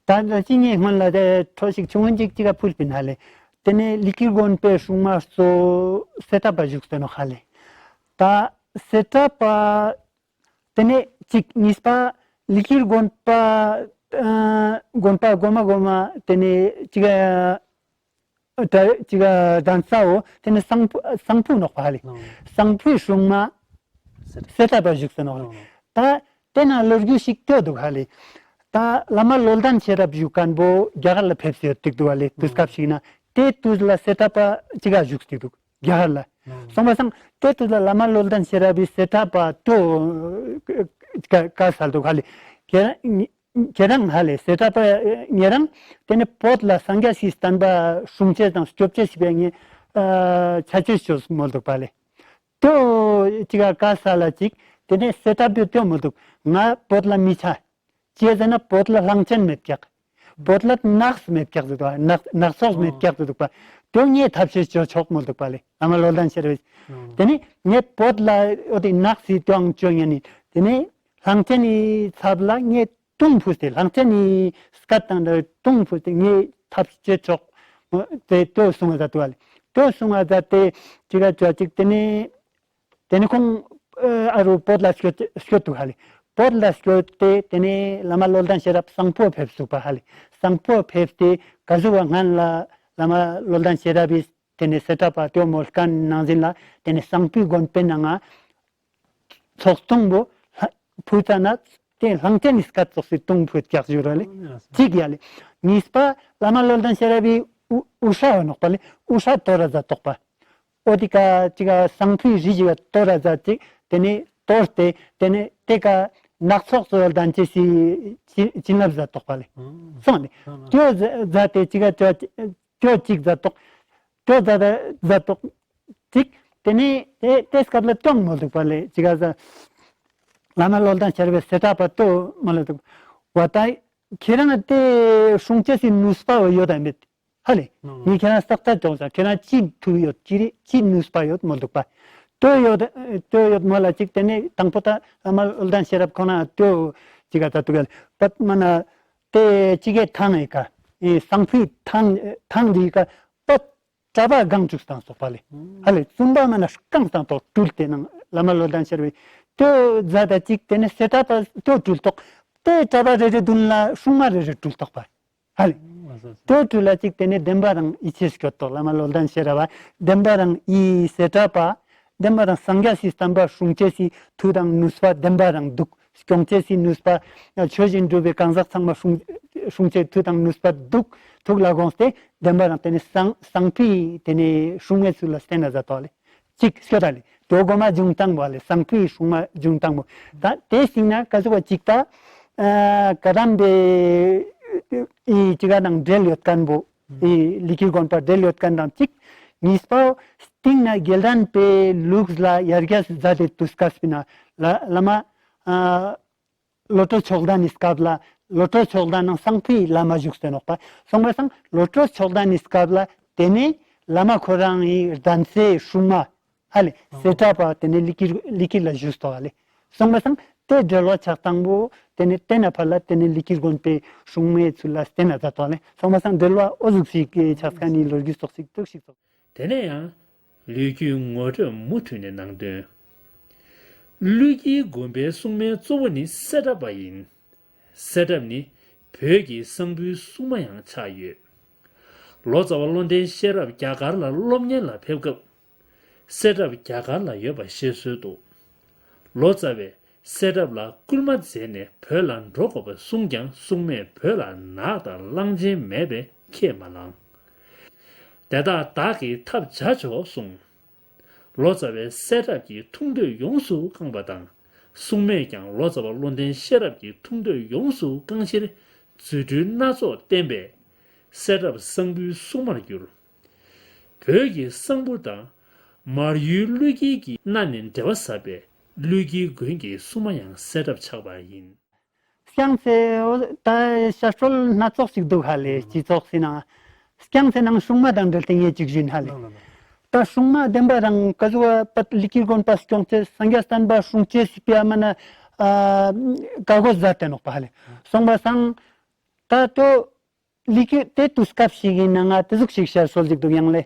ད་ཅི་ངས་སྔོན་ལ་དེ་འཕྲོ་ཞིག་ཆུང་ངུན་ཅིག་ཅིག་ག་ཕུལ་པིན་ཧ་ལེ། དེ་ནས་ཀླུ་དཀྱིལ་དགོན་པའི་སྲུང་མ་གཙོ་བོ་གསེར་ཁྲབ་པ་བཞུགས་ཏེ་ནོག་ཧ་ལེ། ད་གསེར་ཁྲབ་པ་དེ་ནས་ཅིག་གཉིས་པ་ཀླུ་དཀྱིལ་དགོན་པ་ཨ་དགོན་པ་གོ་མ་གོ་མ་དེ་ནས་ཅིག་ཨ་ད་ཅིག་གདན་ས་བོ་དེ་ནས་སང་ཕོ་སང་ཕོ་ནོག་པ་ཧ་ལེ། ཨང་། སང་ཕོའི་སྲུང་མ་གསེར་ཁྲབ་པ་བཞུགས་ཏེ་ནོག་ལེ། ཨང་། ད་དེ་ན་ལོ་རྒྱུས་ཤིག་ཏོ་འདུག་ཧ་ལེ། ད་བླ་མ་བློ་ལྡན་ཤེས་རབ་བཞུགས་མཁན་བོ་རྒྱ་གར་ལ་ཕེབས་སེ་ཡོད་ཏིག་འདུག་ཧ་ལེ། དུས་སྐབས་ཤིག་ན་དེ་དུས་ལ་གསེར་ཁྲབ་པ་ཅིག་ག་བཞུགས་ཏིག་འདུག་རྒྱ་གར་ལ། ཨང་། སོང་པ་སང་དེ་དུས་ལ་བླ་མ་བློ་ལྡན་ཤེས་རབ་བི་གསེར་ཁྲབ་པ་ཏོ་ཀ་ཀ་སལ་འདུག་ཧ་ལེ། ཁྱེད་རང་ཁྱེད་རང་ཧ་ལེ་གསེར་ཁྲབ་པ་ཉེ་རང་དེ་ནས་བོད་ལ་སངས་རྒྱས་སི་བསྟན་པ་སྲུང་ཅེས་དང་སྐྱོབ་ཅེས་ཞིག་པའི་ངས་ཆ་ཅེས་ཅོས་མོལ་འདུག་པ་ལེ། ཏོ་ཅིག་ག་ཀ་ས་ལ་ཅིག་དེ་ནས་གསེར་ཁྲབ་པའི་ཏོ་མོལ་འདུག་ང་བོད་ལ་མི་ཆ། ཅི་ཟེར་ན་བོད་ལ་གླང་ཆེན་མེད་ཀྱག། བོད་ལ་ནགས་མེད་ཀྱག་ཟེར་འདུག་པ། ནགས་ནགས་ཚལ་མེད་ཀྱག་ཟེར་འདུག་པ། ཏོ་ངས་ཐབས་ཤེས་ཅོ་ཆོག་མོལ་འདུག་པ་ལེ། བླ་མ་བློ་ལྡན་ཤེས་རབ་བི། ཨང་། དེ་ནས་ངས་བོད་ལ་འོ་དེ་ནགས་སི་ཏོའང་ཅོ་ཉན་ནི་དེ་ནས་གླང་ཆེན་ནི་ཚབ་ལ་ངས་དུང་ཕུས་ཏེ་གླང་ཆེན་ནི་སྐད་དང་འདྲ་དུང་ཕུས་ཏེ་ངས་ཐབས་ཤེས་ཅོ་ཆོག་དེ་ཏོ་གསུང་བ་མཛད་འདུག་པ་ལེ། ཏོ་གསུང་བ་མཛད་དེ་ཅིག་ག་ཅོ་ཅིག་དེ་ནས་དེ་ནས་ཁོང་ཨ་རུ་བོད་ལ་སྐྱོད་སྐྱོད་འདུག་ཧ་ལེ། བོད་ལ་སྐྱོད་དེ་དེ་ནས་བླ་མ་བློ་ལྡན་ཤེས་རབ་སང་ཕོ་ཕེབས་འདུག་པ་ཧ་ལེ། སང་ཕོ་ཕེབས་ཏེ་ག་ཟུག་པ་སྔན་ལ་བླ་མ་བློ་ལྡན་ཤེས་རབ་བི་དེ་ནས་གསེར་ཁྲབ་པ་ཏོ་མོལ་མཁན་ནང་བཞིན་ལ་དེ་ནས་སང་ཕོའི་དགོན་པའི་ནང་ང་ཚོགས་དུང་བོ་ཕུལ་ཙ་ན་དེ་གླང་ཆེན་ནི་སྐད་ཙོགས་སི་དུང་ཕུད་ཀྱག་ཞུ་ར་ལེ། ཨོ་ཡ་ས། གཅིག་ཡ་ལེ། གཉིས་པ་བླ་མ་བློ་ལྡན་ཤེས་རབ་བི་དབུ་དབུ་སྐྲ་བ་ནོག་པ་ལེ། དབུ་སྐྲ་གཏོར་ར་མཛད་འདུག་པ། འོ་དེ་ཀ་ཅིག་ག་སང་ཕོའི་རི་ཞིག་ག་གཏོར་ར་མཛད་ཅིག་དེ་ནས་གཏོར་ཏེ་དེ་ནས་དེ་ཀ་ནགས་ཚལ་ཙོགས་ལྡན་ཅེས་སི་བྱིན་བྱིན་རླབས་མཛད་འདུག་པ་ལེ། ཨོ། སོང་ལེ། ཨོ་ཨོ། ཏོ་མཛད་དེ་ཅིག་ག་ཅོ་ཅོ་ཅིག་མཛད་འདུག་ཏོ་མཛད་མཛད་འདུག་ཅིག་དེ་ནས་དེ་དེ་སྐབས་ལ་ཏོང་མོལ་འདུག་པ་ལེ། ཅིག་ག་ཟ་བླ་མ་བློ་ལྡན་ཤེས་རབ་བི་གསེར་ཁྲབ་པ་ཏོ་མོལ་འདུག་པ། ད་ཁྱེད་རང་དེ་སྲུང་ཅེས་སི་ནུས་པ་ཡོད་དམ་མེད། ཧ་ལེ། ཨང་། ངས་ཁྱེད་རང་སྟག་རྩལ་ཅོག་ཟ་ཁྱེད་རང་ཅི་ཐུགས་ཡོད་ཅི་རེ་ཅི་ནུས་པ་ཡོད་མོལ་འདུག་པ། ཏོ་ཡོད་ཏོ་ཡོད་མོལ་ལ་ཅིག་དེ་ནས་དང་པོ་ད་བླ་མ་བློ་ལྡན་ཤེས་རབ་ཁོ་ན་ཏོ་ཅིག་ག་ད་ཐུག་ག་ལེ། པད་མ་ན་དེ་ཅིག་གི་ཐང་ཨེ་ཀ་ཨེ་སང་ཕོའི་ཐང་ཐང་འདི་ཀ་པད་གྲྭ་པ་སྒང་བཅུག་སྟངས་སོགས་པ་ལེ། ཧ་ལེ་བཙུན་པ་མ་ན་རྐང་སྟངས་ཐོག་སྤྲུལ་ཏེ་ནང་བླ་མ་བློ་ལྡན་ཤེས་རབ་བི་ཏོ་མཛད་ད་ཅིག་དེ་ནས་གསེར་ཁྲབ་པ་ཏོ་སྤྲུལ་ཏོག་དེ་གྲྭ་པ་རེ་རེ་མདུན་ལ་སྲུང་མ་རེ་རེ་སྤྲུལ་ཏོག་པ། ཧ་ལེ། ཨོ་ས་ས། ཏོ་སྤྲུལ་ལ་ཅིག་དེ་ནས་བདེན་པ་རང་ཡིད་ཆེས་སྐྱོད་ཏོག་བླ་མ་བློ་ལྡན་ཤེས་རབ་བ་བདེན་པ་རང་ཡི་གསེར་ཁྲབ་པ་བདེན་པ་རང་སངས་རྒྱས་སི་བསྟན་པ་སྲུང་ཅེས་སི་མཐུ་དང་ནུས་པ་བདེན་པ་རང་འདུག་སྐྱོང་ཅེས་སི་ནུས་པ། ཆོས་བཞིན་སྒྲུབ་པའི་གང་ཟག་ཚང་མ་སྲུང་སྲུང་ཅེས་མཐུ་དང་ནུས་པ་འདུག་ཐུགས་ལ་དགོངས་ཏེ་བདེན་པ་རང་དེ་ནས་སང་སང་ཕོའི་དེ་ནས་སྲུང་མའི་ཚུལ་ལ་བསྟན་ན་མཛད་དོ་ལེ། གཅིག་ཤོད་ད་ལེ། དོ་གོ་མ་བྱུང་སྟངས་པོ་ལེ་སང་ཕོའི་སྲུང་མ་བྱུང་སྟངས་པོ། ད་དེ་སྟིང་ན་ག་ཟུག་པ་གཅིག་ད་ཨ་བཀའ་གདམས་པའི་ཨི་ཅི་ག་ནང་འབྲེལ་ཡོད་མཁན་པོ། ཨི་ལི་ཀིར་དགོན་པ་འབྲེལ་ཡོད་མཁན་དང་གཅིག་གཉིས་པ་སྟིང་ན་དགེ་ལྡན་པའི་ལུགས་ལ་ཡར་རྒྱས་མཛད་དེ་དུས་སྐབས་སྤི་ན་ལ་བླ་མ་ཨ་བློ་གྲོས་མཆོག་ལྡན་ནི་སྐབས་ལ་བློ་གྲོས་མཆོག་ལྡན་ནང་སང་ཕོའི་བླ་མ་བཞུགས་ཏེ་ནོག་པ། སོང་པ་སང་བློ་གྲོས་མཆོག་ལྡན་ནི་སྐབས་ལ་དེ་ནས་བླ་མ་ཁོ་རང་ངི་གདན་སའི་སྲུང་མ་ཧ་ལེ་གསེར་ཁྲབ་པ་དེ་ནས་ལི་ཀིར་ལི་ཀིར་ལ་བཞུགས་ཏོག་ཧ་ལེ། སོང་པ་སང་དེ་འབྲེལ་བ་ཆགས་སྟངས་པོ་དེ་ནས་དེ་ན་ཕར་ལ་དེ་ནས་ལི་ཀིར་དགོན་པའི་སྲུང་མའི་ཚུལ་ལ་བསྟན་ན་མཛད་ཏོག་ཧ་ལེ། སོང་པ་སང་འབྲེལ་བ་འོ་ཟུག་ཞིག་ཆགས་མཁན་ནི་ལོ་རྒྱུས་ཙོགས་ཤིག་འདུག་ཤིག་ཙོགས། དེ་ནས་ཡང་ལོ་རྒྱུས་ངོ་སྤྲོད་མུ་མཐུད་ནས་ནང་དོན། ཀླུ་དཀྱིལ་དགོན་པའི་སྲུང་མའི་གཙོ་བོ་ནི་གསེར་ཁྲབ་པ་ཡིན། གསེར་ཁྲབ་ནི་བོད་ཀྱི་གསང་ཕུའི་སྲུང་མ་ཡང་ཆགས་ཡོད། ལོ་ཙཱ་བ་བློ་ལྡན་ཤེས་རབ་རྒྱ་གར་ལ་སློབ་གཉེར་ལ་ཕེབས་སྐབས། གསེར་ཁྲབ་རྒྱ་གར་ལ་ཡོད་པ་ཤེས་སྲོལ་འདུག་ལོ་ཙཱ་བས་གསེར་ཁྲབ་ལ་སྐུལ་མ་མཛད་ནས་བོད་ལ་འགྲོ་དགོས་པ་གསུངས་ཀྱང་སྲུང་མས་བོད་ལ་ནགས་དང་གླང་ཆེན་མེད་པས་ཁས་མ་བླངས། དེ་དག་བདག་གིས་ཐབས་བྱ་ཆོག་གསུངས། ལོ་ཙཱ་བས་གསེར་ཁྲབ་ཀྱི་འཐུང་འདོད་ཡོངས་སུ་བསྐངས་པ་དང་། སྲུང་མས་ཀྱང་ལོ་ཙཱ་བ་བློ་ལྡན་ཤེས་རབ་ཀྱི་འཐུང་འདོད་ཡོངས་སུ་བསྐངས་ཕྱིར་རྫུ་འཕྲུལ་སྣ་ཚོགས་བསྟན་པས། གསེར་ཁྲབ་གསང་ཕུའི་སྲུང་མར་གྱུར། བོད་ཀྱི་གསང་ཕུ་དང་མར་ཡུལ་ཀླུ་དཀྱིལ་གྱི་གནའ་ནས་འབྲེལ་བ་ཟབ་པས་ཀླུ་དཀྱིལ་དགོན་གྱི་སྲུང་མ་ཡང་གསེར་ཁྲབ་ཆགས་པ་ཡིན། སྐྱང་ཚེ་ད་ཤ་སྤྲོད་སྣ་ཚོགས་ཤིག་འདུག་ཧ་ལེ་སྤྱི་ཚོགས་སི་ནང་། སྐྱང་ཚེ་ནང་སྲུང་མ་དང་འབྲེལ་ཏེ་ངས་ཅིག་ཞུས་ཧ་ལེ། ལགས་ལགས་ལགས། ད་སྲུང་མ་བདེན་པ་རང་ཀ་ཟུག་པ་ལི་ཀིར་དགོན་པ་སྐྱོང་ཅེས་སངས་རྒྱས་བསྟན་པ་སྲུང་ཅེས་སི་ཕི་ཡ་མ་ན་ཨ་ཀ་གོ་ཟ་ཏེ་ནོག་པ་ཧ་ལེ། སོང་པ་སང་ད་ཏོ་ལི་ཀིར་ཏེ་དུས་སྐབས་ཤིག་གི་ནང་ང་ཏེ་ཟུག་ཞིག་ཤར་སོལ་ཅིག་འདུག་ཡང་ལེ།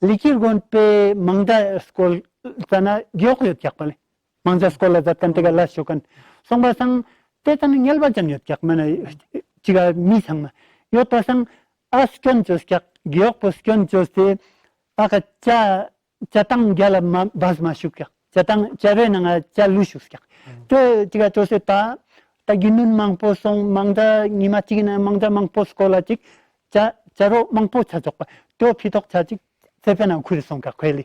ལི་ཀིར་དགོན་པའི་མང་ཇ་སྐོར་ཙ་ན་གི་ཡོག་ཡོད་ཀྱག་པ་ལེ། མང་ཇ་སྐོར་ལ་མཛད་མཁན་ཏེ་ག་ལ་ཤོག་མཁན། སོང་པ་སང་ཏེ་ཙ་ན་ངལ་བ་ཅན་ཡོད་ཀྱག་མ་ན་ཅི་ག་མི་ཚང་མ་ཡོད་པ་སང་ཨ་སྐྱོན་བཅོས་ཀྱག་གི་ཡོག་པོ་སྐྱོན་བཅོས་ཏེ་ཨ་ཀ་ཅ་ཅ་ཏང་རྒྱ་ལ་མ་བས་མ་ཤུག་ཀྱག། ཅ་ཏང་ཅ་རོའི་ནང་ང་ཅ་ལུས་ཤུག་ཀྱག། ཏེ་ཅི་ག་ཅོས་ཏེ་ད་ད་རྒྱུ་ནོར་མང་པོ་སོང་མང་ཇ་ཉི་མ་གཅིག་ན་མང་ཇ་མང་པོ་སྐོར་ལ་ཅིག་ཅ་ཅ་རོ་མང་པོ་ཆ་ཆོག་པ་ཏོ་ཕི་ཐོག་ཆ་ཅིག་ཙེ་པེ་ན་ཁུར་སོང་ཀྱག་ཁོས་ལེ།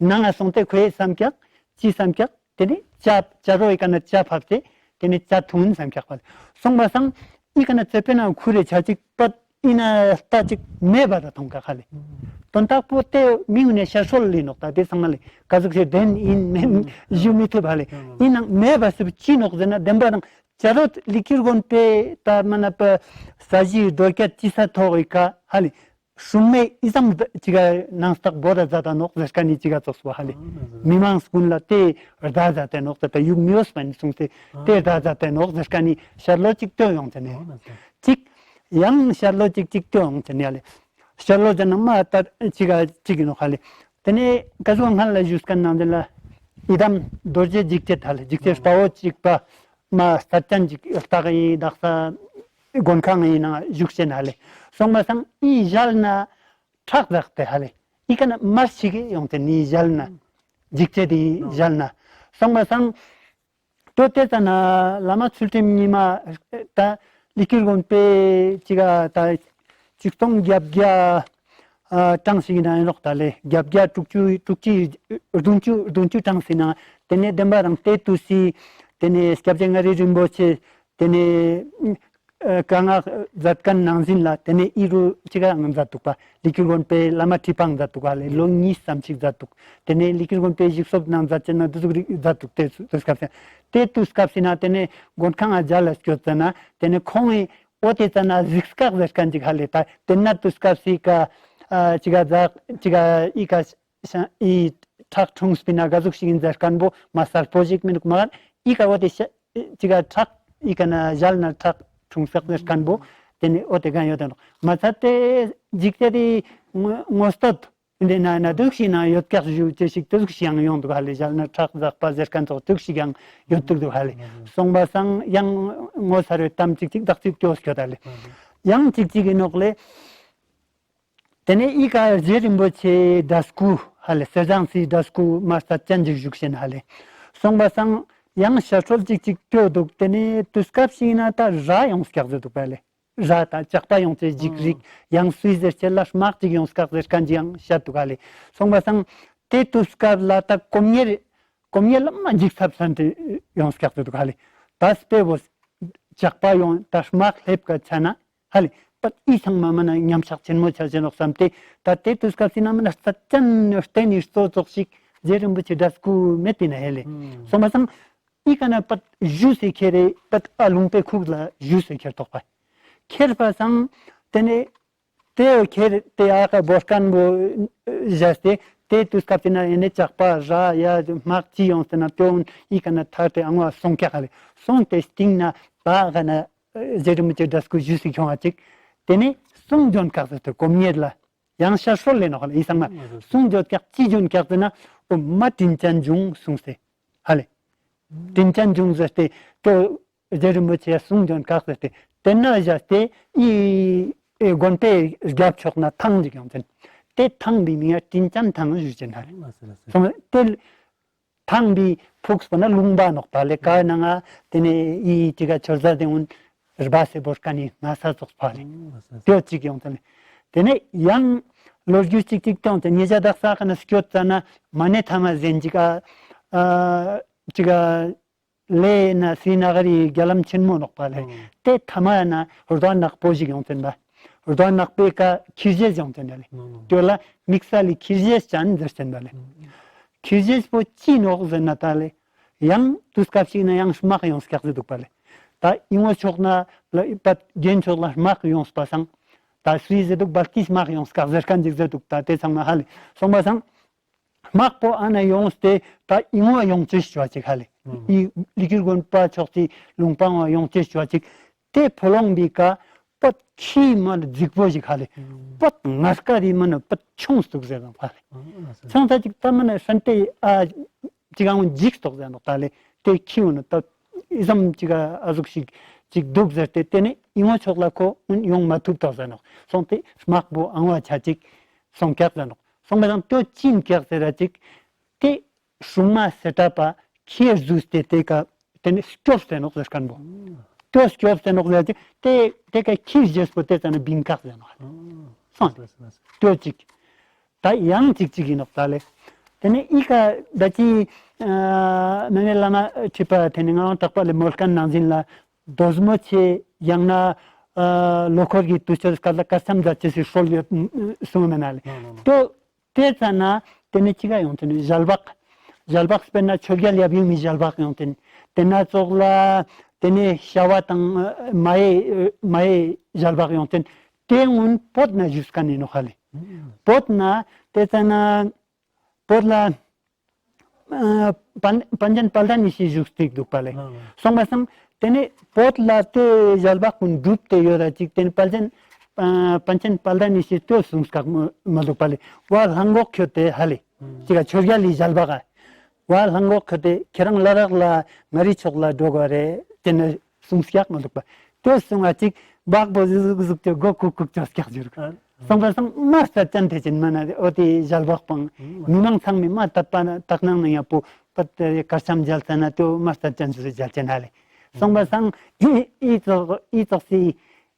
ནང་ང་སོང་སྟེ་ཁོས་བསམ་ཀྱག་ཅི་བསམ་ཀྱག་ཏེ་ནེ་ཅ་ཅ་རོ་ཨི་ཀ་ན་ཅ་ཕབ་སྟེ་ཏེ་ནེ་ཅ་འཐུང་བསམ་ཀྱག་པ་ལེ། སོང་པ་སང་ཨི་ཀ་ན་ཙེ་པེ་ན་ཁུར་རེ་ཆ་ཅིག་པད་ཨི་ན་ལྟ་ཅིག་མེད་པ་ད་མཐོང་ཀ་ཧ་ལེ། དོན་དག་པོ་ཏེ་མི་ངུ་ནེ་ཤར་སོལ་ལི་ནོག་ད་ཏེ་ཚང་མ་ལེ་ཀ་ཟུག་ཞིག་བདེན་ཨིན་མེན་ཞུ་མི་ཐུབ་ཧ་ལེ། ཨིན་ནང་མེད་པ་སུ་ཅི་ནོག་ཟེར་ན་བདེན་པ་རང་ཅ་རོ་ལི་ཀིར་དགོན་པའི་ད་མ་ན་པ་ས་གཞི་རྡོ་སྐྱ་ཅི་ས་ཐོག་གི་ཀ་ཧ་ལེ། སྲུང་མའི་ཨི་ཙམ་ཅི་ག་ནང་རྟགས་བོ་ར་མཛད་ད་ནོག་ཟེར་མཁན་ནི་ཅི་ག་ཙོགས་པོ་ཧ་ལེ། མི་མང་ཀུན་ལ་ཏེ་ར་མཛད་དེ་ནོག་ད་ད་ཡུག་མི་འོས་པ་ནི་གསུངས་ཏེ་ཏེ་ར་མཛད་དེ་ནོག་ཟེར་མཁན་ནི་ཤར་ལོ་ཅིག་ཏོ་ཡོང་ཅེ་ནེ། ཅིག་ཡང་ཤར་ལོ་ཅིག་ཅིག་ཏོ་ཡོང་ཅེ་ནེ་ཧ་ལེ། ཤར་ལོ་ཅན་ན་མ་ད་ཅི་ག་ཅིག་ཨིན་ནོག་ཧ་ལེ། ཏེ་ནེ་ཀ་ཟུག་སྔར་ལ་ཞུས་མཁན་ནང་དེ་ལ་ཡི་དམ་རྡོ་རྗེ་འཇིགས་བྱེད་ཧ་ལེ་འཇིགས་བྱེད་དཔའ་བོ་གཅིག་པ་མ་ས་ཅན་ཅིག་ལྟག་ཨིན་དག་ས་དགོན་ཁང་ཨིན་ནང་བཞུགས་ཤེ་ན་ཧ་ལེ། སོང་པ་སང་ཨི་ཞལ་ན་ཁྲག་རག་སྟེ་ཧ་ལེ། ཨི་ཀ་ན་མར་ཤིག་གི་ཡོང་སྟེ་ནི་ཞལ་ན་འཇིགས་བྱེད་དེ་ཞལ་ན། སོང་པ་སང་ཏོ་ཏེ་ཙ་ན་བླ་མ་ཚུལ་ཁྲིམས་ཉི་མ་ད་ལི་ཀིར་དགོན་པའི་ཅི་ག་ད་ཆིག་སྟོང་བརྒྱད་བརྒྱ་ཨ་གྲངས་ཤིག་ཨིན་ནོག་ད་ལེ། བརྒྱད་བརྒྱ་དྲུག་ཅུ་དྲུག་ཅུ་བདུན་ཅུ་བདུན་ཅུ་གྲངས་ཤིག་ན་ཏེ་ནེ་བདེན་པ་རང་ཏེ་དུས་སི་ཏེ་ནེ་སྐྱབས་རྗེ་མངའ་རིས་རིན་པོ་ཆེ་ཏེ་ནེ་ཨ་བཀའ་མངགས་མཛད་མཁན་ནང་བཞིན་ལ་ཏེ་ནེ་ཨི་རུ་ཅི་ག་ཡང་མཛད་འདུག་པ། ལི་ཀིར་དགོན་པའི་བླ་མ་ཁྲི་པ་མཛད་འདུག་པ་ལེ། ལོ་གཉིས་ཙམ་ཞིག་མཛད་འདུག། ཏེ་ནེ་ལི་ཀིར་དགོན་པའི་ཞིག་གསོ་ནང་མཛད་ཅེ་ན་དུ་ཟུག་རིག་མཛད་འདུག་ཏེ་དུས་སྐབས་སེ་ཏེ་དུས་སྐབས་སེ་ན་ཏེ་ནེ་དགོན་ཁང་ང་མཇལ་ལ་སྐྱོད་ཙ་ན་ཏེ་ནེ་ཁོང་ངི་འོ་ཏེ་ཙ་ན་གཟིགས་སྐག་ཟེར་མཁན་ཅིག་ཧ་ལེ། ད་ཏེ་ན་དུས་སྐབས་སེ་ཀ་ཨ་ཅི་ག་ཛ་ཅི་ག་ཨི་ཀ་ཤ་ཨི་ཁྲག་འཁྲུངས་པའི་ན་ག་ཟུག་ཞིག་ཨིན་ཟེར་མཁན་བོ་མ་གསལ་པོ་ཞིག་མི་འདུག་མ་ཨི་ཀ་འོ་ཏེ་ཤ་ཅི་ག་ཁྲག་ཨི་ཀ་ན་ཞལ་ན་ཁྲག་འཁྲུངས་སྐག་ཟེར་མཁན་བོ་ཏེ་ནེ་འོ་ཏེ་གང་ཡོད་དེ་ནོག་མ་ཚད་དེ་འཇིགས་བྱེད་དེ་ངོ་ངོ་བསྟོད་འདི་ན་ན་དུག་ཤིག་ན་ཡོད་ཀྱག་ཞུ་ཅེས་ཤིག་དུག་ཤིག་ཡང་ཡོང་དུག་ཧ་ལེ། ཞལ་ན་ཁྲག་འཛག་པ་ཟེར་མཁན་ཚོགས་དུག་ཤིག་ཡང་ཡོད་དུག་དུག་ཧ་ལེ། སོང་པ་སང་ཡང་ངོ་མཚར་བའི་གཏམ་ཅིག་ཅིག་དག་ཅིག་སྐྱོ་སྐྱོ་ད་ལེ། ཡང་ཅིག་ཅིག་ཨིན་ནོག་ལེ། ཏེ་ནེ་ཨི་ཀ་རྗེ་རིན་པོ་ཆེ་འདྲ་སྐུ་ཧ་ལེ། གསེར་སྦྱངས་སི་འདྲ་སྐུ་མ་རྩ་ཅན་ཅིག་བཞུགས་ཤེ་ན་ཧ་ལེ། སོང་པ་སང་ཡང་ཞལ་སྲོལ་ཅིག་ཅིག་སྐྱོ་དུག། ཏེ་ནེ་དུས་སྐབས་ཤིག་ན་ད་ར་ཡོངས་ཀྱག་ཟེར་དུག་པ་ལེ། ར་དང་ཇག་པ་ཡོང་ཅེས་འཇིགས་རིགས་ཡང་སུས་ཟེར་ཅེ་ལ་དམག་ཅིག་ཡོངས་ཀྱག་ཟེར་མཁན་ཅིག་ཡང་བཤད་དུག་ཧ་ལེ། སོང་པ་སང་ཏེ་དུས་སྐབས་ལ་ད་གོམ་ཉེར་གོམ་ཉེར་ལ་མ་འཇིགས་ཚབས་ས་ཏེ་ཡོངས་ཀྱག་ཟེར་དུག་ཧ་ལེ། ད་སྤེ་བོ་ཇག་པ་ཡོང་ད་དམག་སླེབས་ཀ་ཆ་ན་ཧ་ལེ། པ་ཨི་ཚང་མ་མ་ན་ཉམས་ཆག་ཆེན་མོ་ཆ་ཆེན་ནོག་བསམ་སྟེ་ད་ཏེ་དུས་སྐབས་སི་ན་མ་ན་རྩ་ཅན་རྟེན་ནི་གཙོ་ཚོགས་ཤིག་རྗེ་རིན་པོ་ཆེ་འདྲ་སྐུ་མེད་དེ་ན་ཧ་ལེ། སོང་པ་སང་ཨི་ཀ་ན་པད་ཞུས་སེ་ཁྱེར་རེ་པད་ཨ་ལུང་པའི་ཁུག་ལ་ཞུས་སེ་ཁྱེར་ཐོག་པ། ཁྱེར་པ་སང་ཏེ་ནེ་ཏེ་ཁྱེར་ཏེ་ཨ་ཀ་བོ་སྐན་བོ་བཞག་སྟེ་ཏེ་དུས་སྐབས་ཏེ་ན་ཨེ་ནེ་ཇག་པ་ར་ཡ་དམག་ཅི་ཡོངས་ཏེ་ན་ཏེ་འོན་ཨི་ཀ་ན་ཐར་ཏེ་ཨ་ངོ་སོང་ཀྱག་ཧ་ལེ། སོང་སྟེ་སྟིང་ན་པ་ཨ་ཀ་ན་རྗེ་རིན་པོ་ཆེ་འདྲ་སྐུ་ཞུས་སེ་ཁྱོང་ང་ཅིག། ཏེ་ནེ་གསུང་འབྱོན་ཀྱག་ཟེར་ཏེ་གོམ་ཉེར་ལ། ཡང་ཤར་སྲོལ་ལེ་ནོག་ལེ་ཨི་ཚང་མ། གསུང་འབྱོན་ཀྱག་ཅི་འབྱོན་ཀྱག་ཟེར་ན་འོ་མ་དྲིན་ཅན་བྱུང་གསུངས་ཏེ་ཧ་ལེ། དྲིན་ཅན་བྱུང་ཟེར་ཏེ་ཏེ་རྗེ་རིན་པོ་ཆེ་གསུང་འབྱོན་ཀྱག་ཟེར་ཏེ་ཏེ་ན་བཞག་སྟེ་ཨི་ཨེ་དགོན་པའི་རྒྱབ་ཕྱོགས་ན་ཐང་ཅིག་ཡོང་ཅན། ཏེ་ཐང་པའི་མིང་ཡ་དྲིན་ཅན་ཐང་ཞུ་ཅན་ཧ་ལེ། སོང་ཏེ་ཐང་པའི་ཕུགས་པོ་ན་ལུང་པ་ནོག་པ་ལེ། ཀ་ནང་ང་ཏེ་ནེ་ཨི་ཅི་ག་ཆོས་ཟླ་དེ་འུན་རྦ་སེ་བོར་ཀ་ནི་ན་ས་ཙོགས་པ་ལེ། ཏེ་ཅིག་ཡོང་ཏེ་ནེ་ཏེ་ནེ་ཡང་ལོ་རྒྱུས་ཅིག་ཅིག་ཏོང་ཏེ་ཉེ་ཞ་དག་ས་ཁ་ན་སྐྱོད་ཙ་ན་མ་ནེ་ཐ་མ་ཟེན་ཅིག་ཨ་ཨ་ཅི་ག་ལེ་ན་སི་ན་ག་རི་རྒྱ་ལམ་ཆེན་མོ་ནོག་པ་ལེ། ཏེ་ཐ་མ་ན་རྡོ་ནག་པོ་ཞིག་ཡོང་ཏེན་པ། རྡོ་ནག་པོའི་ཀ་ཁྱི་རྗེས་ཡོང་ཏེན་པ་ལེ། ཏེ་ལ་དམིགས་བསལ་ལི་ཁྱི་རྗེས་ཅན་ཟེར་ཏེན་པ་ལེ། ཁྱི་རྗེས་པོ་ཅི་ནོག་ཟེར་ན་ད་ལེ། ཡང་དུས་སྐབས་ཤིག་ན་ཡང་དམག་ཡོངས་ཀྱག་ཟེར་དུག་པ་ལེ། ད་ཨི་ངོ་ཕྱོགས་ན་ལ་པད་རྒྱན་ཕྱོགས་ལ་དམག་ཡོངས་པ་སང་། ད་སུའི་ཟེར་དུག་བལ་ཀིས་དམག་ཡོངས་ཀྱག་ཟེར་མཁན་ཅིག་ཟེར་དུག། ད་ཏེ་ཚང་མ་ཧ་ལེ་སོང་པ་སང་། དམག་པོ་ཨ་ན་ཡོངས་ཏེ་ད་ཨིང་བ་ཡོང་ཅེས་ཞུ་བ་ཅིག་ཧ་ལེ། ཨི་ལི་ཀིར་དགོན་པ་ཕྱོགས་སི་ལུང་པ་བ་ཡོང་ཅེས་ཞུ་བ་ཅིག། ཏེ་ཕོ་ལོང་བི་ཀ་པད་ཁྱི་མ་ན་རྫིག་པོ་ཞིག་ཧ་ལེ། པད་ངར་ཀ་རི་མ་ན་པད་ཆུང་སྟུག་ཟེར་ནོག་ཧ་ལེ། ཆུང་ད་ཅིག་ད་མ་ན་ཧྲན་ཏེ་ཨ་ཅིག་ཨང་འཇིག་སྟོག་ཟེར་ནོག་ད་ལེ། ཏེ་ཁྱི་འུ་ན་ད་ཨི་ཙམ་ཅིག་ཨ་ཟུག་ཞིག་ཅིག་འདུག་ཟེར་ཏེ་ཏེ་ནེ་ཨིང་བ་ཕྱོགས་ལ་ཁོ་འུན་ཡོང་མ་ཐུབ་ཏོག་ཟེར་ནོག། སོང་སྟེ་དམག་པོ་ཨང་བ་ཆ་ཅིག་སོང་ཀྱག་ཟེར་ནོག། སོང་པ་སང་ཏེ་ཅིན་ཀྱག་ཟེར་ར་ཅིག། ཏེ་སྲུང་མ་སེ་ཏྲ་པ་ཁྱི་ཟུས་ཏེ་ཏེ་ཀ་ཏེ་ནེ་སྐྱོབས་ཏེ་ནོག་ཟེར་ཁན་བོ། ཏེ་སྐྱོབས་ཏེ་ནོག་ཟེར་ཏེ་ཏེ་ཀ་ཁྱི་ཟེར་པོ་ཏེ་ཙ་ན་བིང་ཀག་ཟེར་ནོག། སོང་ཏེ་ཅིག། ད་ཡང་ཅིག་ཅིག་ཨིན་ནོག་ད་ལེ། ཏེ་ནེ་ཨི་ཀ་ད་ཅི་ཨ་མེ་མེ་བླ་མ་ཁྲི་པ་ཏེ་ནེ་ངག་དབང་གྲགས་པ་ལེ་མོལ་ཁན་ནང་བཞིན་ལ་རྡོ་རྨོ་ཆེ་ཡང་ན་ཨ་ལོ་འཁོར་གྱི་དུས་ཚོད་སྐབས་ལ་དཀར་ཆམ་མཛད་ཅེས་སི་སྲོལ་ཡོད་གསུངས་མེད་ན་ལེ། ཏོ་ཏེ་ཙ་ན་ཏེ་ནེ་ཅི་ག་ཡོང་ཏེ་ནེ་ཞལ་འབག། ཞལ་འབག་སྤེར་ན་ཆོས་རྒྱལ་ཡབ་ཡུམ་མི་ཞལ་འབག་ཡོང་ཏེ་ནེ་ཏེ་ན་ཙོགས་ལ་ཏེ་ནེ་ཤ་བ་དང་མ་ཡེ་མ་ཡེ་ཞལ་འབག་ཡོང་ཏེ་ནེ་ཏེ་འུན་བོད་ན་ཞུགས་ཁན་ཨིན་ནོག་ཧ་ལེ། བོད་ན་ཏེ་ཙ་ན་བོད་ལ་ཨ་པན་པཎ་ཆེན་དཔལ་ལྡན་ཡེ་ཤེས་བཞུགས་ཏེ་འདུག་པ་ལེ། སོང་པ་སང་ཏེ་ནེ་བོད་ལ་ཏེ་ཞལ་འབག་གུན་གྲུབ་སྟེ་ཡོད་ར་ཅིག་ཏེ་ནེ་དཔལ་ཆེན་ཨ་པཎ་ཆེན་དཔལ་ལྡན་ཡེ་ཤེས་ཏེ་གསུངས་ཀག་མ་མ་འདུག་པ་ལེ། བ་ལྷ་འགོག་ཁྱོད་དེ་ཧ་ལེ། ཅིག་ག་ཆོས་རྒྱལ་ལི་ཞལ་འབག་ག་བ་ལྷ་འགོག་ཁྱོད་དེ་ཁྱེ་རང་ལ་རག་ལ་མངའ་རིས་ཕྱོགས་ལ་འགྲོ་དགོས་རེ་ཏེ་ནེ་གསུངས་ཀག་མ་འདུག་པ། ཏེ་གསུངས་ང་ཅིག་འབག་པོ་ཟུག་ཟུག་ཟུག་ཏེ་མགོ་ཁུག་ཁུག་ཅོས་ཀག་ཟེར་ག། སོང་པ་སང་མ་རྩ་ཅན་ཏེ་ཅན་མ་ན་འོ་ཏེ་ཞལ་འབག་པང་མི་མང་ཚང་མས་མ་དད་པ་ན་དག་སྣང་ན་ཡ་པོ་པད་དཀར་ཆམ་མཇལ་ཙ་ན་ཏེ་མ་རྩ་ཅན་ཟུ་ཟུ་མཇལ་ཅན་ཧ་ལེ། སོང་པ་སང་ཨི་ཨི་ཙོགས་ཨི་ཙོགས་སི་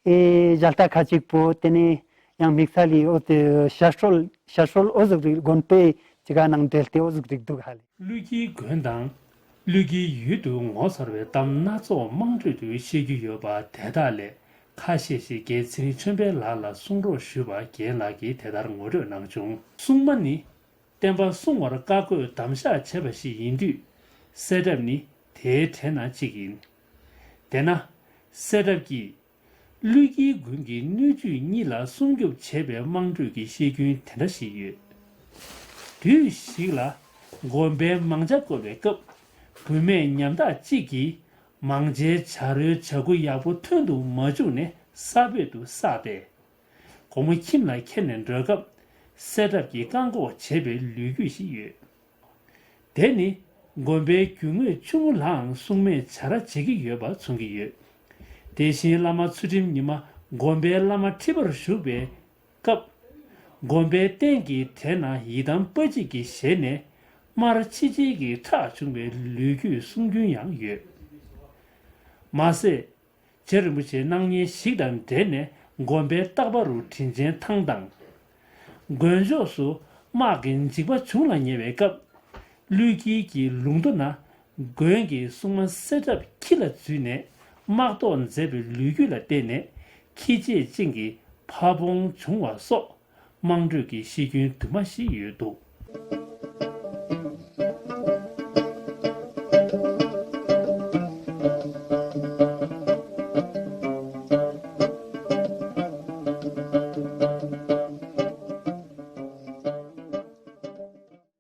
ཨེ་ཞལ་ལྟ་ཁ་ཅིག་པོ་ཏེ་ནེ་ཡང་དམིགས་བསལ་ལི་འོ་ཏེ་ཞལ་སྲོལ་ཞལ་སྲོལ་འོ་ཟུག་རིག་དགོན་པའི་ཅིག་ག་ནང་འབྲེལ་ཏེ་འོ་ཟུག་རིག་འདུག་ཧ་ལེ། ཀླུ་དཀྱིལ་དགོན་དང་ཀླུ་དཀྱིལ་ཡུལ་དུ་ངོ་མཚར་བའི་གཏམ་སྣ་ཚོགས་དམངས་ཁྲོད་དུ་བཤད་རྒྱུ་ཡོད་པ་དེ་དག་ལས་ཁ་ཤས་ཤིག་རྒན་ཚེ་རིང་ཆོས་འཕེལ་ལགས་ལ་གསུང་རོགས་ཞུས་པ་རྒན་ལགས་ཀྱིས་དེ་ལྟར་ངོ་སྤྲོད་གནང་བྱུང་། སྲུང་མ་ནི་བསྟན་པ་སྲུང་བར་བཀའ་བསྒོས་དམ་བཞག་བྱས་པ་ཞིག་ཡིན་དུས་གསེར་ཁྲབ་ནི་དེའི་གྲས་ནང་གཅིག་ཡིན། དེས་ན་གསེར་ཁྲབ་ཀྱིས་ཀླུ་དཀྱིལ་དགོན་གྱི་སྣོད་བཅུད་གཉིས་ལ་སྲུང་སྐྱོབ་བྱས་པའི་དམངས་ཁྲོད་ཀྱི་བཤད་རྒྱུན་དེ་འདྲ་ཞིག་ཡོད། དུས་ཤིག་ལ་དགོན་པའི་མང་ཇ་བསྐོལ་བའི་སྐབས་བུད་མེད་ཉམ་ཐག་ཅིག་གིས་མང་ཇའི་ཇ་རོའི་ཇ་ཁུ་ཡག་པོ་ཐོན་དུ་མ་བཅུག་ནས་ས་བོད་དུ་བསགས་ཏེ། དགོང་མོ་ཁྱིམ་ལ་ཁྱེར་ནས་འགྲོའི་སྐབས་གསེར་ཁྲབ་ཀྱིས་བཀག་འགོག་བྱས་པའི་ལོ་རྒྱུས་ཤིག་ཡོད། དེ་ནི་དགོན་པའི་རྒྱུ་དངོས་ཆུང་ངུ་ལའང་སྲུང་མས་བྱ་ར་བྱེད་ཀྱི་ཡོད་པ་མཚོན་གྱི་ཡོད། དེ་བཞིན་བླ་མ་ཚུལ་ཁྲིམས་ཉི་མ་དགོན་པའི་བླ་མ་ཁྲི་པར་བཞུགས་པའི་སྐབས། དགོན་པའི་རྟེན་གྱི་གྲས་ན་ཡི་དམ་དཔའ་བརྗིད་ཀྱི་ཞལ་ནས་དམར་ཆི་ཆི་གི་ཁྲག་བྱུང་བའི་ལོ་རྒྱུས་གསུང་རྒྱུན་ཡང་ཡོད། མ་ཟད། རྗེ་རིན་པོ་ཆེའི་སྣང་བརྙན་ཞིག་དང་འབྲེལ་ནས་དགོན་པའི་ལྟག་པ་རུ་དྲིན་ཅན་ཐང་དང་། དགོན་ཕྱོགས་སུ་དམག་གི་འཇིགས་པ་བྱུང་ལ་ཉེ་བའི་སྐབས། ཀླུ་དཀྱིལ་གྱི་ལུང་མདོ་ན་དགོན་གྱི་སྲུང་མ་གསེར་ཁྲབ་ཁྱི་ལ་འཛུལ་ནས་དམག་ཟློག་མཛད་པའི་ལོ་རྒྱུས་ལ་བརྟེན་ནས་ཁྱི་རྗེ་ཅན་གྱི་ཕ་བོང་བྱུང་བ་སོགས་དམངས་ཁྲོད་ཀྱི་བཤད་རྒྱུན་དུ་མ་ཞིག་ཡོད་འདུག།